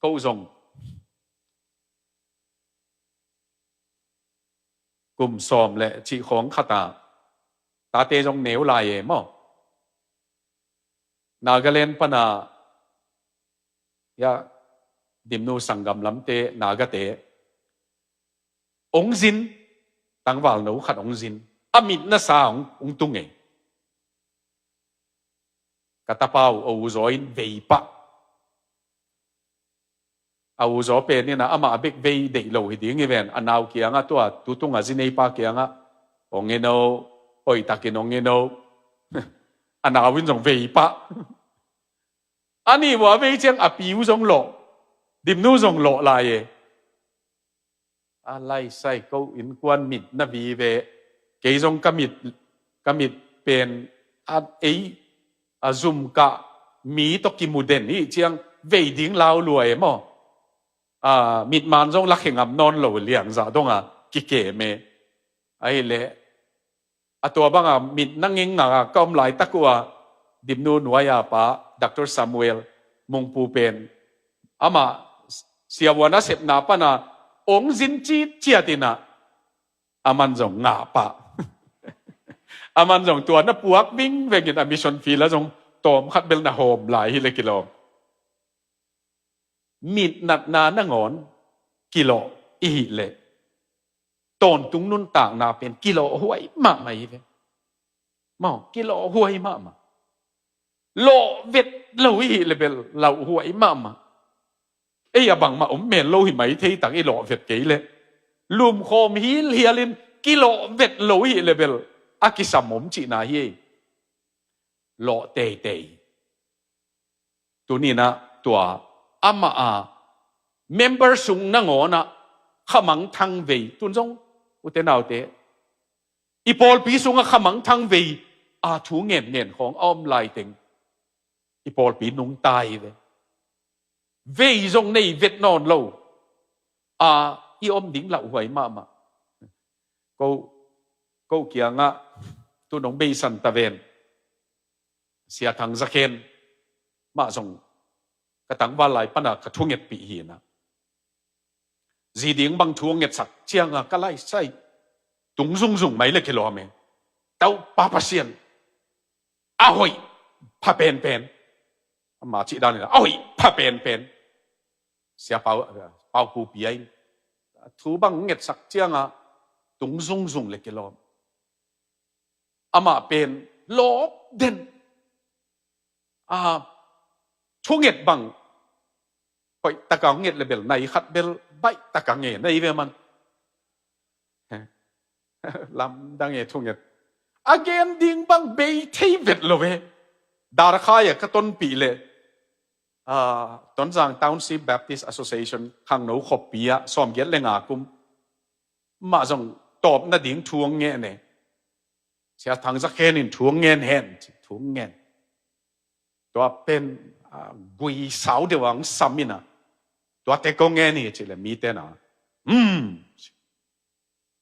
Ko zong kum sawm le cih khawng khat a, tate zong neu lai e maw. Nagaland pana, ya, Dimnu sanggam lamte, Nagate, ong zin, tangvalno khat ong zin, a mit nasa ong, ong tung e. Ka tapa uh, a u zaw in vei pah. A u zaw pen inah amah bek vei deih lo hi ding hi ven. A nau kiangah tua, tutung a zinei pa kiangah, ong en o, hoihtakin ong en o. A nau in zong vei pah. A nih vua vei ciang a pi uh zong lawh, Dimnu zong lawh lai e. A laisai, ko innkuan mit na vive, kei zong ka mit, ka mit pen a ei, a zum kah, mi tawh kimu den hi ciang vei ding lau lua e maw. A, mitman zong lakhe ngam nawn lo, liangzah donga kikem e. Ahih leh a tua banga mit na ngeng ngak a ka om laitak uh a, Dimnu nuai-a pa Doctor Samuel Mungpu pen, amah siavuan a sepna pana ong zin citciat inah, aman zong ngah pah. Aman zong tua na puak vingvengin a mission field ah zong tawm khat bel na hawm lai hi le kilawm. Mitnatna nangawn kilawh i hih leh tawntung nuntakna pen kilawhhuai mahmah hi ve. Maw, kilawhhuai mahmah. Lawhvet lo i hih leh bel lauhuai mahmah. Ei a bangmah om men lo hi mai thei tak i lawhvet kei leh. Lumkhawm hilhialin kilawhvet lo i hih leh bel a kisam om cihna hi ei. Lawh teitei. Tuninah tua amah a member sung nangawnah khamangthang vei tun zong ute naute i pawlpi sungah khamangthang vei a thu ngenngen khawng a om laiteng i pawlpi nungta hi ve. Vei zong nei vet nawn lo a i om ding lauhuai mahmah. Ko, ko kiangah tu nong beisan ta ven. Sia Thang Za Khen mah zong ka tangval lai pana ka thungetpih hinah. Zi ding bang thu a ngetsak cianga ka laisai tung zungzung mai le kilawm e. Topa Pasian a hoih pha penpen. Ama cih dan a hoih pha penpen. Sia Pau, Pau Pu Pia in thu bang ngetsak cianga tung zungzung le kilawm. Amah pen lawp den a thunget bang hoih taka nget le bel nai khat bel baih taka nge nei ve man. Lamdang e thunget. A gen ding bang bei thei vet lo ve. Darkhai a ka tonpih le Tonzang Township Baptist Association khangno khoppi ah sawmgiat le nga kum mah zong tawpna ding thu ang nge ne. Sia Thang Za Khen in thu ang ngen hen, thu ang ngen. Tua pen gui sau deuh ang sam ina. Tua te ko ngen hi ci le mi tena. Hmm.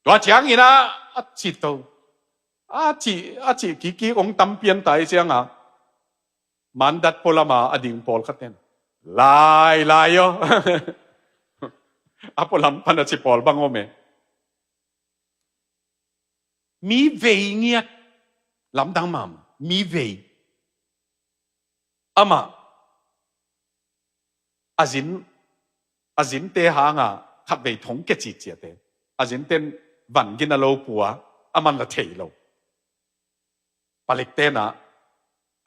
Tua ciangina a ci to. A ci, a ci kiki ong tampian tai cianga. Mandat polama a ding pawl khaten. Lai, lai yo. A polam pana ci pawl bang ome. Mi vei ngiat. Lamdang mam. Mi vei. Ama. A zin, a zinte hanga khatvei thong ke ciciate. A zinten van gina lo pua. A man la thei lo. Palik tena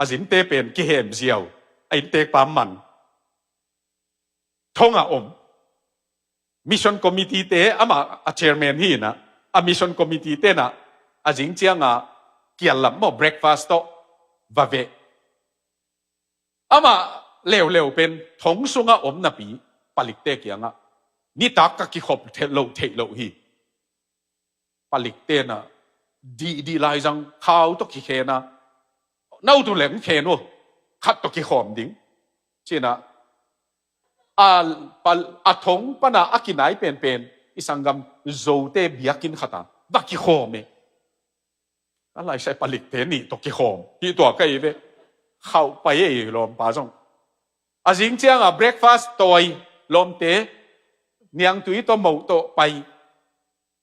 a zinte pen kihem ziau a intekpa man thonga om. Mission committee te ama a chairman hi na a mission committee tena a zing cianga kial lam maw breakfast tawh va ve. Ama leuleu pen thong sunga om napi palik te kianga nitak ka kikhop theih lo theih lo hi. Palik tena dih dih laizang khau tawh kikhena nautu leng khen uh khat tawh kikhawm ding. Cina a, a thong pana a kinai penpen i sanggam Zote biakin khata va kikhawm e. A laisai palikte nih tawh kikhawm hi tua ka hi ve. Khauh pai e lawmpa zong a zing cianga breakfast tawi lawmte niangtui tawh moh tawh pai.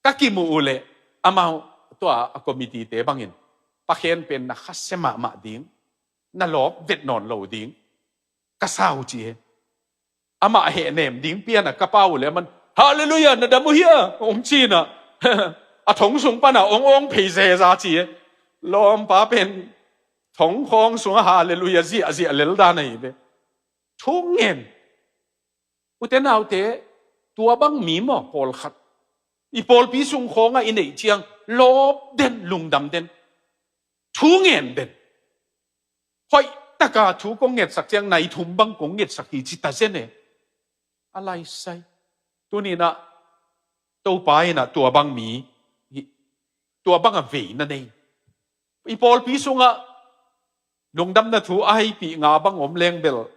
Ka kimuh uh leh amau tua a committee te bangin pakhen pen na khasia mahmah ding na lawp vet nawn lo ding ka sau ci he. Amah hehnem ding piana ka pau uh leh aman Halleluia na dam uh hia ong cina a thong sung pana ong ong phei zeza ci he. Lawmpa pen thong khawng sunga Halleluia ziahziah lel dan ahi ve. Thu ngen. Ute naute tua bang mi maw pawlkhat i pawlpi sung khawngah i neih ciang lawp den lungdam den thu ngen den. Hoih taka thu kong ngetsak ciang nai thum bang kong ngetsak hi ci ta zen e. A laisai tuninah Topa inah tua bang mi tua bangah veina nei. I pawlpi sungah lungdamna thu a heipih nga bang om leng bel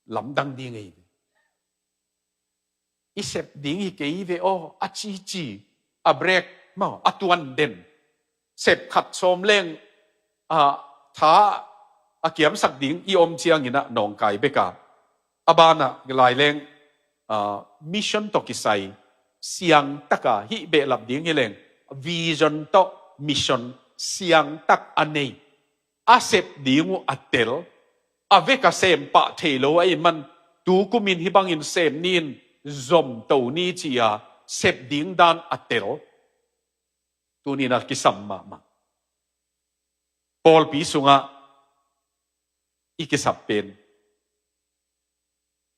lamdang ding ei ve. I sep ding hi kei ve aw a cici a break maw a tuan den sep khat sawm leng a tha a kiamsak ding i om cianginah nawngkai beka a banah laileng mission tawh kisai siangtaka hih behlap ding hileng vision tawh mission siangtak a nei. a sep ding uh a tel, a vek a sem pah thei lo ahih man, tu kumin hih bangin sem ni in zom to ni ci-a sep ding dan a tel. Tuni-in a kisam mahmah. Pawlpi sungah i kisap pen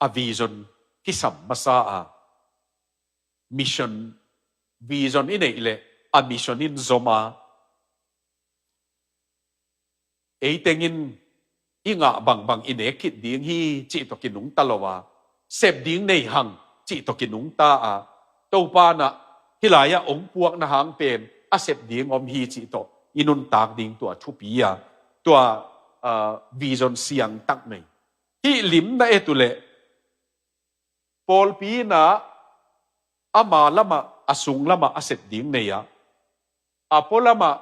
a vision kisam masa a, mission, vision i neih leh a mission in zom a, ei tengin i ngah bangbang i nek khit ding hi cih tawh kinungta lo a, sep ding nei hang cih tawh kinungta a, Topa in ah hih lai-ah hong puakna hang pen a sep ding om hi cih tawh i nuntak ding tua thupi a, tua, ah, vision siangtak nei. Hih lim na et uh leh pawlpi in ah ama lamah, a sung lamah a sep ding nei a, a pua lamah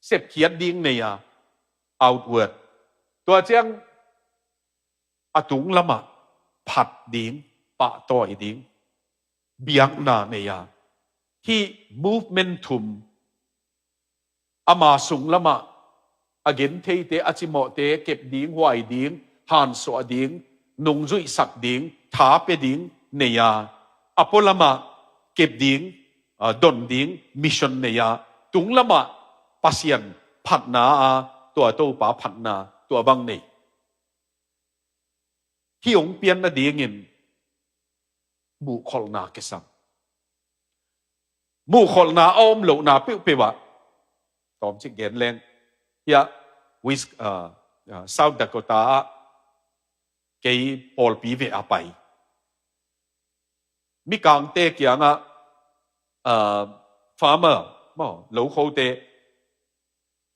sepkhiat ding nei a, outward. Tua ciang a tung lamah phat ding, pahtawi ding, biakna nei a, hih movement thum, ama sung lamah a gentheite, a cimawhte kep ding, huai ding, hansuah ding, nungzuihsak ding, tha pia ding nei a, a pua lamah kep ding, ah, don ding, mission nei a, tung lamah Pasian phatna a, tua Topa phatna tua bang nei. Hih hong pian nadingin muhkholhna kisam. Muhkholhna a om lohna peuhpeuh ah, tawmcik gen leng, hiah Wis-, ah, ah, South Dakota ah kei pawlpi veh a pai. Mikangte kiangah, ah, farmer maw, lokhote,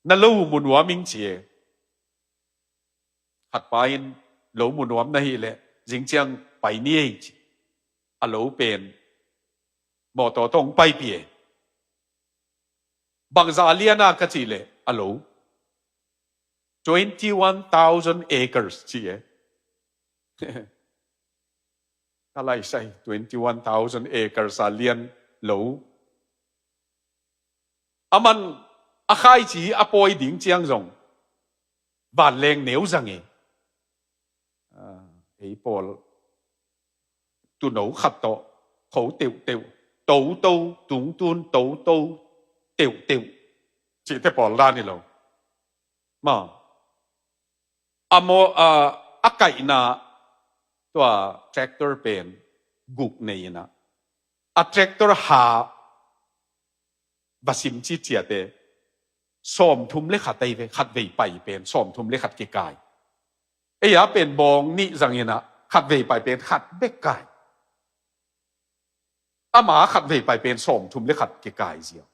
na lo mu nuam ing ci e. Khat pa in lo mu nuam na hih leh zing ciang pai ni ei ci. A lo pen mawtaw tawh hong paipih e. Bangzah lian a ka cih leh a lo, twenty one thousand acres ci e. Ka laisai, twenty one thousand acres a lian lo. A man a khaici a pawi ding ciang zong vanleng neu zang e. Ah, ei pawl tuuno khat tawh kho teuhteuh, toto, tungtun toto teuhteuh cihte pawl dan hi lo. Maw, a maw, a, a kaihna tua tractor pen guk nei in ah, a tractor ha va sim ciciate sawmthum le khat ei ve, khatvei pai pen sawmthum le khat kikai. Ei a pen bawng nih zang in ah khatvei pai pen khat bek kai. Ama khatvei pai pen sawmthum le khat kikai ziau.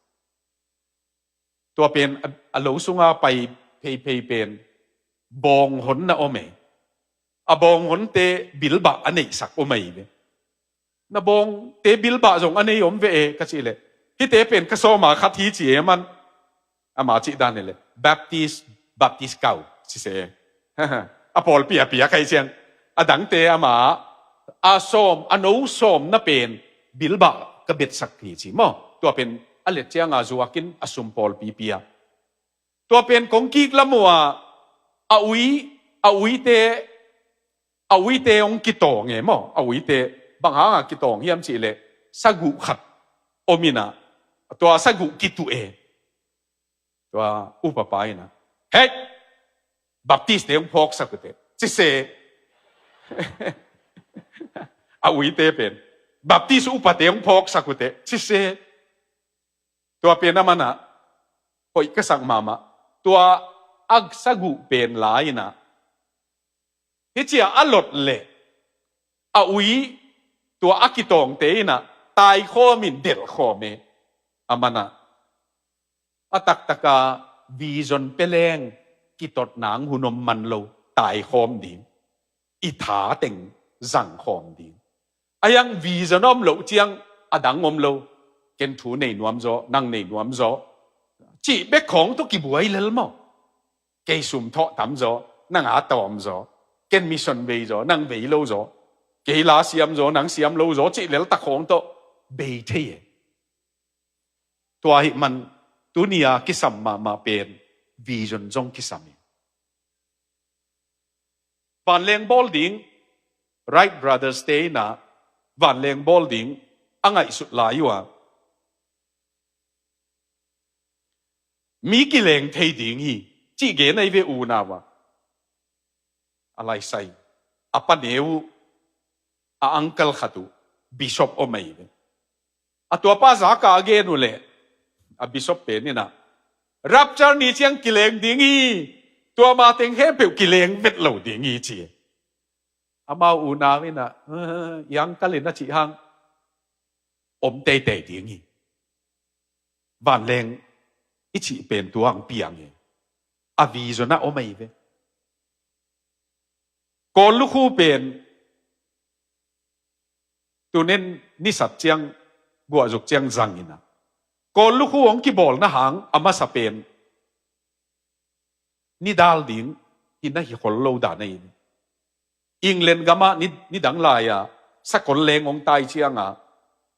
Tua pen a, a lo sunga pai pheiphei pen bawng honna om e. A bawng honte bilbah a neihsak om ahi ve. Na bawngte bilbah zong a nei om ve e ka cih leh, hihte pen ka sawma khat hi ci e man. Ama cih dan hi leh Baptist, Baptist kau ci se. A pawlpi a piak ahi ciang, a dangte ama a sawm, a no sawm na pen bilbah ka betsak hi ci maw. Tua pen a let cianga zuakin a sum pawlpi pia. Tua pen kong kik lam uh a, a ui, a uite, a uite hong kitawng e maw. A uite bang hanga kitawng hiam cih leh saguh khat om in ah, tua saguh kituh e. Tua upapa in ah, "Hei, Baptist te hong phawksak uh teh," ci se. A uite pen, "Baptist upate hong phawksak uh teh," ci se. Tua pen a man ah hoih ka sak mahmah. Tua a saguh pen lai in ah, hih cia a lot leh a ui, tua a kitawngte in ah taikhawm in delhkhawm e. A man ah a taktaka vision pia leng kitot nang hun om man lo, taikhawm ding, i tha teng zangkhawm ding. A hiang vision a om loh ciang a dang om lo. Ken thu nei nuam zaw, nang nei nuam zaw cih bek khawng tawh kibuai lel maw. Kei sum thawh tam zaw, nang a tawm zaw. Ken mission vei zaw, nang vei lo zaw. Kei la siam zaw, nang siam lo zaw cih lel tak khawng tawh bei thei e. Tua ahih man tuni-a kisam mahmah pen Vision zong kisam hi. Vanleng bawl ding, Wright Brothers te in ah vanleng bawl ding a ngaihsut lai uh a, mi kileng thei ding hi, cih gen ahi ve, unau ah. A laisai, a pa neu uh, a uncle khat uh, bishop om ahi ve. A tuapa zaka a gen uh leh, a bishop pen in ah, rapture ni ciang kileng ding hi, tua ma teng khempeuh kileng vet lo ding hi, ci. Amau unau in ah, i uncle in a cih hang, om teitei ding hi. Vanleng i cih pen tua hong piang hi. A vision ah om ahi ve. Kawl lukhu pen tunin nisat ciang, guahzuk ciang zang in ah, Kawl lukhu hong kibawlna hang a masa pen nidal ding hi na hi khol lo dan ahi. England gamah ni, nidang lai-a sakol leng hong tai cianga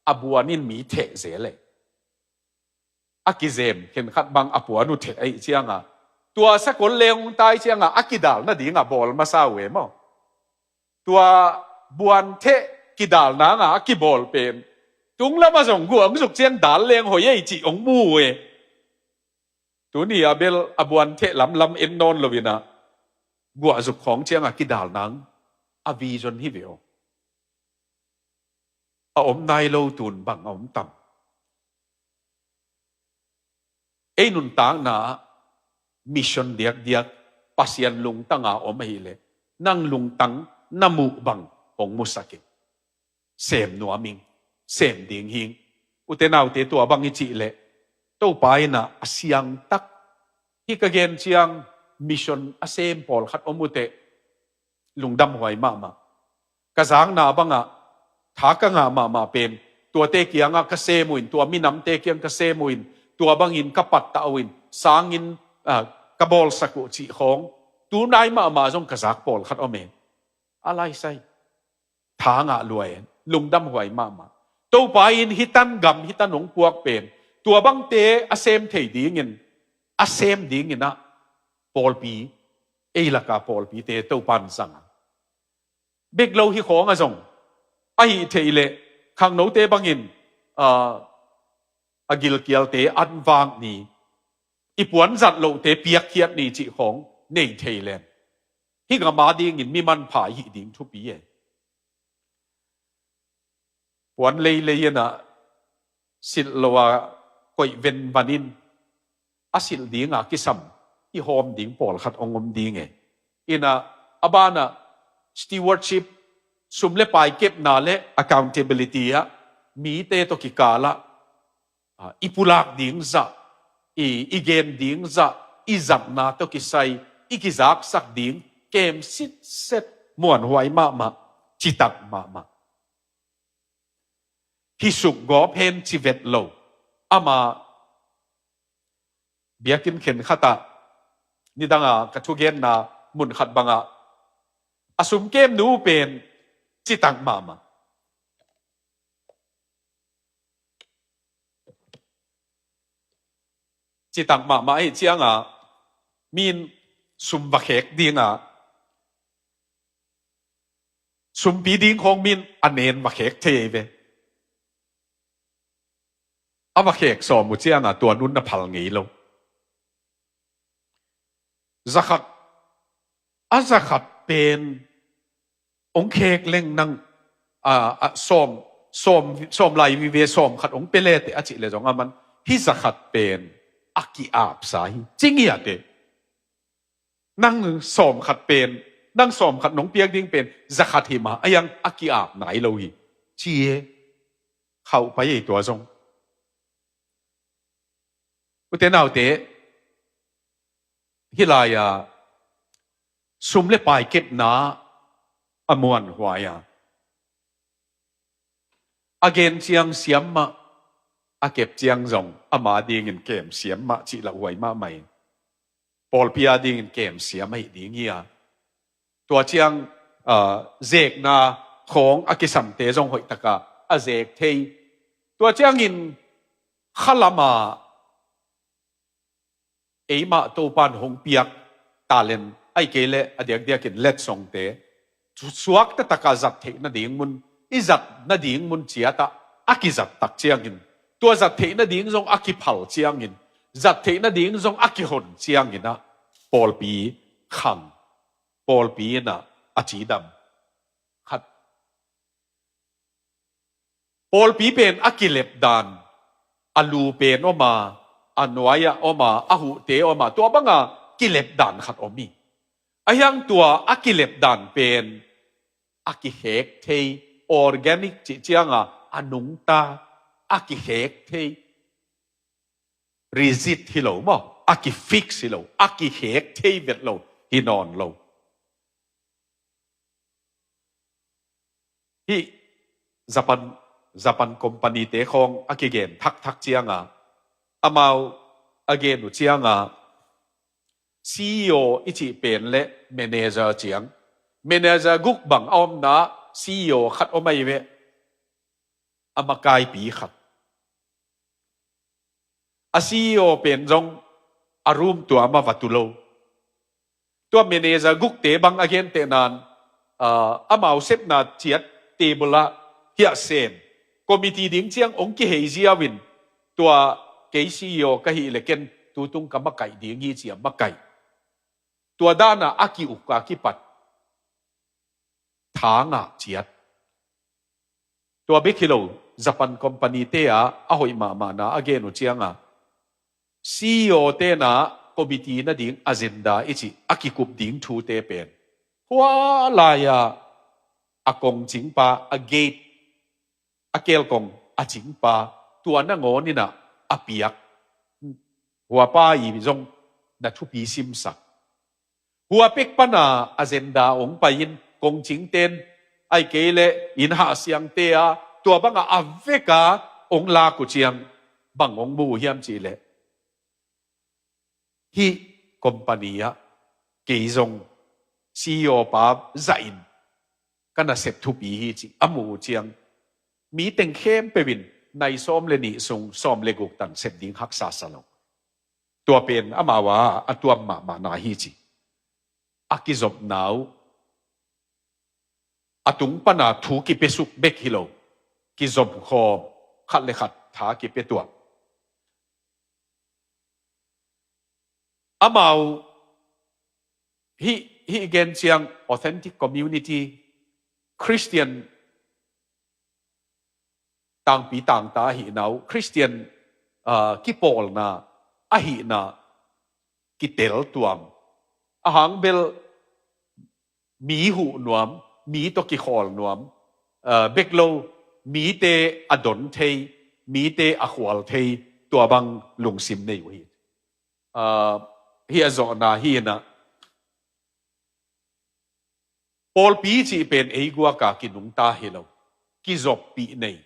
a buan in mi theh zel e. A kizem khenkhat bang a puan uh theh ahih cianga, tua sakol leng hong tai cianga a kidal nadinga bawl masa uh e maw? Tua buan theh kidal nanga a kibawl pen tung lama zong guah hong zuk ciang dal leng hoih ei cih hong mu uh e. Tuni a bel a buan theh lamlam en nawn lo in ah, guah zuk khawng cianga kidal nang a vision hi ve aw. A om nai lo tun bang a om tam. Ei nuntakna ah mission diakdiak Pasian lungtanga om ahileh, nang lungtang na muh bang hong musak in. Sem nuam ing, sem ding hing. Ute naute, tua bang i cih leh Topa in ah a siangtak, hih ka gen ciang mission a sem pawlkhat om uh teh, lungdamhuai mahmah. Ka zakna bangah tha ka ngah mahmah pen tuate kiangah ka sem uh in, tua minamte kiang ka sem uh in, tua bangin ka pattah uh in, sangin, ah, ka bawlsak uh cih khawng, tunai mahmah zong ka zak pawlkhat om e. A laisai, tha ngah lua e, lungdamhuai mahmah. Topa in hih tan gam, hih tan hong puak pen tua bangte a sem thei dingin, a sem dingin ah pawlpi, ei laka pawlpite Topa in zang a. Bek lo hih khawng a zong, ahih theih leh khangnote bangin, ah, a gilkialte an vak ni, i puan zat lohte piakkhiat ni cih khawng nei thei leng, hih gam a dingin mi manpha hih ding thupi e. Puan leilei in ah silh lo a koih venvan in a silh dinga kisam i hawm ding pawlkhat hong om ding e. In ah, a banah stewardship, sum le pai kepna le accountability ah mite tawh kikalah, ah, i pulak ding zah, i, i gen ding zah, i zatna tawh kisai i kizaksak ding kem sitset, muanhuai mahmah, citak mahmah. Hi suk gawp hen ci vet lo. Ama biakinn khenkhat ah, nidanga ka thugenna munkhat bangah, a sumkemnu pen citak mahmah. Citak mahmah ahih cianga, min sum va khek dinga, sumpi ding khawng min a nen va khek thei ve. A va khek sawm uh cianga tua nun na phal ngei lo. Zakhat, a zakhat pen hong khek leng nang, a, a, sawm, sawm, sawm lai vive sawm khat hong pia leteh a cih leh zong a man, hih zakhat pen a ki-apsa hi. Ci ngiat e. Nang sawm khat pen, nang sawm khat nong piak ding pen zakhat hi mah, a hiang a ki-ap nai lo hi. Ci e, khauh pai ei tua zong. Ute naute, hih lai-a sum le pai kepna a muanhuai a, a gen ciang siam mah, a kep ciang zong ama dingin kem siam mah cih lauhuai mahmah in, pawlpi a dingin kem siam ahi ding hi a. Tua ciang, ah, zekna khawng a kisamte zong hoihtaka a zek thei. Tua ciangin khalama eimah Topan hong piak talent, ahih kei leh a diakdiakin letsongte suak taktak a zat theih nading mun, i zat nading mun ciat ah a kizat tak ciangin, tua zat theih nading zong a kiphal ciangin, zat theih nading zong a kihon ciangin ah pawlpi khang, pawlpi in ah a cidam khat. Pawlpi pen a kilep dan, a lu pen om a, a nuai-ah om a, a huhte om a, tua banga kilep dan khat om hi. Ahi hang tua a kilep dan pen a kikhek thei, organic cih cianga a nungta, a kikhek thei, rigid hi lo maw, a kifix hi lo, a kikhek thei vet lo hi nawn lo. Hih Japan, Japan company te khawng a kigen thakthak cianga, amau a gen uh cianga, C E O i cih pen le manager ciang, manager guk bang a omna C E O khat om ahi ve, a makaipi khat. A C E O pen zong a room tuam a va tu lo. Tua manager gukte bang a gentehna in, ah, amau sepna ciat table ah hiah sem, committee ding ciang hong kihei ziau in, tua kei C E O ka hih le ken tutung ka makaih ding hi ci a makaih. Tua dana a ki-uk a kipat tha ngah ciat. Tua bek hi lo, Japan company te ah a hoih mahmahna a gen uh cianga, C E O tena committee nading agenda i cih a kikup ding thute pen, hua lai-a a kongcingpa, a gate, a kelkong a cingpa, tua nangawn in ah a piak. Huapa i zong na thupi simsak. Hua pek pana agenda hong pai in, kongcingten, ahih kei le inn hahsiangte a, tua banga a veka hong lak uh ciang bang hong mu uh hiam cih leh, hih company ah kei zong C E O pa zahin ka nasep thupi hi cih a mu uh ciang, mi teng khempeuh in nai sawm le nih sung sawm le guk tan sep ding haksa sa lo. Tua pen amau a a tuam mahmahna hi ci. A kizopna uh, a tung pana thu kipiasuk bek hi lo, kizopkhawm, khat le khat tha kipia tuah. Amau hih, hih gen ciang authentic community, Christian tangpi tangta ahihna uh, Christian, ah, kipawlna ahihna kitel tuam. A hang bel mi huh nuam, mi tawh kikhawl nuam, ah, bek lo, mite a don thei, mite a khual thei, tua bang lungsim nei uh hi. Ah, hih a zawhna hi in ah, pawlpi cih pen ei guaka kinungta hi lo, kizoppih nei.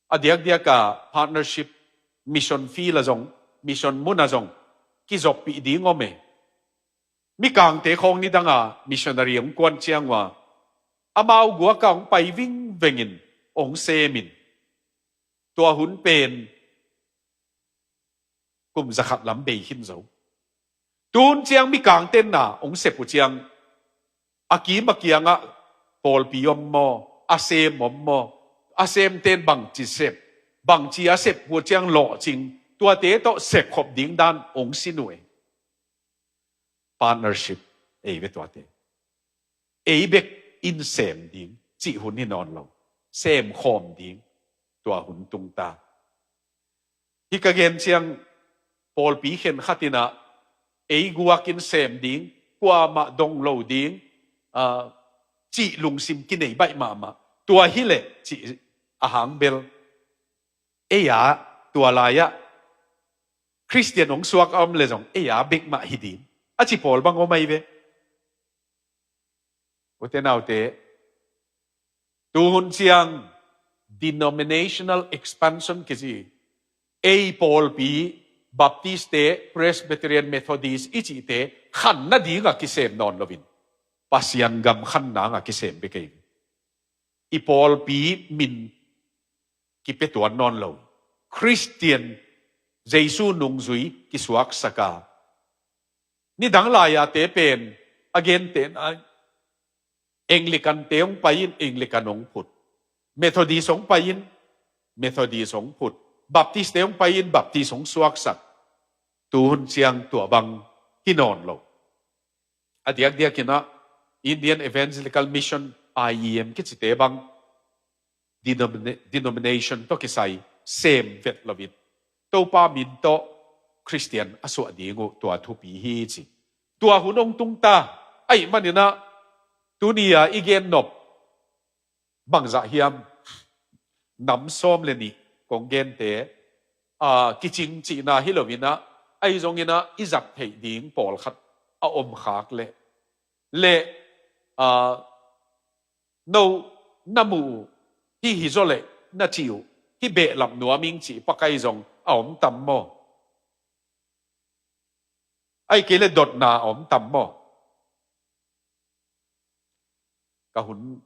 A diakdiaka partnership, mission field a zong, mission mun a zong kizoppih ding om e. Mikangte khawng nidanga missionary hong kuan ciang uh a, amau guaka hong pai vingvengin hong semin, tua hun pen kum zakhat lam bei khin zo. Tuhun ciang mikangten na hong sep uh ciang, a kim a kiangah pawlpi om maw, a sem om maw, a semten bangci sep, bangci a sep uh ciang lawhcing, tuate tawh sepkhop ding dan hong sin uh e. Partnership, ei ve tuate. Ei bek in sem ding cih hun hi nawn lo, semkhawm ding tua hun tung ta. Hih ka gen ciang, pawlpi khenkhat in ah ei guakin sem ding, kuamah dong lo ding, ah, cih lungsim kinei baih mahmah. Tua hileh cih a hang bel, ei a, tua lai-ah Khristian hong suak a om le zong ei a bek mah hi ding a ci pawl bang om ahi ve. Ute naute, tuhun ciang denominational expansion kici, ei pawlpi, Baptist te, Presbyterian, Methodist i cihte khan nadinga kisem nawn loin, Pasian gam khan nanga kisem bek ei. I pawlpi min kipia tuan nawn lo, Khristian Jesu nungzui kisuaksak a, nidang lai-a te pen a gentehna Anglican te hong pai in Anglican hong phut, Methodist hong pai in Methodist hong phut, Baptist te hong pai in Baptist hong suaksak. Tu hun ciang tua bang hi nawn lo. A diakdiakin ah Indian Evangelical Mission, I E M kicite bang denomina- denomination tawh kisai sem vet lo in Topa min tawh Khristian a suah ding uh tua thupi hi ci. Tua hun hong tung ta. Ahih manin ah tuni-a i gen nop bangzah hiam? Nam sawm le nih kong gente, aa, kicing cihna hi lo in ah, ahi zongin ah i zat theih ding pawlkhat a om khak leh, leh, aa, no na muh uh, hih hi zaw leh na cih uh, hih behlap nuam ing cih pakai zong a om tam maw? Ahih kei leh dotna a om tam maw? Ka hun,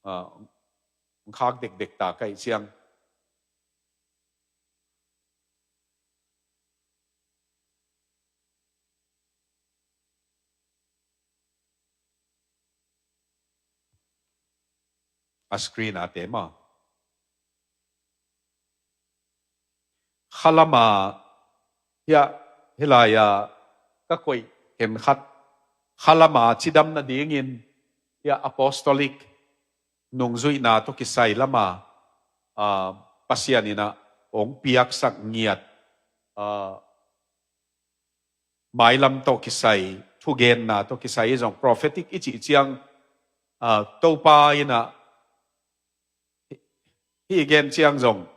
ah, khak dekdek ta ka hih ciang. A screen a te maw? Khalama, hiah, hilai-a ka koih khenkhat, khalama cidam nadingin, hiah apostolic nungzuihna tawh kisai lama, ah, Pasian in ah hong piaksak ngiat, ah, mailam tawh kisai, thugenna tawh kisai zong prophetic i cih ciang, ah, Topa in ah hih i gen ciang zong,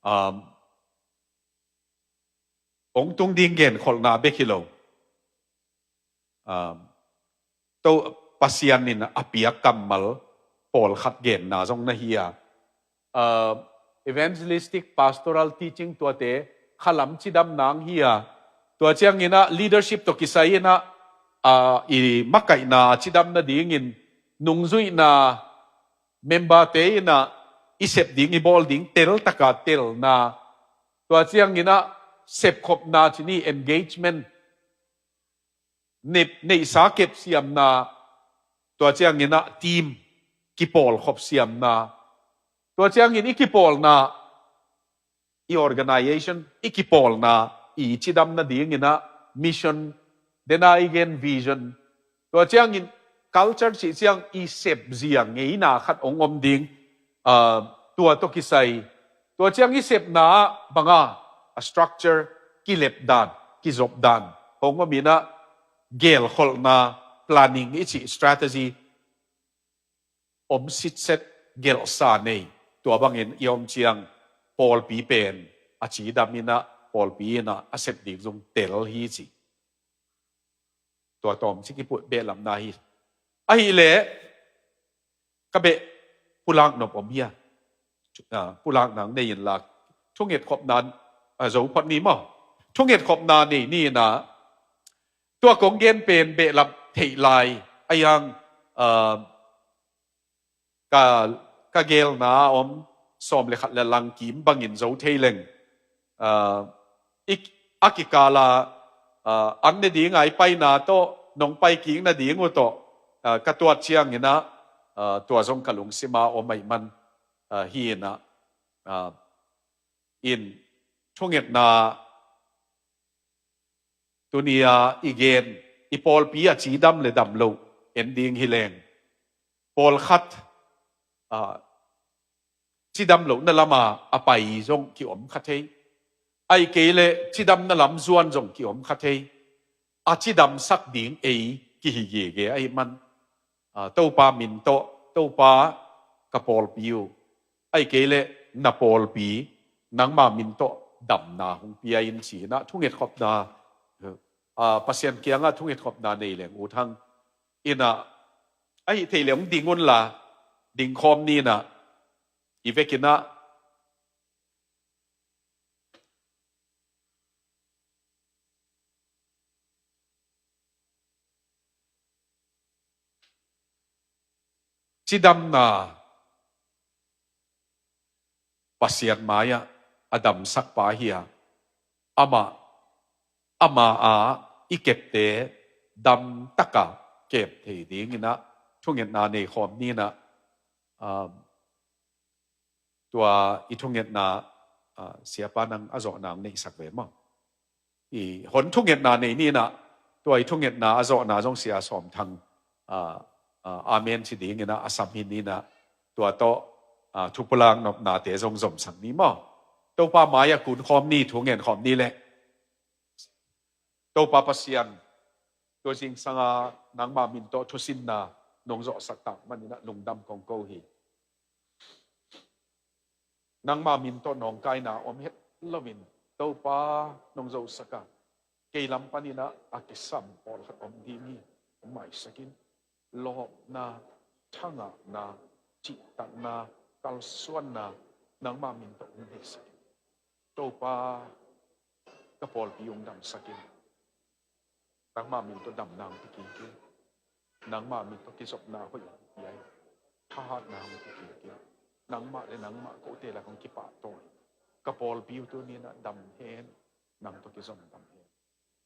um, hong tung ding genkholhna bek hi lo. Um, to Pasian in a piak kammal pawlkhat genna zong na hi a. Uh, evangelistic pastoral teaching tuate khalam cidam nang hi a. Tua ciangin ah leadership tawh kisai in ah, uh, i makaihna cidam nadingin nungzuihna member te in ah i sep ding, i bawl ding, tel taka telna. Tua ciangin ah sepkhopna cih ni, engagement, neih, neihsa kep siamna. Tua ciangin ah team, kipawlkhop siamna. Tua ciangin i kipawlna, i organization, i kipawlna i cidam nadingin ah mission, dena i gen vision. Tua ciangin culture cih ciang i sep zia ngeina khat hong om ding, ah, tua tawh kisai. Tua ciang i sepna ah banga, a structure, kilep dan, kizop dan hong om in ah, gelkholhna, planning i cih strategy om sitset, gelhsa nei. Tua bangin i om ciang pawlpi pen a cidam in ah, pawlpi in ah a sep ding zong tel hi ci. Tua tawmcik i put behlapna hi. Ahih leh ka beh pulak nop om hia? Ah, pulak nang nei inla, thungetkhopna, ah, zo phot ni maw? Thungetkhopna nei ni in ah, tua kong gen pen behlap theih lai a hiang, ah, ka, ka gelna a om sawm le khat le lang kim bangin zo thei leng, ah, i, a kikala, ah, an ne dinga i paina tawh, nong pai kik nading uh tawh, ah, ka tuat ciangin ah, ah, tua zong ka lungsima om ahih man, ah, hi in ah, ah, in thungetna tuni-a i gen, i pawlpi a cidam le dam lo en ding hi leng, pawlkhat, ah, cidam lohna lama a pai zong kiom kha thei. Ahih kei leh cidamna lam zuan zong kiom kha thei. A cidamsak ding ei kihi gege ahih man, ah, Topa min tawh, Topa, ka pawlpi uh, ahih kei leh na pawlpi, nangma min tawh damna hong pia in ci in ah thungetkhopna, ah, Pasian kiangah thungetkhopna nei leng ut hang. In ah, ahih theih leh hong ding unla, dingkhawm ni in ah, i vekin ah cidamna, Pasian mai-ah a damsakpa hi a, amah, amah a i kepte damtaka kem thei dinginah thungetna nei khawm ninah, um, tua i thungetna, ah, siapa nang a zawhna ang neihsak ve maw? I hon thungetna nei ninah tua i thungetna a zawhna zong sia Sawm Thang, ah, ah, amen ci dinginah a sam hi ninah tua tawh, ah, thupulak nopnate zong zomsak ni maw? Topa mai-ah kun khawm ni, thungen khawm ni leh Topa Pasian, tua zingsanga nangma min tawh thusinna nong zawhsak tak maninah lungdam kong ko hi. Nangma min tawh nawngkaina om het loin Topa nong zosak a, kei lam paninah a kisam pawlkhat om ding hi. Om maisakin lawpna, thangahna, cihtakna, kalsuanna nangma min tawh om maisakin Topa ka pawlpi ong damsakin. Nangma min tawh damna ong pia kik in. Nangma min tawh kizopna hoih ong pia in. Thahatna ong pia kik in. Nangmah le nangmah kote lak ong kipahtawi. Ka pawlpi uh tuninah dam hen. Nang tawh kizom dam hen.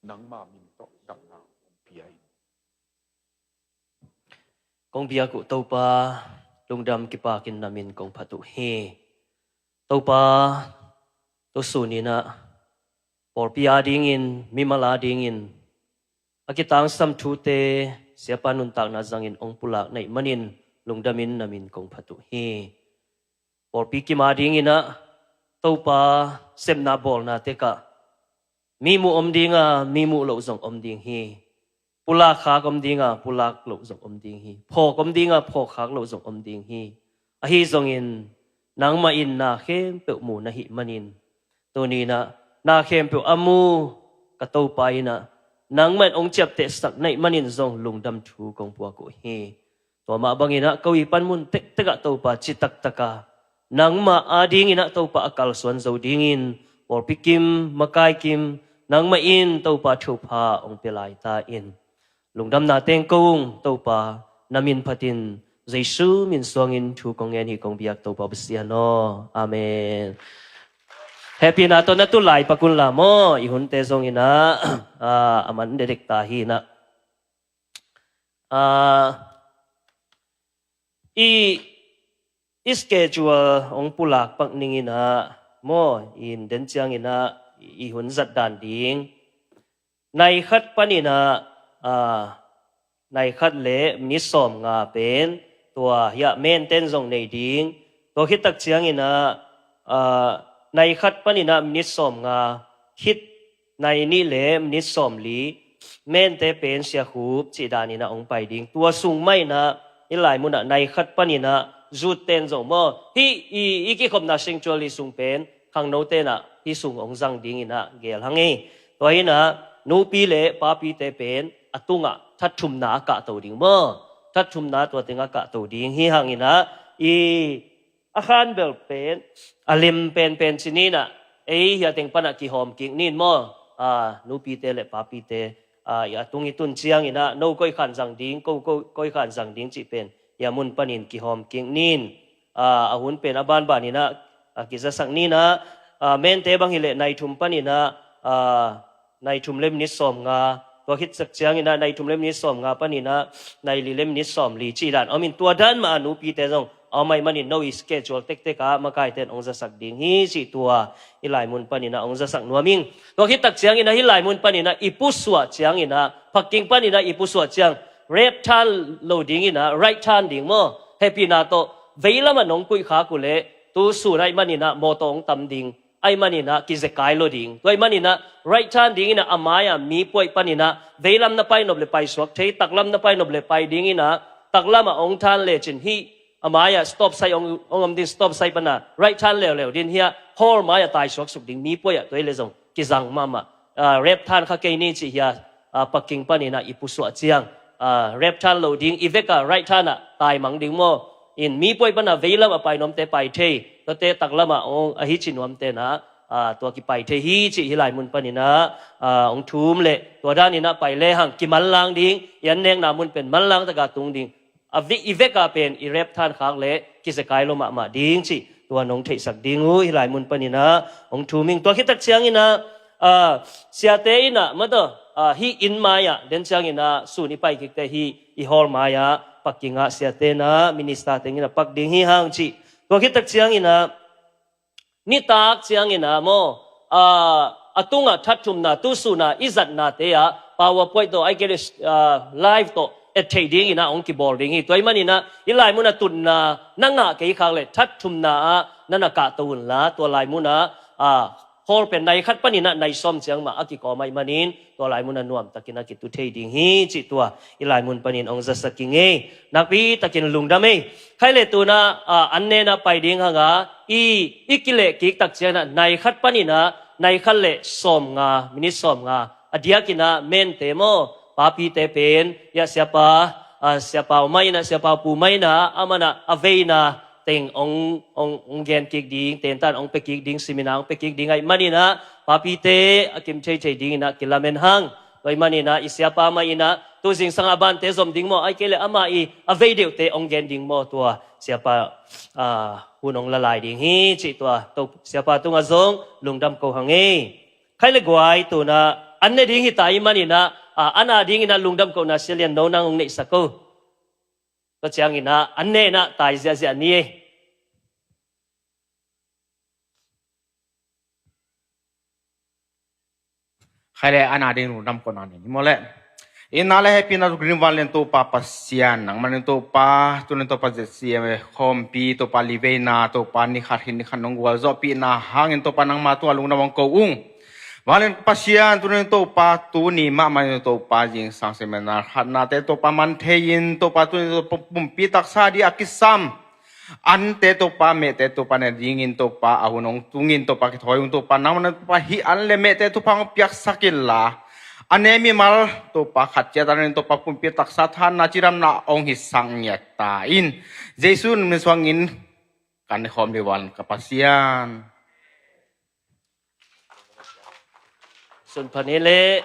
Nangma min tawh damna ong pia in. Kong biak uh Topa, lungdam kipakin na min kong phat uh hi. Topa, tu suninah pawlpi adingin, mimal adingin a kitangsam thute siapa nuntakna zangin ong pulak na hih manin lungdamin na min kong phat uh hi. Pawlpi kim adinginah Topa, sepna bawlna tekah mi muh om dinga, mi muh loh zong om ding hi. Pulak khak om dinga, pulak loh zong om ding hi. Phawk om dinga, phawk khak loh zong om ding hi. Ahi zongin nangmah in na khempeuh mu na hih manin, tuninah na khempeuh a mu ka Topa innah nangmah in ong ciaptehsak na hih manin zong lungdam thu kong puak uh hi. Tua mah banginah ko i panmun tektekah Topa, citaktakah nangmah adinginah Topa a kalsuan zo dingin pawlpi kim, makai kim, nangmah in Topa thupha ong pia lai ta in. Lungdamna teng ko ung Topa, na min phatin Jesu min suangin thu kong ngen hi kong biak Topa Pasian aw. Amen. Hehpihna tawh na tu lai pak unla maw, i hunte zonginah, ah, a man dedek ta hinah. Ah, i, i schedule ong pulak pak ninginah maw, in den cianginah i hun zat dan ding. Nai khat paninah, ah, nai khat le minit sawm nga pen tua hiah menten zong nei ding. Tua khit tak cianginah, ah, nai khat paninah minit sawm nga khit, nai nih le minit sawm li mente pen Sia Khup cih daninah ong pai ding. Tua sung mah inah hih lai munah nai khat paninah zut ten zong maw, hih i, i kikhopna sanctuary sung pen khangno tenah hih sung ong zang dinginah gel hang hi. Tua hinah nupi le papite pen a tungah thatthumna a kahto ding maw? Thatthumna tua tengah kahto ding hi hanginah i a khan bel pen a lem penpen ci ninah, ei hiah teng panah kihawm kik nin maw? Ah, nupite le papite, ah, i a tung i tun cianginah no koi khan zang ding, ko, ko, koi khan zang ding cih pen i a mun panin kihawm kik nin. Ah, a hun pen a banbaninah, ah, kizasak ninah, ah, mente bang hileh nai thum paninah, ah, nai thum le minit sawm nga, tua khit tak cianginah nai thum le minit sawm nga paninah nai li le minit sawm li cih dan om in, tua dan mah a nupite zong a om ahih manin no i schedule tektek ah makaite in ong zasak ding hi cih tua hih lai mun paninah ong zasak nuam ing. Tua khit tak cianginah hih lai mun paninah i pusuah cianginah, Paking paninah i pusuah ciang left turn lo dinginah right turn ding maw? Hehpihna tawh veilamah nong kuih khak uh leh tu sun ahih maninah mawtaw ong tam ding. Ahih maninah kizekai lo ding. Tua ahih maninah right turn dinginah a mai-ah mi puaih paninah veilam na pai nop le paisuak thei, taklam na pai nop le pai dinginah taklamah ong turn lecin hih a mai-ah stop sign ong, ong om ding, stop sign pana right turn leuleu din hiah hall mai-ah taisuak suk ding, mi puaih-ah tua hi le zong kizang mahmah. Ah, left turn kha kei ni cih hiah, ah, Paking paninah i pusuah ciang, ah, left turn lo ding, i vekah right turn ah taimang ding maw? In mi puaih pana veilam a pai nuamte pai thei, tuate taklamah ong ahi ci nuamte nah, ah, tua kipai thei hi cih hih lai mun paninah, ah, ong thum leh tua daninah pai lehang kimanlang ding, i an nekna mun pen manlang takah tung ding. A vek, i vekah pen i left turn khak leh kizekai lo mahmah ding cih tua nong theihsak ding uh hih lai mun paninah ong thum ing. Tua khit tak cianginah, Ah, siate in ah, maw taw, ah, hih inn mai-ah, den ciangin ah, sun i pai kikte hih i hall mai-ah pak kingah, siate in ah, minister teng in ah pak ding hi hang cih. Tua khit tak ciangin ah, nitak ciangin ah maw, ah, a tungah thatthumna, tu sun ah i zatnate ah, PowerPoint tawh, ahih kei leh, ah, live tawh, et theih dingin ah hong kibawl ding hi. Tua ahih manin ah, hih lai mun ah tutna na ngah kei khak leh, thatthumna ah na na kahto unla, tua lai mun ah, ah, hall pen nai khat panin ah nai sawm ciang mah a kikawm ahih manin, tua lai mun ah nuamtakin a kitu thei ding hi cih tua hih lai mun panin hong zasak ing ei. Nakpi takin lungdam ei. Khai le tu-in ah, ah, an nen ah pai ding hang a, i, i kileh kik tak ciangin ah nai khat panin ah nai khat le sawmnga, minit sawmnga, a diakin ah mente maw, papite pen, ya, siapa, ah, siapa mah in ah, siapa pu mah in ah, aman ah a veina teng hong, hong, hong gen kik ding, tentan hong pia kik ding, seminar hong pia kik ding ahih manin ah, papite a kim theithei dingin ah kilamen hang. Tua ahih manin ah, i siapa mah in ah, tu zingsang a bante zom ding maw, ahih kei leh amah i a vei deuhte hong gen ding maw, tua siapa, ah, hun hong la lai ding hi cih tua, to siapa tungah zong lungdam ko hang ei. Khai le guai, tu-in ah an ne ding hi ta ahih manin ah, ah, an a dingin ah lungdam kohna sia lian no nang hong neihsak o. Tua ciangin ah an ne-in ah tai ziahziah ni ei. Khai le an a ding lungdam kohna nei ni maw leh. Itna le hehpihna tungah vanglian Topa Pasian, nangman in Topa, tu-in Topa Z C M khawmpi, Topa liveina, Topa ni khat hi ni khat nong gualzawhpihna hangin Topa nangma tungah lungdam hong ko ung. Vanglian Pasian, tu-in Topa, tuni mahmah in Topa zingsang seminar hatnate Topa man thei-in, Topa, tu-in Topa pumpi taksa ding a kisam ante Topa, mehte Topa, ne dingin Topa, a hun hong tungin Topa, kithawi ung Topa, nangman Topa, hih an le mehte Topa hong piaksak inla, a ne mimal Topa khat ciat in Topa pumpi taksa, thahatna, cidamna hong hisak ngiat ta in. Jesu min suangin kan ne khawm ding uh, vanglian ka Pasian. Sun pha ni leh.